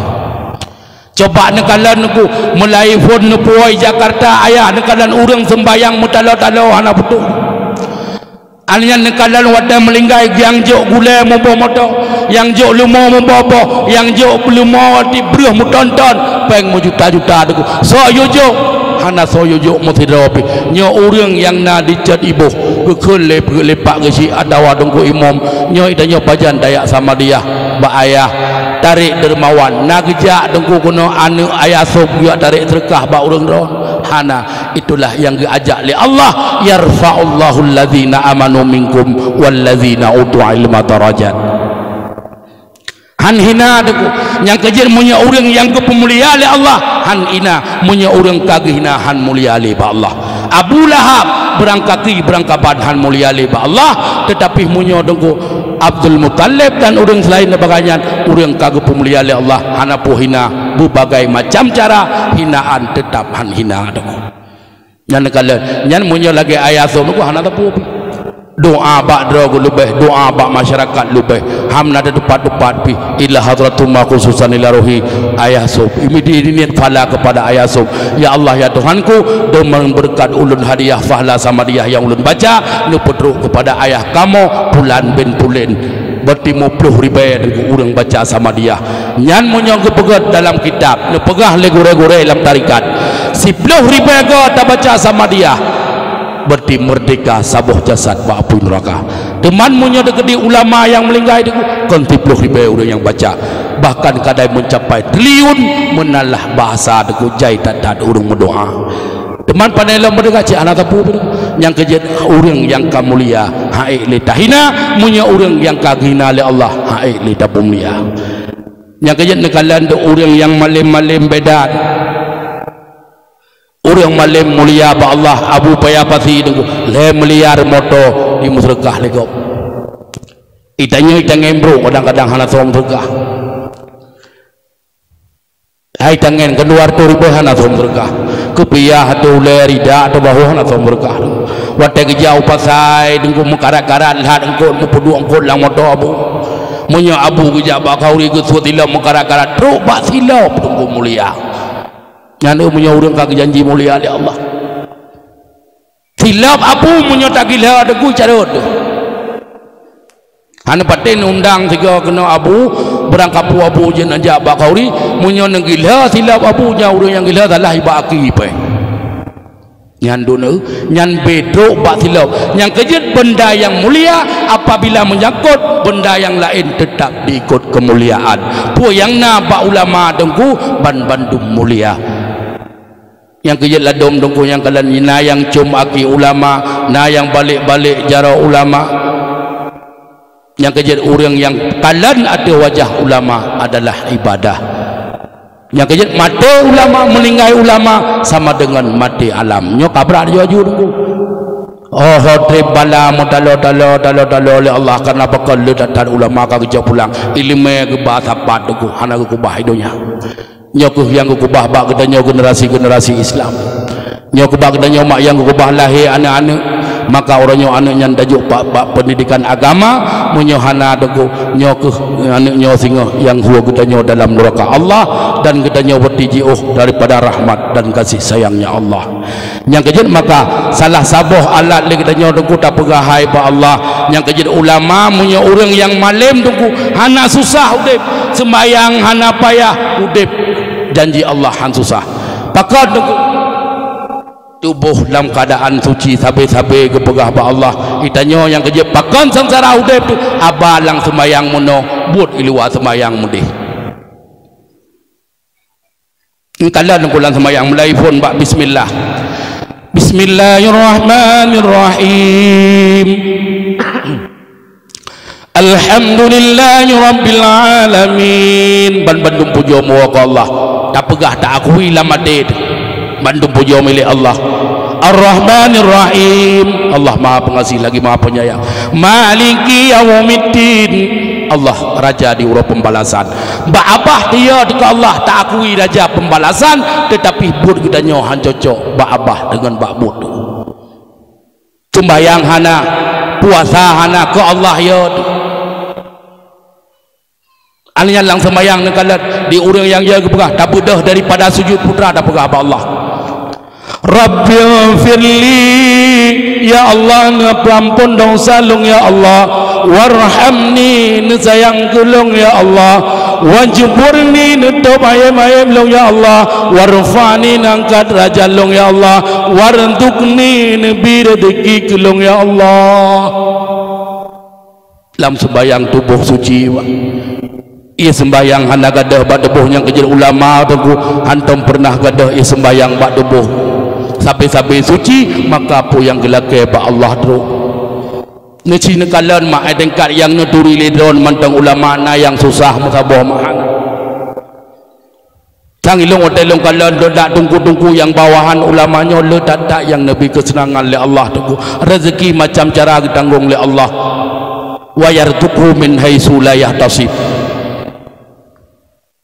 Coba neukalon ku, meulai phon neupuwoe Jakarta, ayah neukalon ureuëng seumbahyang meutalo-talo hana putôh. An nyan neukalon watée meulinggai nyang jok gulée muboh moto, nyang jok leumo muboh boh, nyang jok leumo di breueh meuton-ton, péng meujuta-juta teungku. Soe yue jok? Hana soe yue jok meusidroe pih. Nyoe ureuëng nyang na dicet iboh, geukheun lé peulepak geusyik atawa teungku imum. Nyoe itanyoe pajan tajak Samadiyah bak ayah Tarék Dermawan. Na geujak teungku keunoe aneuëk ayah sôb geujak tarék seudeukah bak ureuëng droe? Hana. Itulah nyang geuajak lé Allah, "Yarfa'ullahu allazina amanu minkum wallazina utul ilma darajat." Han hina teungku. Nyang keujeuet meunyoe ureuëng nyang geupeumulia lé Allah, han hina. Meunyoe ureuëng ka geuhina, han mulia lé bak Allah. Abu Lahab beurangkaki beurangkaban han mulia lé bak Allah, teutapi meunyoe teungku Abdul Muthalib dan ureuëng seulaén dan bagainya, ureuëng ka geupeumulia lé Allah, hana peuhina. Beubagai macam cara hinaan, teutap han hina teungku. Nyan neukalon, nyan meunyoe lagée ayah sôb teungku hana teupeu pih. Doa bak droe geuh leubeh, doa bak masyarakat leubeh. Ham na teupat-teupat pih ila hadratumma khususan ila rohi ayah sôb. Imidi niat pahala kepada ayah sôb. Ya Allah, ya Tuhanku, deungon beureukat ulôn hadiah pahala Samadiyah nyang ulôn baca, neupeutrok kepada ayah kamoe Pulan bin Pulen. Berarti muploh ribée teungku ureuëng baca Samadiyah. Nyan meunyoe geupeugét dalam kitab, neupeugah lé gurée-gurée lam tarekat, siploh ribée goe tabaca Samadiyah, berarti meurdeka saboh jasad bak apui neuraka. Teuma meunyoe teukeudi ulama nyang meulinggai teungku, kon siploh ribée ureuëng nyang baca, bahkan kadai meucapai triliun meunan lah bahasa teungku jai that-that ureuëng meudoa. Teuma pane lom meudeuka cit hana teupeu. Nyang keujeuet ureuëng nyang ka mulia han ék lé tahina, meunyoe ureuëng nyang ka geuhina lé Allah han ék lé tapeumulia. Nyang keujeuet neukalon deuh ureuëng nyang malem-malem beda. Ureuëng malém mulia bak Allah, Abu Paya Pasi Teungku, lhée miliar moto jimeuseudeukah lé gob. Itanyoe itangen brok kadang-kadang hana soe meuseudeukah. Hai tangen keudua reutôh ribée hana soe meuseudeukah. Keupiah ateueh ulée, rida ateueh bahôh hana soe meuseudeukah. Watée geujak u pasai Teungku meukarat-karat lhat eungkôt, meupeuduek eungkôt lam moto Abu. Meunyoe Abu geujak bak khauri geusut silop meukarat-karat, trok bak silop Teungku mulia. Nyan meunyoe ureuëng ka geujanji mulia lé Allah. Silop Abu meunyoe tagila Teungku carôt. Hana patéh undang sigoe keunoe Abu, beurangkapeue Abu jeuet neujak bak khauri, meunyoe neugila silop Abu, nyan ureuëng nyang gila salah iba aki pih. Nyan done, nyan beutrok bak silop. Nyang keujeuet benda nyang mulia apabila menyangkut benda nyang laén teutap diikot keumuliaan. Peue nyang na bak ulama Teungku ban bandum mulia. Nyang keujeuet ladôm Teungku nyang kalon na nyang com aki ulama, na nyang balek-balek jaroe ulama. Nyang keujeuet ureuëng nyang kalon ateueh wajah ulama adalah ibadah. Nyang keujeuet maté ulama, meuninggai ulama sama deungon maté alam. Nyoe kabrat laju-laju Teungku. Oh, treb bala meutalo-talo, talo-talo lé Allah, karena pakon le that-that ulama ka geujok pulang. Iéleumé geuba sapat Teungku, hana geukeubah i donya. Nyoe kheueh nyang geukeubah bak geutanyoe generasi-generasi Islam. Nyoe kheueh bak geutanyoe mak nyang geukeubah lahé aneuëk-aneuëk, maka uroe nyoe aneuëk nyan tajok bak, bak pendidikan agama, meunyoe hana Teungku, nyoe kheueh aneuëk nyoe singoh nyang hue geutanyoe dalam nuraka Allah dan geutanyoe beuti jiôh daripada rahmat dan kasih sayang-Nya Allah. Nyang keujeuet maka salah saboh alat lé geutanyoe Teungku tapeugah hai bak Allah. Nyang keujeuet ulama, meunyoe ureuëng nyang malém Teungku hana susah udeb, seumbahyang hana payah udeb, janji Allah han susah. Pakon Teungku? Tuboh lam keuadaan suci sabe-sabe geupeugah bak Allah. Geutanyoe nyang keujeuet pakon seungsara udeb tu, haba lam seumbahyang meunoe, buet i luwa seumbahyang meudeh. Engkala neukula seumayang, mulai phon bak bismillah. Bismillahirrahmanirrahim. Alhamdulillahirabbil alamin. Ban bandum pujoe meuwoe keu Allah. Tapeugah, taakui lam até teuh. Bandum pujoe milék Allah. Arrahmanirrahim. Allah Maha Pengasih lagi Maha Penyayang. Maliki yaumiddin. Allah Raja di uroe pembalasan. Bak abah teuh ya teuka Allah taakui Raja pembalasan, teutapi buet geutanyoe han cocok bak abah deungon bak buet. Seumbahyang hana, puasa hana, keu Allah ya teuh. Aneuëk nyan lam seumbahyang neukalon di ureuëng nyang ya geupeugah, tabeudôh daripada sujud putra tapeugah bak Allah. Rabbighfirli, ya Allah, neupeuampon desya lôn, ya Allah. Warhamni, neusayang keu lôn, ya Allah. Wajburni, neutôb ayeb-ayeb lôn, ya Allah. Warfa'ni, neuangkat darajat lôn, ya Allah. Warzuqni, neubri rezeki keu lôn, ya Allah. Lam seumbahyang tuboh suci, Pak. Ie seumbahyang hana gadôh bak tuboh nyang keujeuet ulama teungku, hantom peureunah gadôh ie seumbahyang bak tuboh. Sabe-sabe suci, maka peue nyang geulakée bak Allah trok. Neuci neukalon mak ai tingkat nyang neuturi lé droe mantong ulama na nyang susah meusaboh mahan. Sang ilong watée lôn kalon lôn dak teungku-teungku nyang bawahan ulama nyoe le that-that nyang neubri keuseurangan lé Allah teungku. Rezeki macam cara geutanggong lé Allah. Wa yarzuqhu min haitsu la yahtasib.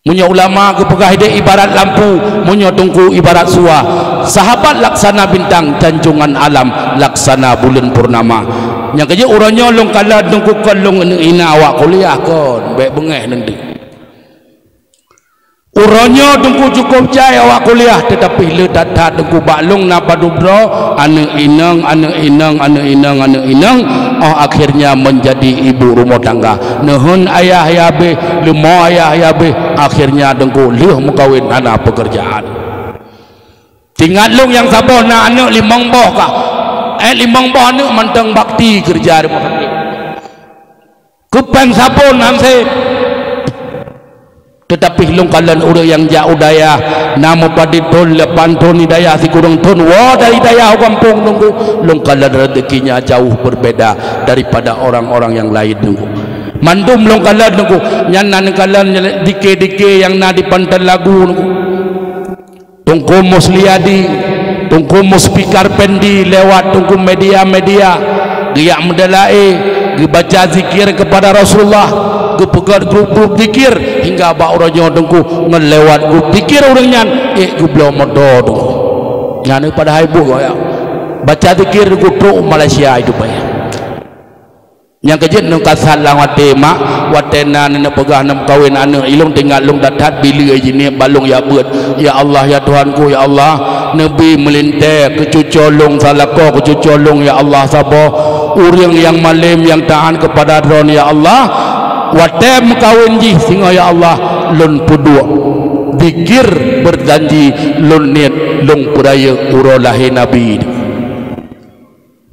Meunyoe ulama geupeugah idéh ibarat lampu, meunyoe teungku ibarat sua. Sahabat laksana bintang janjongan alam, laksana buleuen purnama. Nyang keujeuet uroe nyoe lôn kalon teungku kon lôn ina awak kuliah kon, bék beungéh nanti. Uroe nyoe teungku cukôp jai awak kuliah, teutapi le that-that teungku bak lôn na padub droe, aneuëk inong, aneuëk inong, aneuëk inong, aneuëk inong, oh akhirnya menjadi ibu rumah tangga. Neuheun ayah ya habéh, leumo ayah ya habéh, akhirnya teungku lheueh meukawen hana peukeurjaan. Ingat lôn nyang saboh na aneuëk limong boh kah? Eh, limong boh aneuëk mantong bakti keureuja rumoh tangga. Kupang sabon han sép. Teutapi lôn kalon ureuëng nyang jak u dayah, na meupadub thon, lapan thon di dayah, sikureueng thon woe dari dayah u gampông teungku, lôn kalon rezekinya jauh berbeda daripada orang-orang yang lain teungku. Mandum lôn kalon teungku, nyan na neukalon dike-dike nyang na di Panton Lagu teungku. Teungku Musliadi, Teungku Muspikar Pendi lewat teungku media-media, geujak meudalaé, geubaca zikir kepada Rasulullah, geupeugét grup-grup zikir, hingga bak uroe nyoe teungku ngon lewat grup zikir ureuëng nyan ék geubloe moto teungku. Nyan padahai buet goyang. Baca zikir teungku trok u Malaysia itu payah. Nyang keujeuet neukasat lam até mak, watée na neupeugah neumeukawen aneuëk ilong, teuingat lôn that-that bileue jih niet bak lôn jak beuet. Ya Allah, ya Tuhanku, ya Allah, neubi meulintée keu cucoe lôn, salako keu cucoe lôn, ya Allah, saboh ureuëng nyang malem nyang taát keupada Droe, ya Allah. Watée meukawen jih singoh, ya Allah, lôn peuduek zikir beujanji lôn niet lôn peurayeuk uroe lahé Nabi.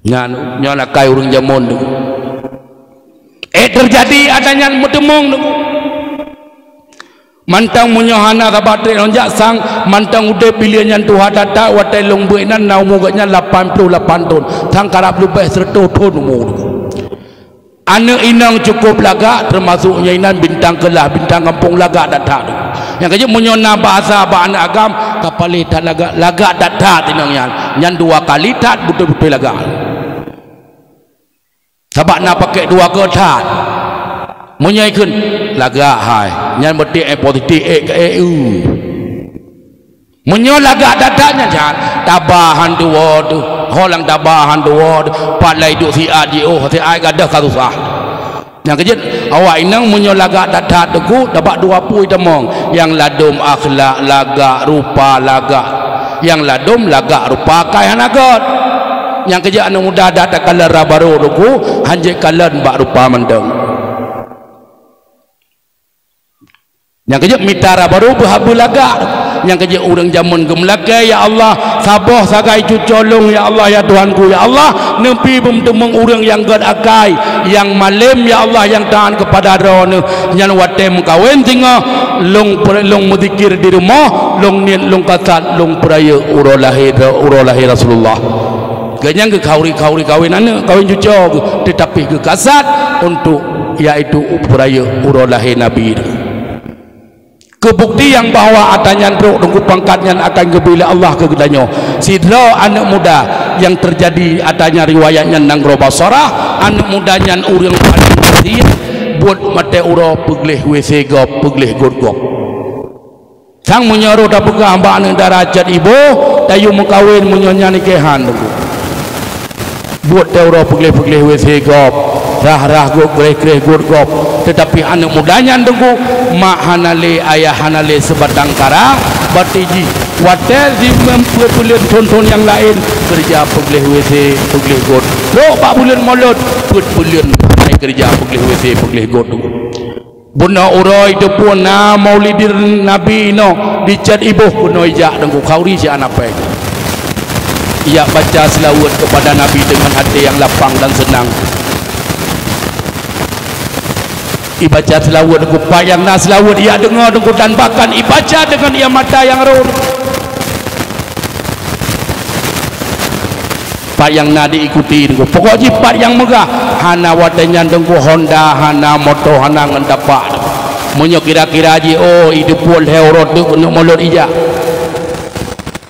Nyan, nyoe lakée ureuëng jameun tu. Eh, teujadi ata nyan meuteumong tu. Mantong meunyoe hana sabat treb lôn jak sang, mantong udeb bileue nyan tuha that-that, watée lôn beuet inan na umu geuh nyan lapan ploh lapan thon, sang karab leubeh seureutôh thon umu tu. Aneuëk inong cukup lagak, teumasuk nyan inan bintang keulah, bintang gampông, lagak that-that tu. Nyang keujeuet meunyoe na bahasa bak aneuëk agam, ka paléh that lagak, lagak that-that inong nyan. Nyan dua kali that beutôi-beutôi lagak. Sabab na pakék dua keu that. Meunyoe ikheun lagak hai, nyan berarti eh positif, eh, eh, eu. Meunyoe lagak that-that nyan, taba han tuwoe teuh, ho lam taba han tuwoe teuh, pat lé duek siat jiôh, siat gadôh ka susah. Nyang keujeuet, awak inong meunyoe lagak that-that teungku, tabak dua pui tamong, nyang ladôm akhlak lagak, rupa lagak. Nyang ladôm lagak rupa akai hana gét. Nyang keujeuet aneuëk muda dak takalon rah barô teungku, hanjeuet kalon bak rupa mantong. Nyang keujeuet mita rah barô beuha-, beulagak. Nyang keujeuet ureuëng jameun geumeulakée, ya Allah, saboh sagai cucoe lôn, ya Allah, ya Tuhanku, ya Allah, neubi beumeuteumong ureuëng nyang gét akai, nyang malem, ya Allah, nyang taát keupada Droeneueh. Nyan watée meukawen singoh, lôn per-, lôn meuzikir di rumoh, lôn niet lôn kasat, lôn peurayeuk uroe lahé, uroe lahé Rasulullah. Geuh nyan geukhauri-khauri kawen aneuëk, kawen cucoe geuh, teutapi geukasat untuk, yaitu peurayeuk uroe lahé Nabi. Keu bukti nyang bahwa ata nyan trok teungku pangkat nyan akan geubri lé Allah keu geutanyoe. Sidroe aneuëk muda nyang teujadi ata nyan riwayat nyan nanggroe Basarah, aneuëk muda nyan ureuëng paleng asia buet maté uroe peugleh W C gob, peugleh gôt gob. Sang meunyoe roh tapeugah bak aneuëk dara cot iboh, tayue meukawen meunyoe nyan ikheun han teungku. Buet teuh uroe peugleh-peugleh W C gob, rah-rah gob, greh-greh gôt gob. Teutapi aneuëk muda nyan teungku, mak hana lé, ayah hana lé, seubatang kara, bati jih. Watée jimeuem peuet buleuen thon-thon nyang laén, keureuja peugleh W C, peugleh gôt. Trok bak buleuen Molot, peuet buleuen hana keureuja peugleh W C, peugleh gôt teungku. Bunoe uroe teupeue na maulidin Nabi inoe dicet iboh keunoe ijak teungku khauri siat na péng. Ijak baca seulaweuet keupada Nabi deungon até nyang lapang dan seunang. Ibaca seulaweuet teungku, pat nyang na seulaweuet ijak deungoe teungku dan bahkan ibaca deungon ie mata nyang rhot. Pat nyang na diikuti teungku. Pokok jih pat nyang meugah. Hana watée nyan teungku Honda, hana moto, hana ngon tapak. Meunyoe kira-kira jih, oh, ideupuet lhée uroe teuk keuneuk Molot ijak.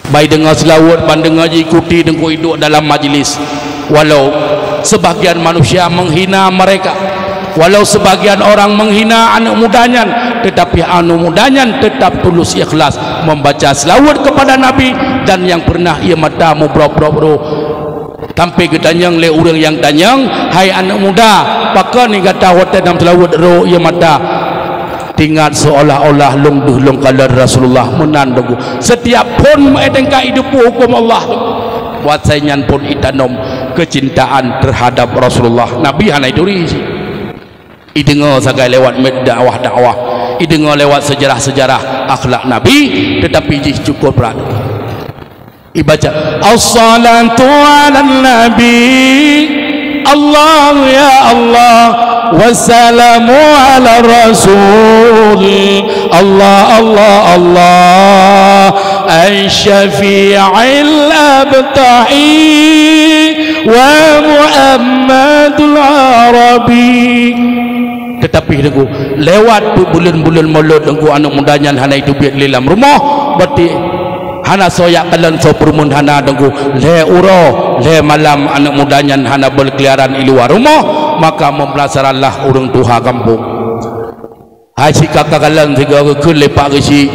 Ban ideungoe seulaweuet, ban deungoe jiikuti teungku iduek dalam majlis. Walau sebahagian manusia menghina mereka, walau sebahagian orang menghina aneuëk muda nyan, tetapi aneuëk muda nyan tetap tulus ikhlas membaca seulaweuet keupada Nabi dan nyang peureunah ie mata meubrok-brok rhot. Sampoe geutanyong lé ureuëng nyang tanyong, "Hai aneuëk muda, pakon gata watée nam seulaweuet rhot ie mata?" Teuingat seolah-olah lôn deuh lôn kalon Rasulullah meunan teungku. Setiap phon meu-, eh, tingkat ideupuet huköm Allah teungku. Watée nyan phon itanom keucintaan teuhadab Rasulullah. Nabi hana ituri cit. Ideungoe sagai lewat med-, dakwah-dakwah, ideungoe lewat seujarah-seujarah akhlak Nabi, teutapi jih cukôp brat. Ibaca, "Assalatu 'alan nabi, Allah ya Allah, wassalamu 'ala rasul, Allah, Allah, Allah, asy-syafi'il abtahi, wa Muhammadul Arabi." Teutapi teungku, lewat buleuen-buleuen Molot teungku aneuëk muda nyan hana iteubiet lé lam rumoh, berarti Hana soe jak kalon soe peureumeun hana, Teungku. Lhée uroe, lhée malam aneuk muda nyan hana beukeuliaran i luwa rumoh, maka meupeunasaranlah ureuëng tuha gampông. Hai si ka kalon sigoe geukheun lé Pak Geuchik,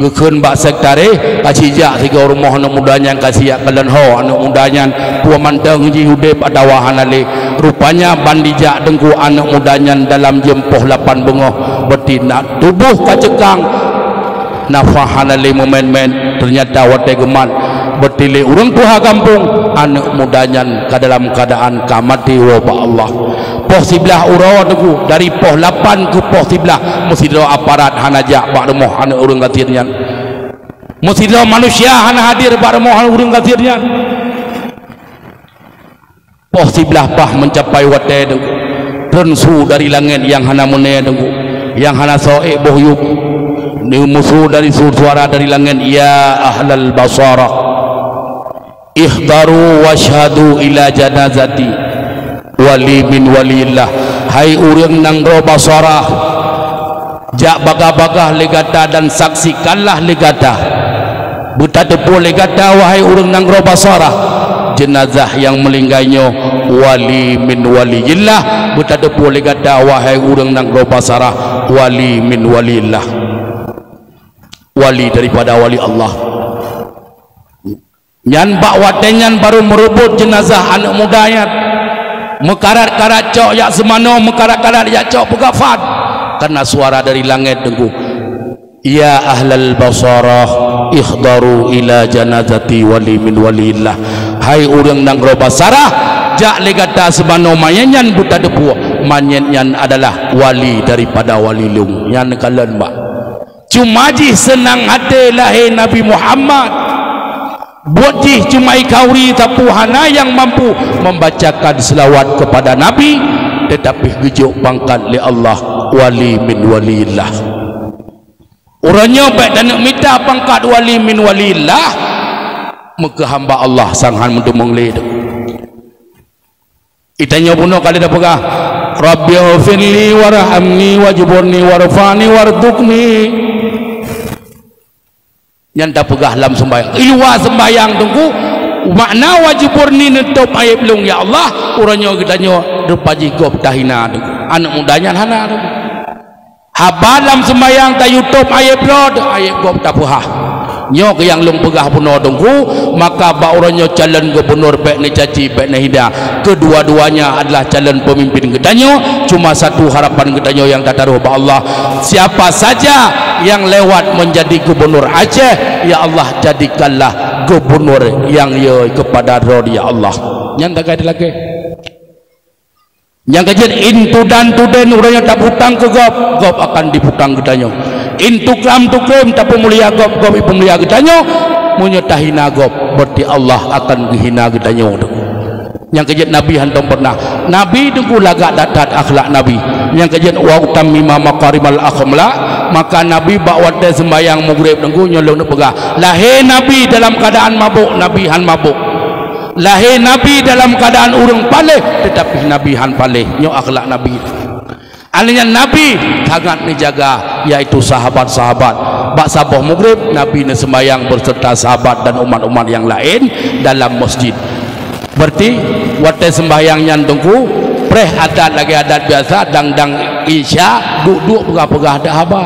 geukheun bak sekretaris, ka sijak sigoe rumoh aneuk muda nyan ka sijak kalon ho aneuk muda nyan peue mantong jih udeb atawa hana lé. Rupanya ban dijak Teungku aneuk muda nyan dalam jeuem poh lapan beungoh, beurti na tuboh ka ceukang. Nafah hana lé meumen-men, teunyata watée geumat beurti lé ureuëng tuha gampông, aneuk muda nyan ka dalam keuadaan ka maté woe bak Allah. Poh siblaih uroe Teungku, dari poh lapan keu poh siblaih, meusidroe aparat hana jak bak rumoh aneuk ureuëng gasien nyan. Meusidroe manusia hana hadir bak rumoh aneuk ureuëng gasien nyan. Poh siblaih paih meucapai watée Teungku, treun su dari langét nyang hana meunée Teungku, nyang hana soe ék boh yup. Neumusu dari su-, suara dari langét, "Ya ahlal Basarah, ihdaru wasyhadu ila janazati wali min walillah." Hai ureuëng nanggroe Basarah, jak bagah-bagah lé gata dan saksikanlah lé gata. Beutateupeue lé gata, wahai ureuëng nanggroe Basarah, jeunazah nyang meuninggai nyoe wali min waliyillah. Beutateupeue lé gata, wahai ureuëng nanggroe Basarah, wali min waliyillah, wali daripada wali Allah. Nyan bak watée nyan barô meureubot jeunazah aneuk muda nyan. Meukarat-karat cok jak seumanoe, meukarat-karat jak cok peugafan. Karena suara dari langét Teungku, "Ya ahlal Basarah, ihdaru ila janazati wali min walillah." Hai ureuëng nanggroe Basarah, jak lé gata seumanoe manyét nyan beutateupeue, manyét nyan adalah wali daripada wali lôn. Nyan kalon bak. Cuma jih seunang até lahé Nabi Muhammad. Buet jih cuma ikhauri sapeue hana nyang mampu membacakan selawat kepada Nabi, tetapi geujok pangkat lé Allah wali min walillah. Uroe nyoe bék taneuk mita pangkat wali min walillah, meukeue hamba Allah sang han meuteumong lé. Itanyoe bunoe ka lheueh tapeugah, "Rabbighfirli warhamni wajburni warfa'ni warzuqni." Nyan tapeugah lam seumbahyang. I luwa seumbahyang Teungku, makna wajburni neutôb aéb lôn, ya Allah, uroe nyoe geutanyoe rupa jih gob tahina Teungku. Aneuk muda nyan hana Teungku. Haba lam seumbahyang tayue tôb aéb droe, aéb gob tapeuhah. Nyoe keuh nyang lôn peugah bunoe Teungku, maka bak uroe nyoe calon gubunur bék neucaci, bék neuhina. Kedua-duanya adalah calon pemimpin geutanyoe, cuma satu harapan geutanyoe nyang tataruh bak Allah. Siapa saja yang lewat menjadi gubunur Aceh, ya Allah, jadikanlah gubunur yang ya kepada droe, ya Allah. Nyan tagai dilakée. Nyang keujeuet intudan tuden uroe nyoe taputang keu gob, gob akan diputang geutanyoe. Intukram tukrém tapeumulia gob, gob ipeumulia geutanyoe. Meunyoe tahina gob, berarti Allah akan geuhina geutanyoe. Nyang keujeuet Nabi hantom pernah. Nabi Teungku lagak that-that akhlak Nabi. Nyang keujeuet wa utammima makarimal akhlak, maka Nabi bak watée seumbahyang Maghrib Teungku nyoe lôn peugah. Lahé Nabi dalam keuadaan mabök, Nabi han mabök. Lahé Nabi dalam keuadaan ureuëng paléh, teutapi Nabi han paléh. Nyoe akhlak Nabi. Alheuh nyan Nabi sangat neujaga, yaitu sahabat-sahabat. Bak saboh Maghrib, Nabi neuseumbahyang beserta sahabat dan umat-umat nyang laén dalam masjid. Berarti, watée seumbahyang nyan Teungku, preh adat lagée adat biasa, dang-dang Isya, duek-duek peugah-peugah adak haba.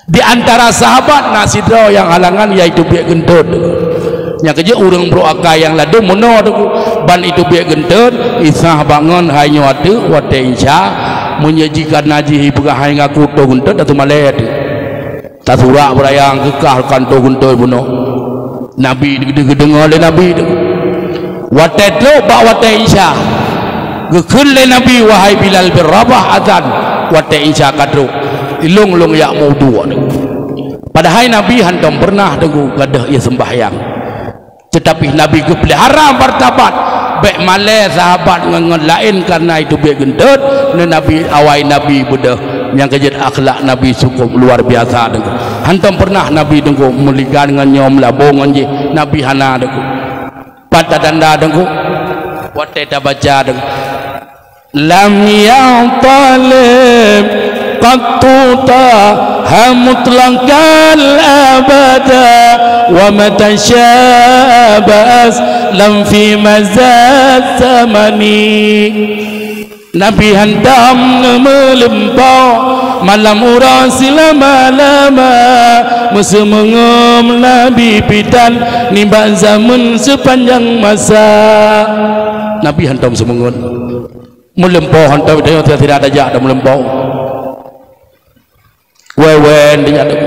Di antara sahabat na sidroe nyang halangan, yaitu biek geuntot. Nyang keujeuet ureuëng brok akai nyang ladôm meunoe Teungku, ban iteubiet geuntot, Isa bangon hai nyoe ateueh watée Isya, meunyoe jih kana jih ipeugah hai ngaku toh geuntot, ateueh malée ateueh. Tasurak beurayang keukah kantô geuntot bunoe. Nabi geudeungoe lé Nabi tu. Watée trok bak watée Isya, geukheun lé Nabi, "Wahai Bilal bin Rabah, azan watée Isya ka trok, ilong-long yak meuduek." Padahai Nabi hantom pernah teungku gadôh ie seumbahyang. Teutapi Nabi geupeulihara martabat, bék malée sahabat ngon, ngon laén kareuna iteubiet geuntot, ngon Nabi awai Nabi beudôh. Nyang keujeuet akhlak Nabi cukup luar biasa teungku. Hantom pernah Nabi teungku meuligan ngon nyoe meulabô ngon jih, Nabi hana teungku. Pat tatanda teungku? Watée tabaca teungku, "Lam yaghlib Qattu Taha mutlaqal abada, wa mata sya'a ba'as lam fi mazaz zamani. Nabi hantom neumeulimpôh malam uroe silama-lama, meuseumeungeum Nabi pitan nibak zameun seupanjang masa. Nabi hantom seumeungeum. Meulimpôh hantom, tanyoe sira tajak dan meulimpôh. Wewen dia tu.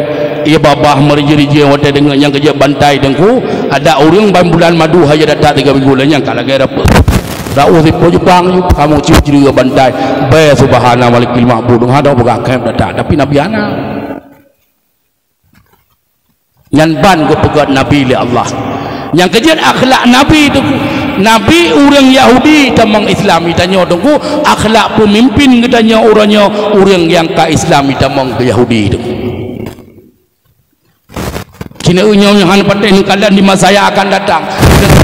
Ia babah meuriji-riji watée deungon nyang keujeuet bantai Teungku, ada ureuëng ban bulan madu haja datang tiga minggu lagi nyang ka lagée rapeuk. Raoh sipo Jepang ju kamu ciu cerita bantai. Be subhana malikil ma'bud. Hana peugah khem datang, tapi Nabi hana. Nyan ban geupeugét Nabi lé Allah. Nyang keujeuet akhlak Nabi tu. Nabi ureuëng Yahudi tamong Islam, geutanyoe Teungku, akhlak peumimpin geutanyoe uroe nyoe ureuëng nyang ka Islam tamong keu Yahudi tu. Keuneuk nyoe hana patéh neukalon di masa yang akan datang.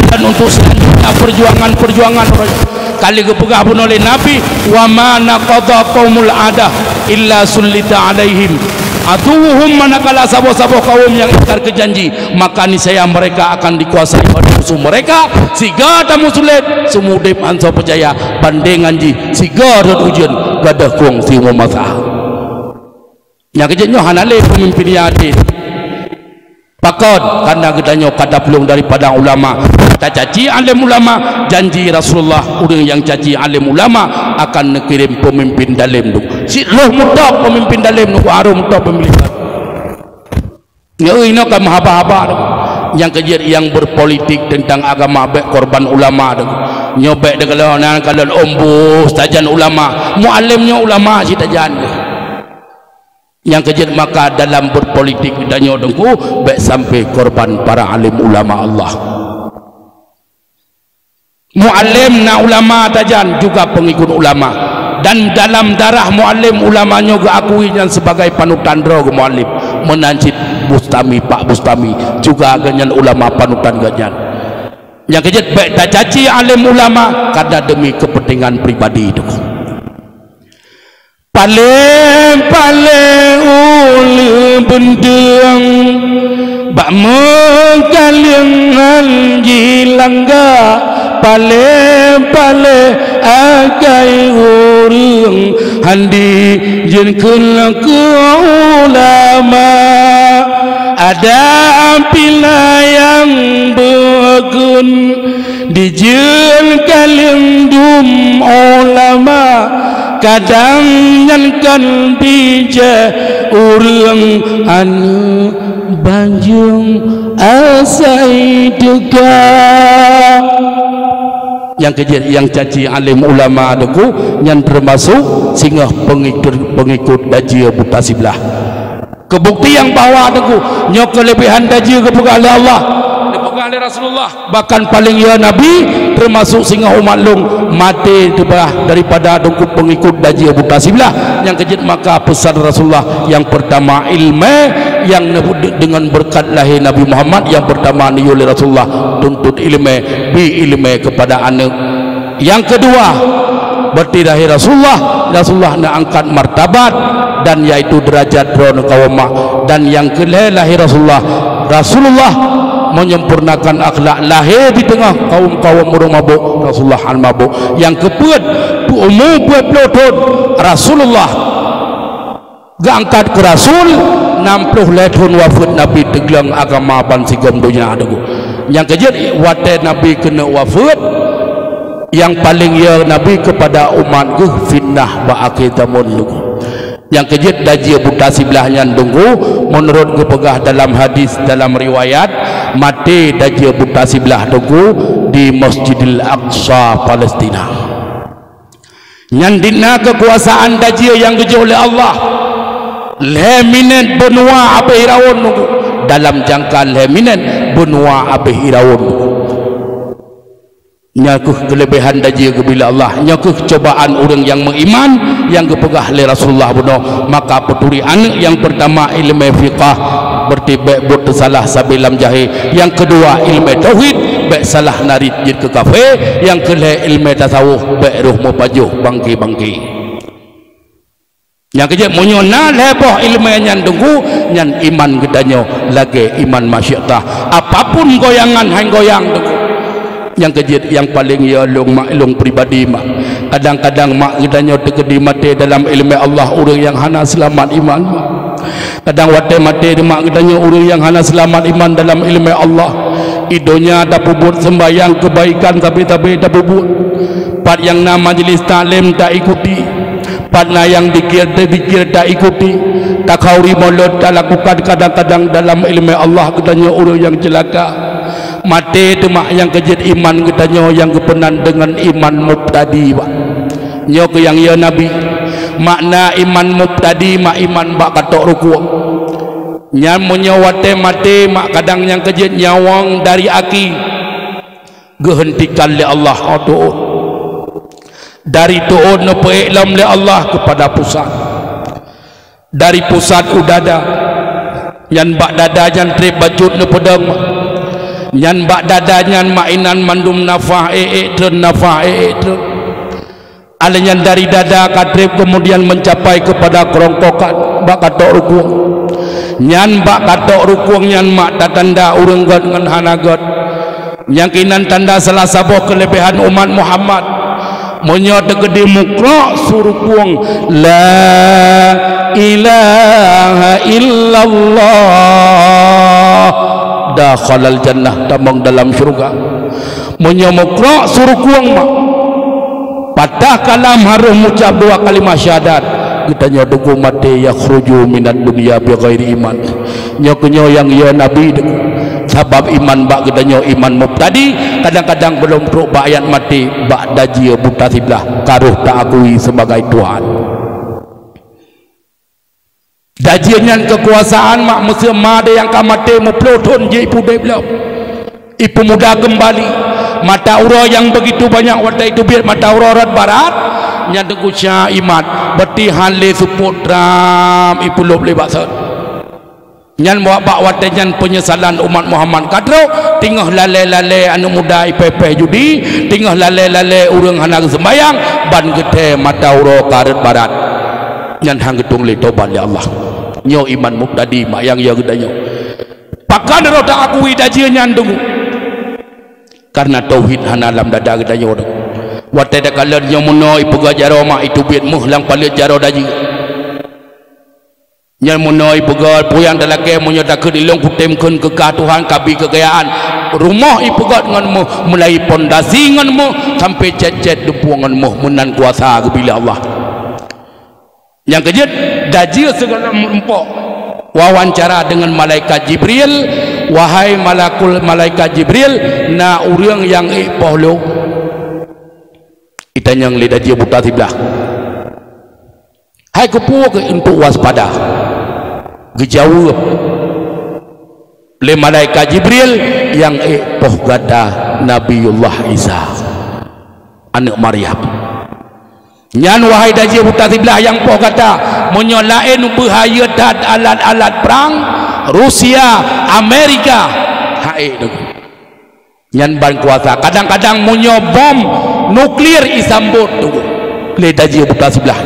Dan untuk selanjutnya perjuangan-perjuangan kali geupeugah bunoe lé Nabi, "Wa ma naqadha qaumul adah illa sullita alaihim aduwwuhum," manakala saboh-saboh kaum nyang ingkar keu janji, maka niscaya mereka akan dikuasai oleh musuh mereka, siga tamusulet, seumudeb hansoe peucaya, bandingan jih siga rot ujeuen gadôh kong siumu masa. Nyang keujeuet nyoe hana lé peumimpin nyang adé. Pakon? Karena geutanyoe ka taplueng daripada ulama. Tacaci alim ulama, janji Rasulullah, ureuëng nyang caci alim ulama akan neukirém peumimpin dalém tu. Sit roh meutok peumimpin dalém tu, harôh meutok peumimpin. Nyoe inoe ka meuhaba-haba tu. Nyang keujeuet nyang berpolitik tentang agama bék korban ulama tu. Nyoe bék deukeulon nan kalon ombus tajan ulama. Mualém nyoe ulama sit tajan. Nyang keujeuet maka dalam berpolitik tanyoe Teungku, bék sampai korban para alim ulama Allah. Mualém na ulama tajan juga pengikut ulama. Dan dalam darah mualém ulama nyoe geuakui nyan sebagai panutan droe geuh mualém. Meunan cit Bustami, Pak Bustami juga geuhnyan ulama panutan geuhnyan. Nyang keujeuet bék tacaci alim ulama karena demi kepentingan pribadi Teungku. Paleng-paleng uleue beunteueng, bak meukaleng han jilangga. Paleng-paleng akai ureuëng han dijeuet keu ulama. Ada pih na nyang beukeueng dijeuet kaleng dum ulama, kadang nyan kan bijéh ureuëng aneuk banjong asai teuka. Nyang keujeuet nyang caci alim ulama Teungku, nyan teumasok singoh pengikut, pengikut dajie buta siblah. Keubuktian bahwa Teungku, nyoe keuleubehan dajie geupeugah lé Allah, geupeugah lé Rasulullah. Bahkan paleng ya Nabi, teumasok singoh umat lôn, maté teubah daripada Teungku pengikut dajie buta siblah. Nyang keujeuet maka peusan Rasulullah, nyang peurtama ileumé, nyang neubu-, deungon beureukat lahé Nabi Muhammad, nyang peurtama neuyue lé Rasulullah, tuntut ileumé, bi ileumé keupada aneuk. Nyang keudua, berarti lahé Rasulullah, Rasulullah neuangkat martabat dan yaitu derajat droe neukawen mak. Dan nyang keulhée lahé Rasulullah, Rasulullah menyempurnakan akhlak, lahé di teungoh kaum-kaum ureuëng mabök, Rasulullah hana mabök. Nyang keupeuet, umu peuet ploh thon, Rasulullah geuangkat keu rasul, nam ploh lhée thon wafeuet Nabi, teugleueng agama ban sigom donya Teungku. Nyang keujeuet watée Nabi keuneuk wafeuet, nyang paleng ya Nabi keupada umat geuh fitnah bak akhé zaman Teungku. Nyang keujeuet dajie buta siblah nyan Teungku, meunurot geupeugah dalam hadis, dalam riwayat, maté dajie buta siblah Teungku di Masjidil Aqsa Palestina. Nyan dina keukuasaan dajie nyang geujok lé Allah. Lhée minét beunua abéh irawon Teungku. Dalam jangka lhée minét beunua abéh irawon Teungku. Nyoe kheueh keuleubehan dajie geubri lé Allah. Nyoe kheueh cobaan ureuëng nyang meuiman nyang geupeugah lé Rasulullah bunoe. Maka peuturi aneuk nyang peurtama ileumé fiqah, berarti bék buet teusalah sabe lam jahé. Nyang keudua ileumé tauhid, bék salah narit jeuet keu kafé. Nyang keulhée ileumé tasawuf, bék roh meupajoh bangke-bangke. Nyang keujeuet, meunyoe na lhée boh iéleumé nyan Teungku, nyan iman geutanyoe lagée iman masyiatah. Apapun goyangan han goyang Teungku. Nyang keujeuet, nyang paleng ya lôn mak, lôn pribadi mak. Kadang-kadang mak geutanyoe teukeudi maté dalam iéleumé Allah, ureuëng nyang hana seulamat iman mak. Kadang watée maté mak geutanyoe ureuëng nyang hana seulamat iman dalam iéleumé Allah. I donya tapeubuet seumbahyang keubaikan sabe-sabe tapeubuet. Pat nyang na majlis taklim taikuti. Pat na nyang dikir tadikir taikuti. Takhauri mulod talakukan kadang-kadang dalam iéleumé Allah geutanyoe ureuëng nyang ceulaka. Maté teuma nyang keujeuet iman geutanyoe nyang geupeunan deungon iman mubtadi mak. Nyoe keuh nyang ya Nabi. Makna iman mubtadi mak iman bak katok rukueng. Nyan meunyoe watée maté mak kadang nyang keujeuet nyawöng dari aki geuheuntikan lé Allah, oh, tuôt. Dari tuôt neupeuék lom lé Allah keupada pusat. Dari pusat u dada. Nyan bak dada nyan treb bacut neupeudong. Nyan bak dada nyan mak inan mandum nafah ék-ék treun, nafah ék-ék treun. Alheuh nyan dari dada ka treb keumudian meucapai keupada keurongkokan bak katok rukueng. Nyan bak katok rukueng nyan mak tatanda ureuëng gét ngon hana gét. Nyang keunan tanda salah saboh keuleubehan umat Muhammad. Meunyoe teukeudi mukrok su rukueng, "La ilaha illallah," dakhalal jannah, tamong dalam syurga. Meunyoe mukrok su rukueng mak, patah kalam harôh mucab dua kalimah syahadat, geutanyoe Teungku maté, yakhruju minad dunya bighairi iman. Nyoe keuh nyoe nyang ya Nabi Teungku. Sabab iman bak geutanyoe iman mubtadi, kadang-kadang belom trok bak ayat maté, bak dajie buta siblah, ka roh ta akui sebagai Tuhan. Dajie nyan keukuasaan mak, meuseu ma ada nyang ka maté meuploh thon jih ipeudeb lom. Ipeumuda keumbali. Mata uroe nyang beugitu banyak watée iteubiet mata uroe rot barat, nyan Teungku sya imat, beuti han lé seupôt tram ipeulop lé bak sot. Nyan bak, bak watée nyan peunyesalan umat Muhammad ka trok, teungoh lalée-lalée aneuëk muda ipéh-péh judi, teungoh lalée-lalée ureuëng hana geuseumbahyang, ban geuthée mata uroe ka rot barat. Nyan han geutueng lé tobat lé Allah. Nyoe iman mubtadi mak nyang ya geutanyoe. Pakon roh ta akui dajie nyan Teungku? Karena tauhid hana lam dada geutanyoe Teungku. Watée takalon nyoe meunoe ipeugah jaroe mak, iteubiet méuh lam paleuet jaroe dajie. Nyan meunoe ipeugah, peue nyang talakée meunyoe takheun ilong kutem kheun keu kah Tuhan kabi keukayaan. Rumoh ipeugét ngon méuh, mulai pondasi ngon méuh, sampai cét-cét dumpeue ngon méuh, meunan kuasa geubi lé Allah. Nyang keujeuet, dajie sigohlom rumpok. Wawancara deungon malaikat Jibril, "Wahai malakul, malaikat Jibril, na ureuëng nyang ék poh lôn." Itanyong lé dajie buta siblah. "Hai keupeue keuh untuk waspada?" Geujaweueb lé malaikat Jibril, "Nyang ék poh gata Nabiullah Isa, aneuëk Maryam." Nyan, wahai dajie buta siblah nyang poh gata, meunyoe laén beuhayeu that alat-alat prang, Rusia, Amerika, han ék Teungku. Nyan ban kuasa. Kadang-kadang meunyoe bom nuklir isambot Teungku lé dajie buta siblah,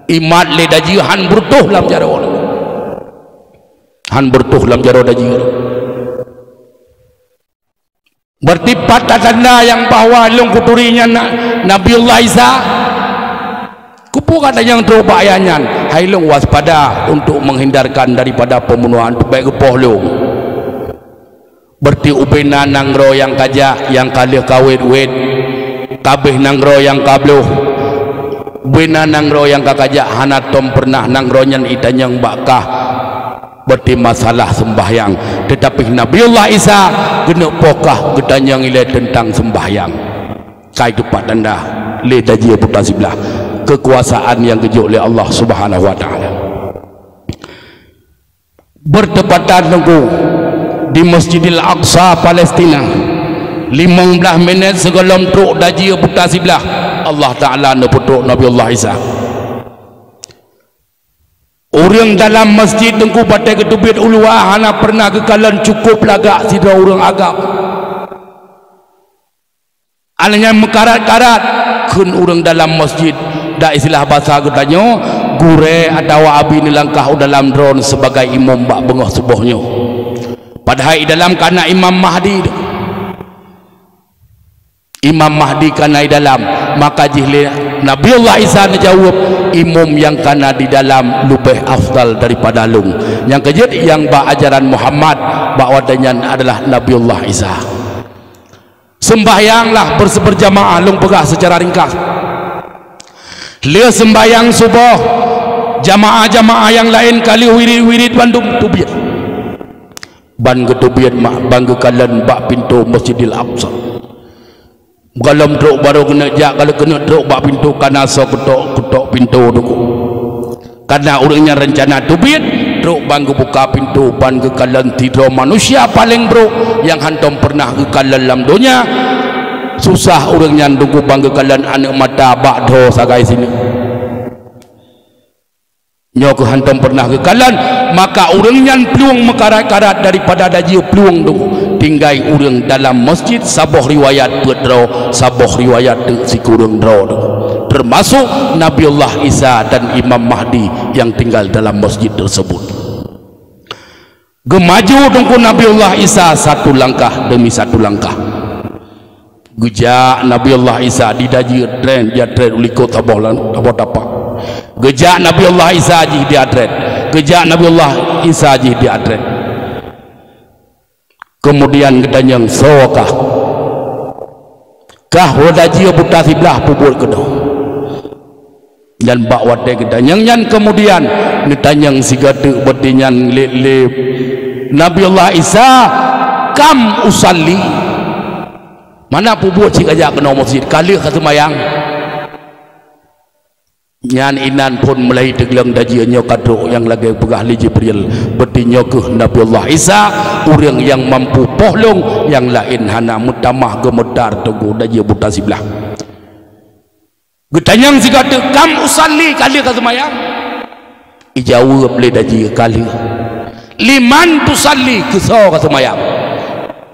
imat lé dajie han beureutoh lam jaroe. Han beureutoh lam jaroe dajie. Berarti pat tanda nyang bahwa lôn kuturi nyan na-, Nabiullah Isa. Keupeue gata nyang trok bak ayat nyan? Hai lôn waspada untuk menghindarkan daripada pembunuhan, teubaik geupoh lôn. Berarti ubena nanggroe nyang kajak, nyang ka lheueh kawét-wét, kabeh nanggroe nyang ka bloh. Ubena nanggroe nyang ka kajak hana tom pernah nanggroe nyan itanyong bak kah. Berarti masalah sembahyang. Tetapi Nabiullah Isa keuneuk poh kah geutanyong ilée teuntang sembahyang. Kai teupat tanda lé dajie buta siblah keukuasaan nyang geujok lé Allah Subhanahu wa Taala. Bertepatan Teungku di Masjidil Aqsa, Palestina, limong blaih minét sigohlom trok dajie buta siblah, Allah Taala neupeutrok Nabiullah Isa. Ureuëng dalam masjid Teungku, batée geuteubiet u luwa hana pernah geukalon, cukôp lagak sidroe ureuëng agam. Alheuh nyan meukarat-karat kheun ureuëng dalam masjid, dak istilah basa geutanyoe, gurée atawa abi neulangkah u dalam droeneuh sibagai imum bak beungoh suboh nyoe. Padahai i dalam ka na Imam Mahdi. Imam Mahdi ka na i dalam, maka jih lé Nabiullah Isa neujaweueb, "Imum nyang ka na di dalam leubeh afdal daripada lôn." Nyang keujeuet nyang bak ajaran Muhammad bak watée nyan adalah Nabiullah Isa. Seumbahyanglah berse-, berjamaah, lôn peugah seucara ringkas. Lheueh seumbahyang suboh, jamaah-jamaah nyang laén ka lheueh wirit-wirit bandum teubiet. Ban geuteubiet mak, ban geukalon bak pintoe Masjidil Aqsa. Gohlom trok barô keuneuk jak, ka lheueh keuneuk trok bak pintoe ka na soe keutok-keutok pintoe teungku. Kana ureuëng nyan reuncana teubiet, trok ban geubuka pintoe ban geukalon sidroe manusia paleng brok nyang hántom peureunah geukalon lam donya. Susah ureuëng nyan teungku ban geukalon aneuëk mata bak dhoe sagai sineuk. Nyoe keuh hántom peureunah geukalon, maka ureuëng nyan plueng meukarat-karat daripada dajie plueng teungku. Tinggai ureuëng dalam masjid, saboh riwayat peuet droe, saboh riwayat teuk sikureueng droe teungku. Teumasok Nabiullah Isa dan Imam Mahdi nyang tinggal dalam masjid tersebut. Geumaju teungku Nabiullah Isa satu langkah demi satu langkah. Geujak Nabiullah Isa di dajie tren, jak tren u likot saboh lan-, saboh tapak. Geujak Nabiullah Isa jih di atret. Geujak Nabiullah Isa jih di atret. Kemudian geutanyong, "Soe kah?" "Kah woe dajie buta siblah peubuet keunoe." Dan bak watée geutanyong nyan kemudian neutanyong sigoe teuk beuti nyan lé, lé Nabiullah Isa, "Kam usalli?" Mana peubuet cit kajak keunoe meuseujid, ka lheueh ka seumayang? Nyan inan phon meulai teugleueng dajie nyoe ka trok nyang lagée peugah lé Jibril, beuti nyoe keuh Nabiullah Isa, ureuëng nyang mampu poh lôn, nyang laén hana, meutamah geumeutar teungku dajie buta siblah. Geutanyong sigoe teuk, "Kam usalli?" Ka lheueh ka seumayang? Ijaweueb lé dajie, "Ka lheueh." "Liman tusalli?" Keusoe ka seumayang?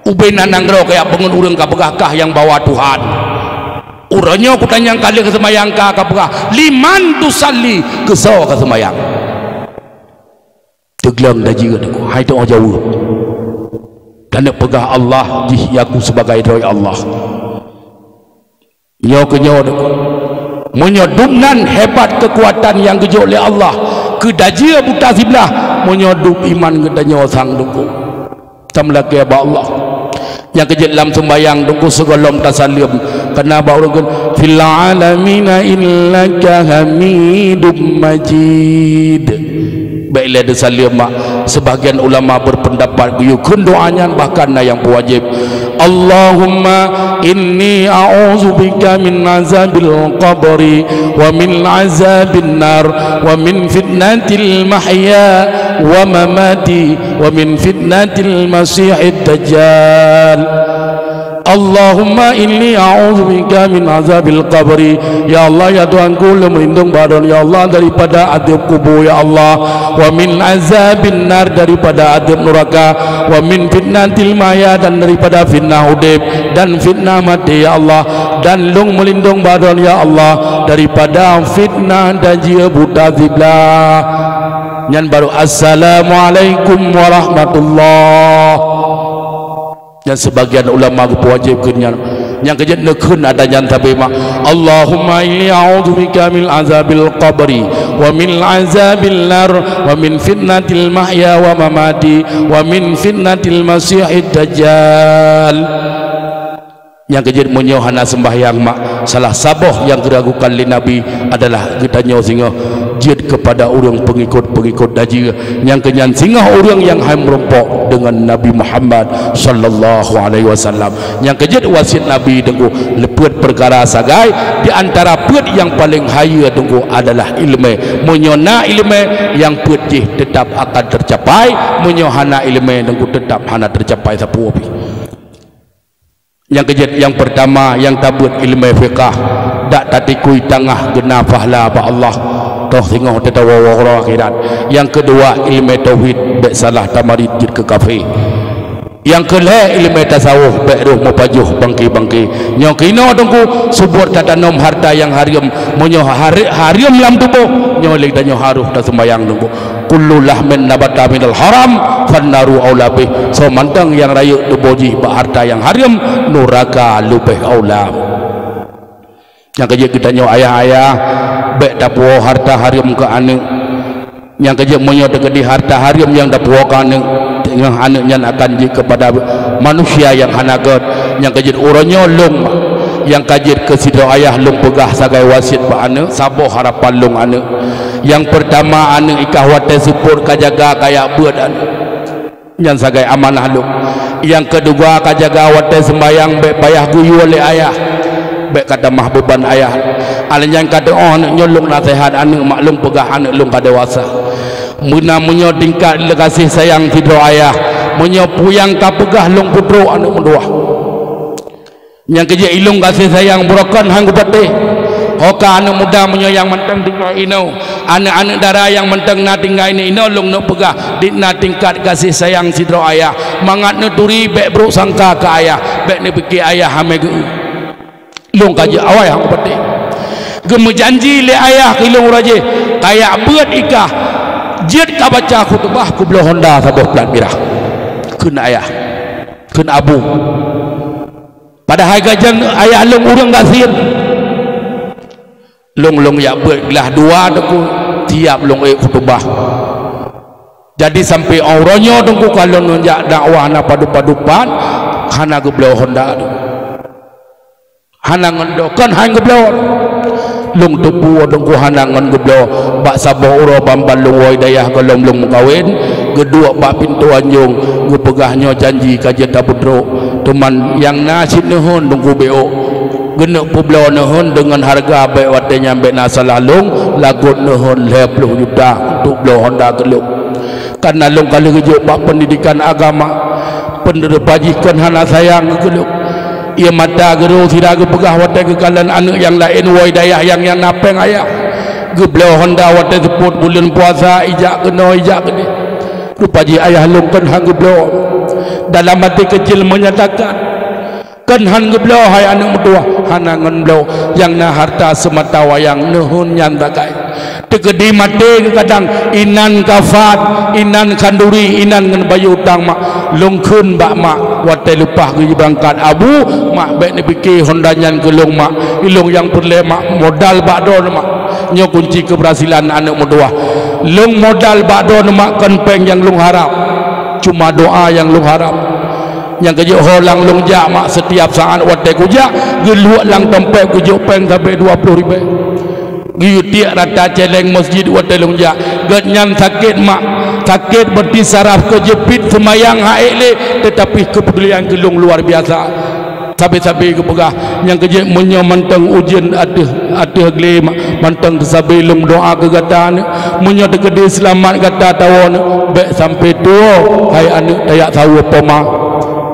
Ubé na nanggroe kajak peungon ureuëng ka peugah kah nyang bawa Tuhan. Uroe nyoe kutanyong ka lheueh ka seumayang ka, ka peugah, "Liman tusalli?" Keusoe ka seumayang? Teugleueng dajie teungku, hai teuh jaweueb. Dan peugah Allah jih, "Ya ku sebagai Droe Allah." Nyoe keuh nyoe teungku. Meunyoe dum nan hebat keukuatan nyang geujok lé Allah keu dajie buta siblah, meunyoe dum iman geutanyoe sang teungku, tameulakée bak Allah. Nyang keujeuet lam seumbahyang teungku sigohlom tasaleuem, kana bak ureuëng kheun, "Fil alamina innaka hamidum majid." Bék lé teusaleuem mak. Sebagian ulama berpendapat geuyue kheun doa nyan bahkan na nyang peuwajéb. "Allahumma inni a'udzubika min azabil qabri wa min azabin nar wa min fitnatil mahya wa mamati wa min fitnatil masihid dajjal." Allahumma inni a'udzubika min azabil qabri. Ya Allah, ya Tuhanku, lôn meulindong bak droen, ya Allah, daripada azab kubur, ya Allah. Wa min azabin nar, daripada azab neraka. Wa min fitnatil mahya, dan daripada fitnah udeb dan fitnah maté, ya Allah. Dan lôn meulindong bak droen, ya Allah, daripada fitnah dajie buta siblah. Nyan baru, "Assalamualaikum warahmatullah." Nyan sebagian ulama geupeuwajéb kheun nyan. Nyang keujeuet neukheun ada nyan sabe mak, "Allahumma inni a'udzubika min azabil qabri, wa min azabil nar, wa min fitnatil mahya wa mamati, wa min fitnatil masihid dajjal." Nyang keujeuet meunyoe hana seumbahyang mak, salah saboh nyang geuragukan lé Nabi adalah geutanyoe singoh jeuet keupada ureuëng peungikot-peungikot dajie. Nyang keunyan singoh ureuëng nyang hai meurumpok deungon Nabi Muhammad sallallahu alaihi wasallam. Nyang keujeuet wasiet Nabi teungku, leupeuet peukara sagai, di antara peuet nyang paleng hayeue teungku adalah iéleumé. Meunyoe na iéleumé, nyang peuet jih teutap akan teucapai, meunyoe hana iéleumé teungku teutap hana teucapai sapeue pih. Nyang keujeuet, nyang peurtama, nyang tabeuet iéleumé fiqah, dak tatikui tangah geuna pahala bak Allah, toh singoh tatawoe-woe uroe akhirat. Nyang keudua, iéleumé tauhid, bék salah tamarit jeuet keu kafé. Nyang keu lhèe ileumèe tasawuf, bèk rôh meupajoh bangke-bangke. Nyoe keunoe teungku, subot tatanom harta nyang hareuem, meunyoe hareuem lam tuboh, nyoe lé tanyoe harôh taseumbayang teungku. Kullu lahmin nabata minal haram, fannaru aula bih. Soe mantong nyang rayeuk tuboh jih bak harta nyang hareuem, nuraka leubeh aula. Nyang keujeuet geutanyoe ayah-ayah, bèk tapuwoe harta hareuem keu aneuk. Nyang keujeuet meunyoe teukeudi harta hareuem nyang tapuwoe keu aneuk, teungoh aneuk nyan akan jeuet keupada manusia nyang hana gèt. Nyang keujeuet uroe nyoe lôn, nyang ka jeuet keu sidroe ayah lôn peugah sagai wasiet bak aneuk, saboh harapan lôn aneuk. Nyang peurtama aneuk ikah watèe seupôt ka jaga kajak beuet aneuk. Nyan sagai amanah lôn. Nyang keudua ka jaga watèe seumbayang bèk payah geuyue lé ayah. Bèk ka tamah beuban ayah. Alèh nyan ka teu'oh aneuk nyoe lôn naseuhat aneuk mak lôn peugah aneuk lôn ka dewasa. Meunan meunyoe tingkat lé gaséh sayang sidroe ayah. Meunyoe peue nyang ka peugah lôn peutrok aneuk meutuwah. Nyang keujeuet ilôn gaséh sayang burokan han geupatéh. Ho ka aneuk muda meunyoe nyang mantong tinggai inoe, aneuk-aneuk dara nyang mantong na tinggai inoe, lôn neuk peugah, dit na tingkat gaséh sayang sidroe ayah. Mangat neuturi bèk brôk sangka keu ayah, bèk neupike ayah hamé geu. Lôn ka jeuet awai han geupatéh. Geumeujanji lé ayah keu lôn uroe jéh, kajak beuet ikah, jeuet ka baca khutubah kubloe honda saboh plat mirah. Kheun ayah, kheun abu. Padahai gajan ayah lôn ureueng gasien. Lôn, lôn jak beuet glah dua teungku, tiab lôn ék khutubah. Jadi sampai uroe nyoe teungku ka lôn jak dakwah na padub-padub pat, hana geubloe honda teungku. Hana ngon bloe, kon han geubloe. Lôn teupeu teungku hana ngon geubloe. Bak saboh uroe ban-ban lôn woe dayah gohlom lôn meukawen, geuduek bak pintoe anjong, geupeugah nyoe janji ka jeuet tapeutrok. Teuma nyang na cit neuheun teungku B O. Geuneuk peubloe neuheun deungon hareuga bèk watèe nyan bèk na salah lôn, lagot neuheun lhèe ploh juta untuk bloe honda keu lôn. Kareuna lôn ka lheueh geujok bak peundidikan agama, peuneureupah jih kon hana sayang keu lôn. Ié mata geuroe sira geupeugah watèe geukalon aneuk nyang laén woe dayah nyang, nyang na péng ayah. Geubloe honda watèe seupôt buleuen puasa, ijak keunoe, ijak keudéh. Rupa jih ayah lôn kon han geubloe. Dalam até keucil menyatakan, kon han geubloe hai aneuk meutuwah, hana ngon bloe, nyang na harta seumata wayang neuheun nyan sagai. Teukeudi maté geugadang, inan kafan, inan khanduri, inan ngon bayeue utang mak. Lôn kheun bak mak, watèe leupah geubeurangkat abu, mak bèk neupike honda nyan keu lôn mak. Ilôn nyang peureulèe mak, modal bak droeneuh mak. Nyoe kunci keubeurhasilan aneuk meutuwah. Lôn modal bak droeneuh mak kon péng nyang lôn harab, cuma doa nyang lôn harab. Nyang keujeuet ho lam lôn jak mak, setiap saat watèe kujak, geuluek lam tompet kujok péng sabe dua ploh ribèe. Geuyue tiek rata céléng masjid watèe lôn jak. Gét nyan sakét mak, sakét beuti saraf keu jeuet pih seumayang han ék lé, teutapi keupedulian keu lôn luar biasa. Sabe-sabe geupeugah, nyang keujeuet meunyoe mantong ujeuen ateueh, ateueh glé ma-, mantong teusabe lôn doa keu gata aneuk. Meunyoe teukeudi seulamat gata tawoe aneuk, bèk sampoe tuwoe hai aneuk tajak saweue poma.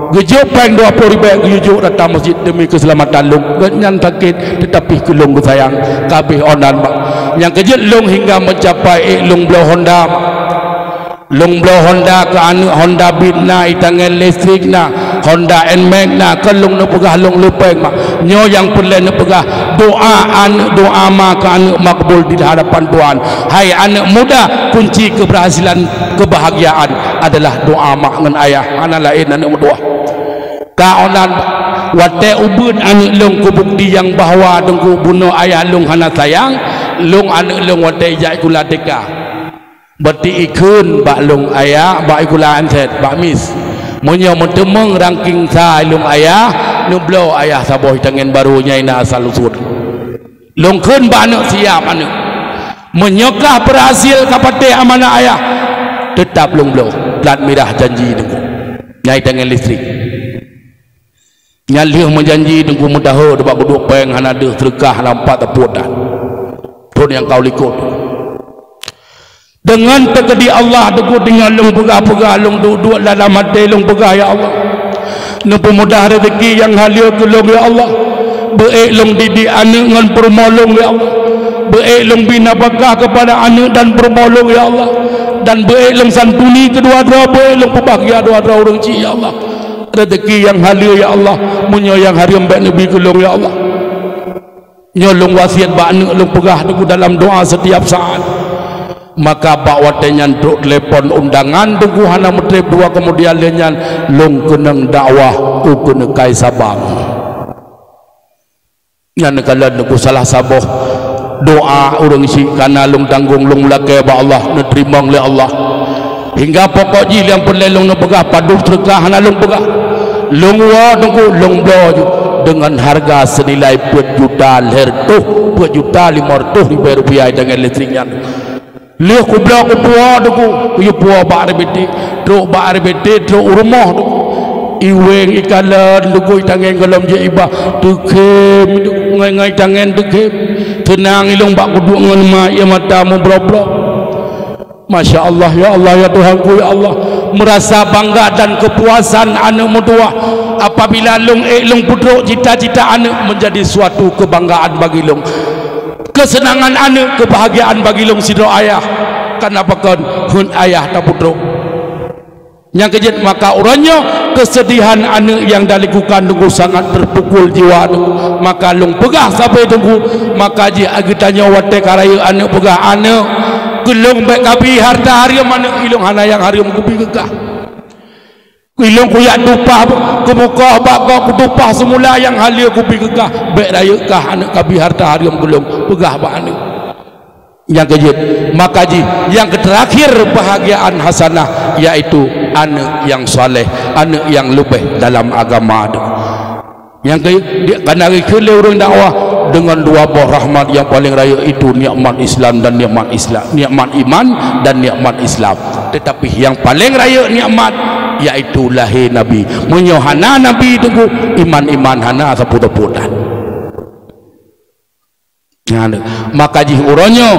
Geujok péng dua ploh ribèe geuyue jok rata masjid deumi keuseulamatan lôn. Gét nyan sakét, teutapi keu lôn geusayang, ka abéh onan bak. Nyang keujeuet lôn hingga meucapai ék lôn bloe honda. Lôn bloe honda keu aneuk, honda Beat na, itangen listrik na, honda Nmax na, kon lôn neupeugah lôn le péng mak. Nyoe nyang peureulèe neupeugah, doa aneuk, doa ma keu aneuk makbul di hadapan Tuhan. Hai aneuk muda, kunci keberhasilan, kebahagiaan adalah doa mak ngon ayah, hana laén aneuk meutuwah. Ka onan watèe ubeuet aneuk lôn keu bukti nyang bahwa teungku bunoe ayah lôn hana sayang, lôn aneuk lôn watèe ijak sikula T K. Beuti ikheun bak lôn ayah, bak sikula N Z, bak mis. Meunyoe meuteumeung ranking sa lôn ayah, neubloe ayah saboh itangen barô nyang na asal usul. Lôn kheun bak aneuk siap aneuk. Meunyoe kah beurhasil ka patéh amanah ayah, teutap lôn bloe plat mirah janji teungku. Nyang itangen listrik. Nyan lheueh meujanji teungku meudahô bak geuduek péng hana deuh seudeukah hana pat teupot dah. Thon nyang ka u likot. Deungon teukeudi Allah teungku teungoh lôn peugah-peugah lôn duek-duek dalam até lôn peugah, "Ya Allah, neupeumudah rezeki nyang halal keu lôn, ya Allah. Beuék lôn didik aneuk ngon peurumoh lôn, ya Allah. Beuék lôn bri nafakah keupada aneuk dan peurumoh lôn, ya Allah. Dan beuék lôn santuni keudua droe, beuék lôn peubahgia dua droe ureueng chik, ya Allah." Rezeki nyang haleue, ya Allah, meunyoe nyang hareuem bék neubi keu lôn, ya Allah. Nyoe lôn wasiet bak aneuk lôn peugah Teungku dalam doa setiap saat. Maka bak watée nyan trok telepon undangan Teungku hana meutrép dua keumudian lé nyan lôn keunong dakwah u keuneuk kai Sabang. Nyan kalon Teungku salah saboh doa ureuëng syik kana lôn tanggong lôn meulakée bak Allah neuteurimong lé Allah. Hingga pokok jih nyang peureulée lôn neupeugah padub seudeukah hana lôn peugah. Lôn woe Teungku lôn bloe ju deungon hareuga seunilai peuet juta lhée reutôh, peuet juta limong reutôh ribée rupiah itangen listrik nyan. Lheueh kubloe kupuwoe Teungku, kuyue puwoe bak R B T, trok bak R B T, trok u rumoh Teungku. Iweng ikalon Teungku itangen gohlom jeuet ibah, teukhém ngon-ngon itangen teukhém. Teunang ilong bak kuduek ngon ma ié mata meubloe-bloe. Masya Allah, ya Allah, ya Tuhanku, ya Allah. Merasa bangga dan kepuasan aneuk meutuwah apabila lôn ék lôn peutrok cita-cita aneuk menjadi suatu kebanggaan bagi lôn. Keuseunangan aneuk, keubahagiaan bagi lôn sidroe ayah. Kana pakon hon ayah tapeutrok. Nyang keujeuet maka uroe nyoe keusedihan aneuk nyang dalakukan Teungku sangat teupukul jiwa Teungku. Maka lôn peugah sabe Teungku, maka jih geutanyoe watée ka rayeuk aneuk peugah, "Aneuk, keu lôn bék kabi hareuta hareuem aneuk, ilong hana nyang hareuem kubi keu kah." Ilong kujak tupah keumukoh bak gob kutupah seumula nyang haleue kubi keu kah, bék rayeuk kah aneuk kabi hareuta hareuem keu lôn, peugah bak aneuk. Nyang keujeuet, maka jih nyang keuterakhir bahagiaan hasanah yaitu aneuk nyang saleh, aneuk nyang leubeh dalam agama tu. Nyang keu di kana geukheun lé ureuëng dakwah deungon dua boh rahmat nyang paleng rayeuk itu nikmat Islam dan nikmat Islam, nikmat iman dan nikmat Islam. Tetapi nyang paleng rayeuk nikmat yaitu lahé Nabi. Meunyoe hana Nabi Teungku, iman-iman hana sapeue-sapeue that. Nyan, maka jih uroe nyoe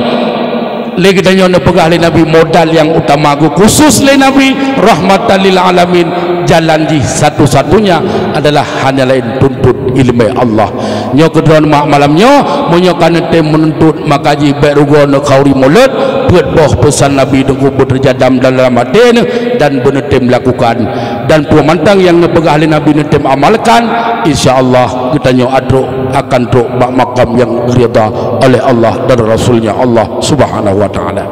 lé geutanyoe neupeugah lé Nabi modal nyang utama geuh khusus lé Nabi rahmatan lil alamin, jalan jih satu-satunya adalah hanya laén tuntut ileumé Allah. Nyoe keudroe mak malam nyoe, meunyoe ka neutem meununtut, maka jih bék rugoe neukhauri mulod, peuet boh peusan Nabi Teungku beuteujadam dalam até neuh dan beuneutem lakukan. Dan peue mantong nyang neupeugah lé Nabi neutem amalkan, insya Allah geutanyoe atrok akan trok bak makam nyang ridha oleh Allah dan Rasul-Nya Allah Subhanahu wa Taala.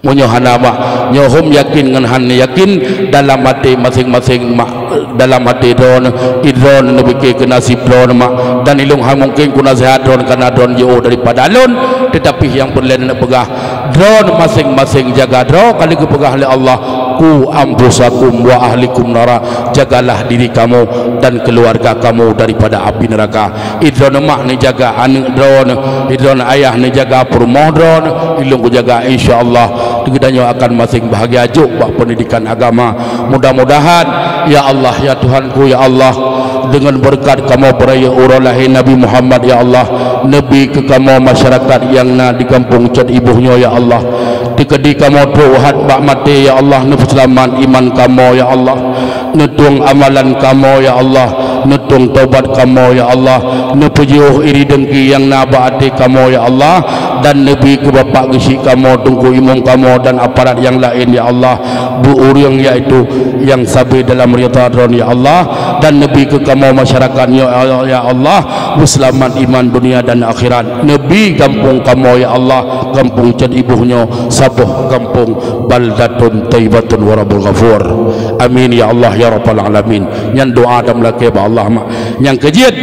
Meunyoe hana mak, nyoe hom yakin ngon han yakin dalam até maséng-maséng mak, dalam até droeneuh, i droeneuh neupike keu nasib droeneuh mak, dan ilong han mungken kunaseuhat droeneuh kana droeneuh jiôh daripada lôn, tetapi nyang peureulée neupeugah, droeneuh maséng-maséng jaga droe, ka lheueh geupeugah lé Allah, "Qu anfusakum wa ahlikum nara," jagalah diri kamu dan keluarga kamu daripada api neraka. I droeneuh mak neujaga aneuk droeneuh, i droeneuh ayah neujaga peurumoh droeneuh, ilong kujaga, insya Allah geutanyoe akan maséng bahagia jok bak pendidikan agama. Mudah-mudahan, ya Allah, ya Tuhanku, ya Allah, deungon beureukat kamoe peurayeuk uroe lahé Nabi Muhammad, ya Allah, neubi keu kamoe masyarakat nyang na di gampông Cot Iboh nyoe, ya Allah. Teukeudi kamoe trok hat bak maté, ya Allah, neupeuseulamat iman kamoe, ya Allah. Neutueng amalan kamoe, ya Allah. Neutueng tobat kamoe, ya Allah. Neupeujiôh iri dengki nyang na bak até kamoe, ya Allah. Dan neubi keu bapak geuchik kamoe, teungku imum kamoe, dan aparat nyang laén, ya Allah. Beu ureuëng, yaitu nyang sabe dalam ridha Droe, ya Allah, dan neubi keu kamoe masyarakat nyoe, ya Allah, beuseulamat iman dunia dan akhirat. Neubi gampông kamoe, ya Allah, gampông Cot Iboh nyoe saboh gampông baldatun thayyibatun wa rabbun ghafur. Amin, ya Allah, ya rabbal alamin. Nyan doa dan meulakée bak Allah, mak. Nyang keujeuet,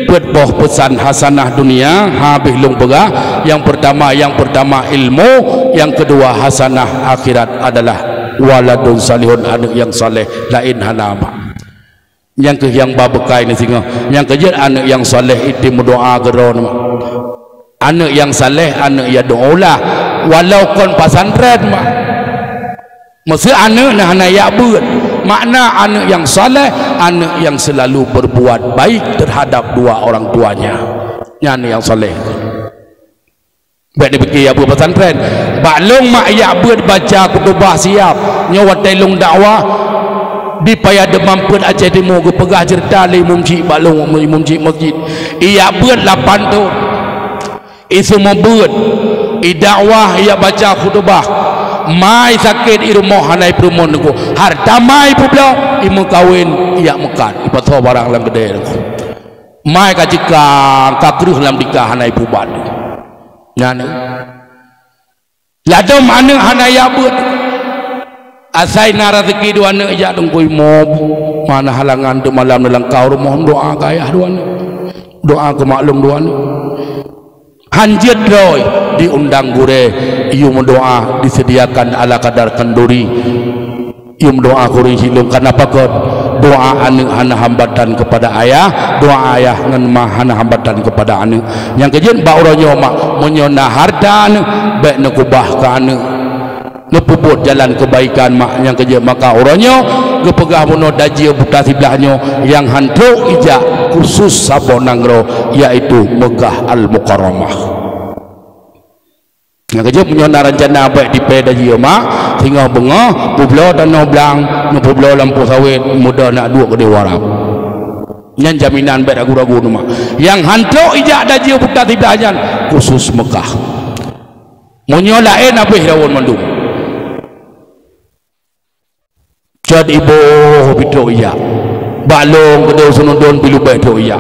peuet boh peusan hasanah dunia, habéh lôn peugah. Nyang peurtama, nyang peurtama ilmu, nyang keudua hasanah akhirat adalah waladun salihun, aneuk nyang saleh, laén hana, mak. Nyang keuh nyang ba beukai neuh singoh. Nyang keujeuet aneuk nyang saleh item meudoa keu droeneuh, mak. Aneuk nyang saleh, aneuk nyang doa ulah, walau kon pesantren, mak. Meuseu aneuk na hana yak beuet, makna aneuk nyang saleh, aneuk nyang selalu berbuat baik terhadap dua orang tuanya. Nyan nyang saleh. Bék neupike yak beuet pesantren. Bak lôn mak yak beuet baca khutubah siap. Nyoe watée lôn dakwah di Paya Deumam Peuet Aceh Timu geupeugah ceurita lé imum chik bak lôn, imum chik meuseujid. Iyak beuet lapan thon. Iseumeubeuet, idakwah, iyak baca khutubah. Mai sakét i rumoh hana ipeureumeun Teungku. Hareuta mai peubloe, imeukawen, ijak meukat, ipasoe barang lam keudè Teungku. Mai ka cikang, ka kreueh lam tika hana ipeubat. Nyan. Ladôm aneuk hana ijak beuet. Asai na raseuki dua aneuk ijak Teungku imoe. Mana halangan teuk malam neulang ka u rumoh meudoa keu ayah dua aneuk. Doa keu maklum dua aneuk. Han jeuet droe diundang gurèe, yue meudoa disediakan ala kadar khanduri. Yue meudoa keu ureueng silueng, kareuna pakon? Doa aneuk hana hambatan keupada ayah, doa ayah ngon ma hana hambatan keupada aneuk. Nyang keujeuet bak uroe nyoe mak, meunyoe na hareuta aneuk, bèk neukeubah keu aneuk. Neupeubuet jalan keubaikan mak nyang keujeuet maka uroe nyoe geupeugah bunoe dajieue buta siblah nyoe nyang han trok ijak khusus saboh nanggroe, yaitu Meukah Al-Mukarramah. Nyang keujeuet meunyoe na reuncana bèk tipèe dajieue mak, singoh beungoh peubloe tanoh blang, neupeubloe lampôh sawét, mudah nak duek keudéh u Arab. Nyan jaminan bèk ragu-ragu nyoe mak. Nyang han trok ijak dajieue buta siblah nyan khusus Meukah. Meunyoe laén habéh rawon mandum. Cot iboh pih trok ijak. Bak lôn keudéh u Seunudon pih leubèh trok ijak.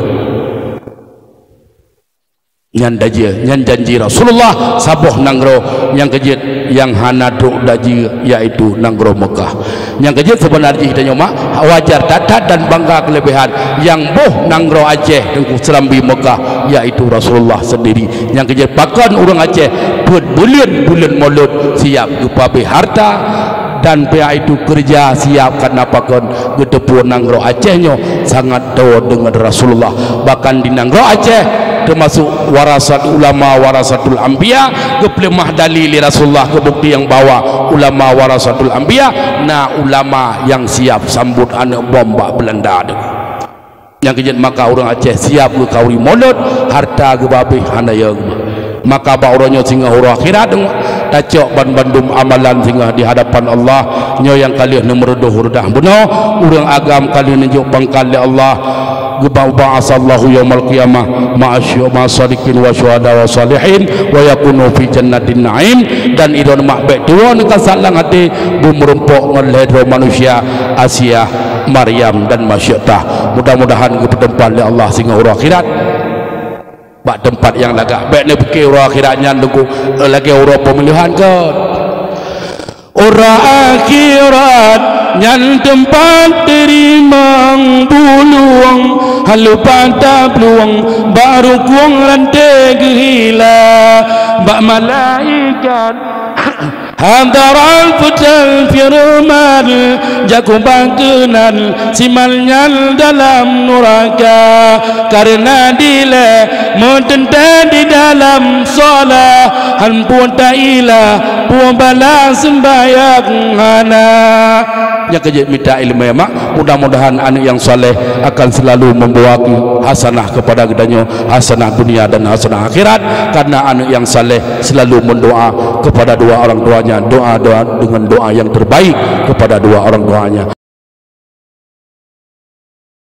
Nyan dajieue, nyan janji Rasulullah saboh nanggroe nyang keujeuet nyang hana trok dajieue, yaitu nanggroe Meukah. Nyang keujeuet seubeuna jih tanyoe mak, wajar that-that dan bangga keuleubehan nyang boh nanggroe Aceh Teungku Seurambi Meukah, yaitu Rasulullah seundiri. Nyang keujeuet pakon ureueng Aceh peuet buleuen, buleuen Molot siap geupabéh hareuta dan pihak itu keureuja siap kareuna pakon geuteupeue nanggroe Aceh nyoe sangat toe deungon Rasulullah. Bahkan di nanggroe Aceh teumasuk warasat ulama, warasatul anbiya, geupeuleumah dali lé Rasulullah, geubukti nyang bahwa ulama warasatul anbiya na ulama nyang siap sambot aneuk bom bak Beulanda teuh. Nyang keujeuet maka ureueng Aceh siap geukhanduri Molot, hareuta geupabéh hana yö geuba. Maka bak uroe nyoe singoh uroe akhirat, tacok ban bandum amalan singoh di hadapan Allah. Nyoe nyang ka lheueh neumeureudoh reudah bunoe, ureueng agam ka lheueh neujok pangkat lé Allah. Geubah ba'atsallahu yaumal qiyamah ma'a syu-, ma'a shadiqin wa syuhada wa shalihin wa yakunu fi jannatin na'im. Dan idon mak bèk tuwoe neukasat lam até, beumeurumpok ngon lhèe droe manusia, Asia, Maryam dan Masyuktah. Mudah-mudahan geupeuteumpat lé Allah singoh uroe akhirat bak teumpat nyang lagak. Bèk neupike uroe akhirat nyan Teungku lagèe uroe peumilihan kon. Uroe akhirat nyan teumpat teurimong bulueng, hana lupa taplueng bak rukong ranté geuhila bak malaikat. Hadarat putéh firman, jak kubah keunan simal nyan dalam nuraka. Kareuna dilèe meuteuntèe di dalam solah, han pue tailah, pue bala seumbahyang hana. Nyang keujeuet mita ileumèe mak, mudah-mudahan aneuk nyang saleh akan selalu membawa hasanah kepada geutanyoe, hasanah dunia dan hasanah akhirat, karena aneuk nyang saleh selalu mendoa kepada dua orang tuanya, doa-doa dengan doa yang terbaik kepada dua orang tuanya.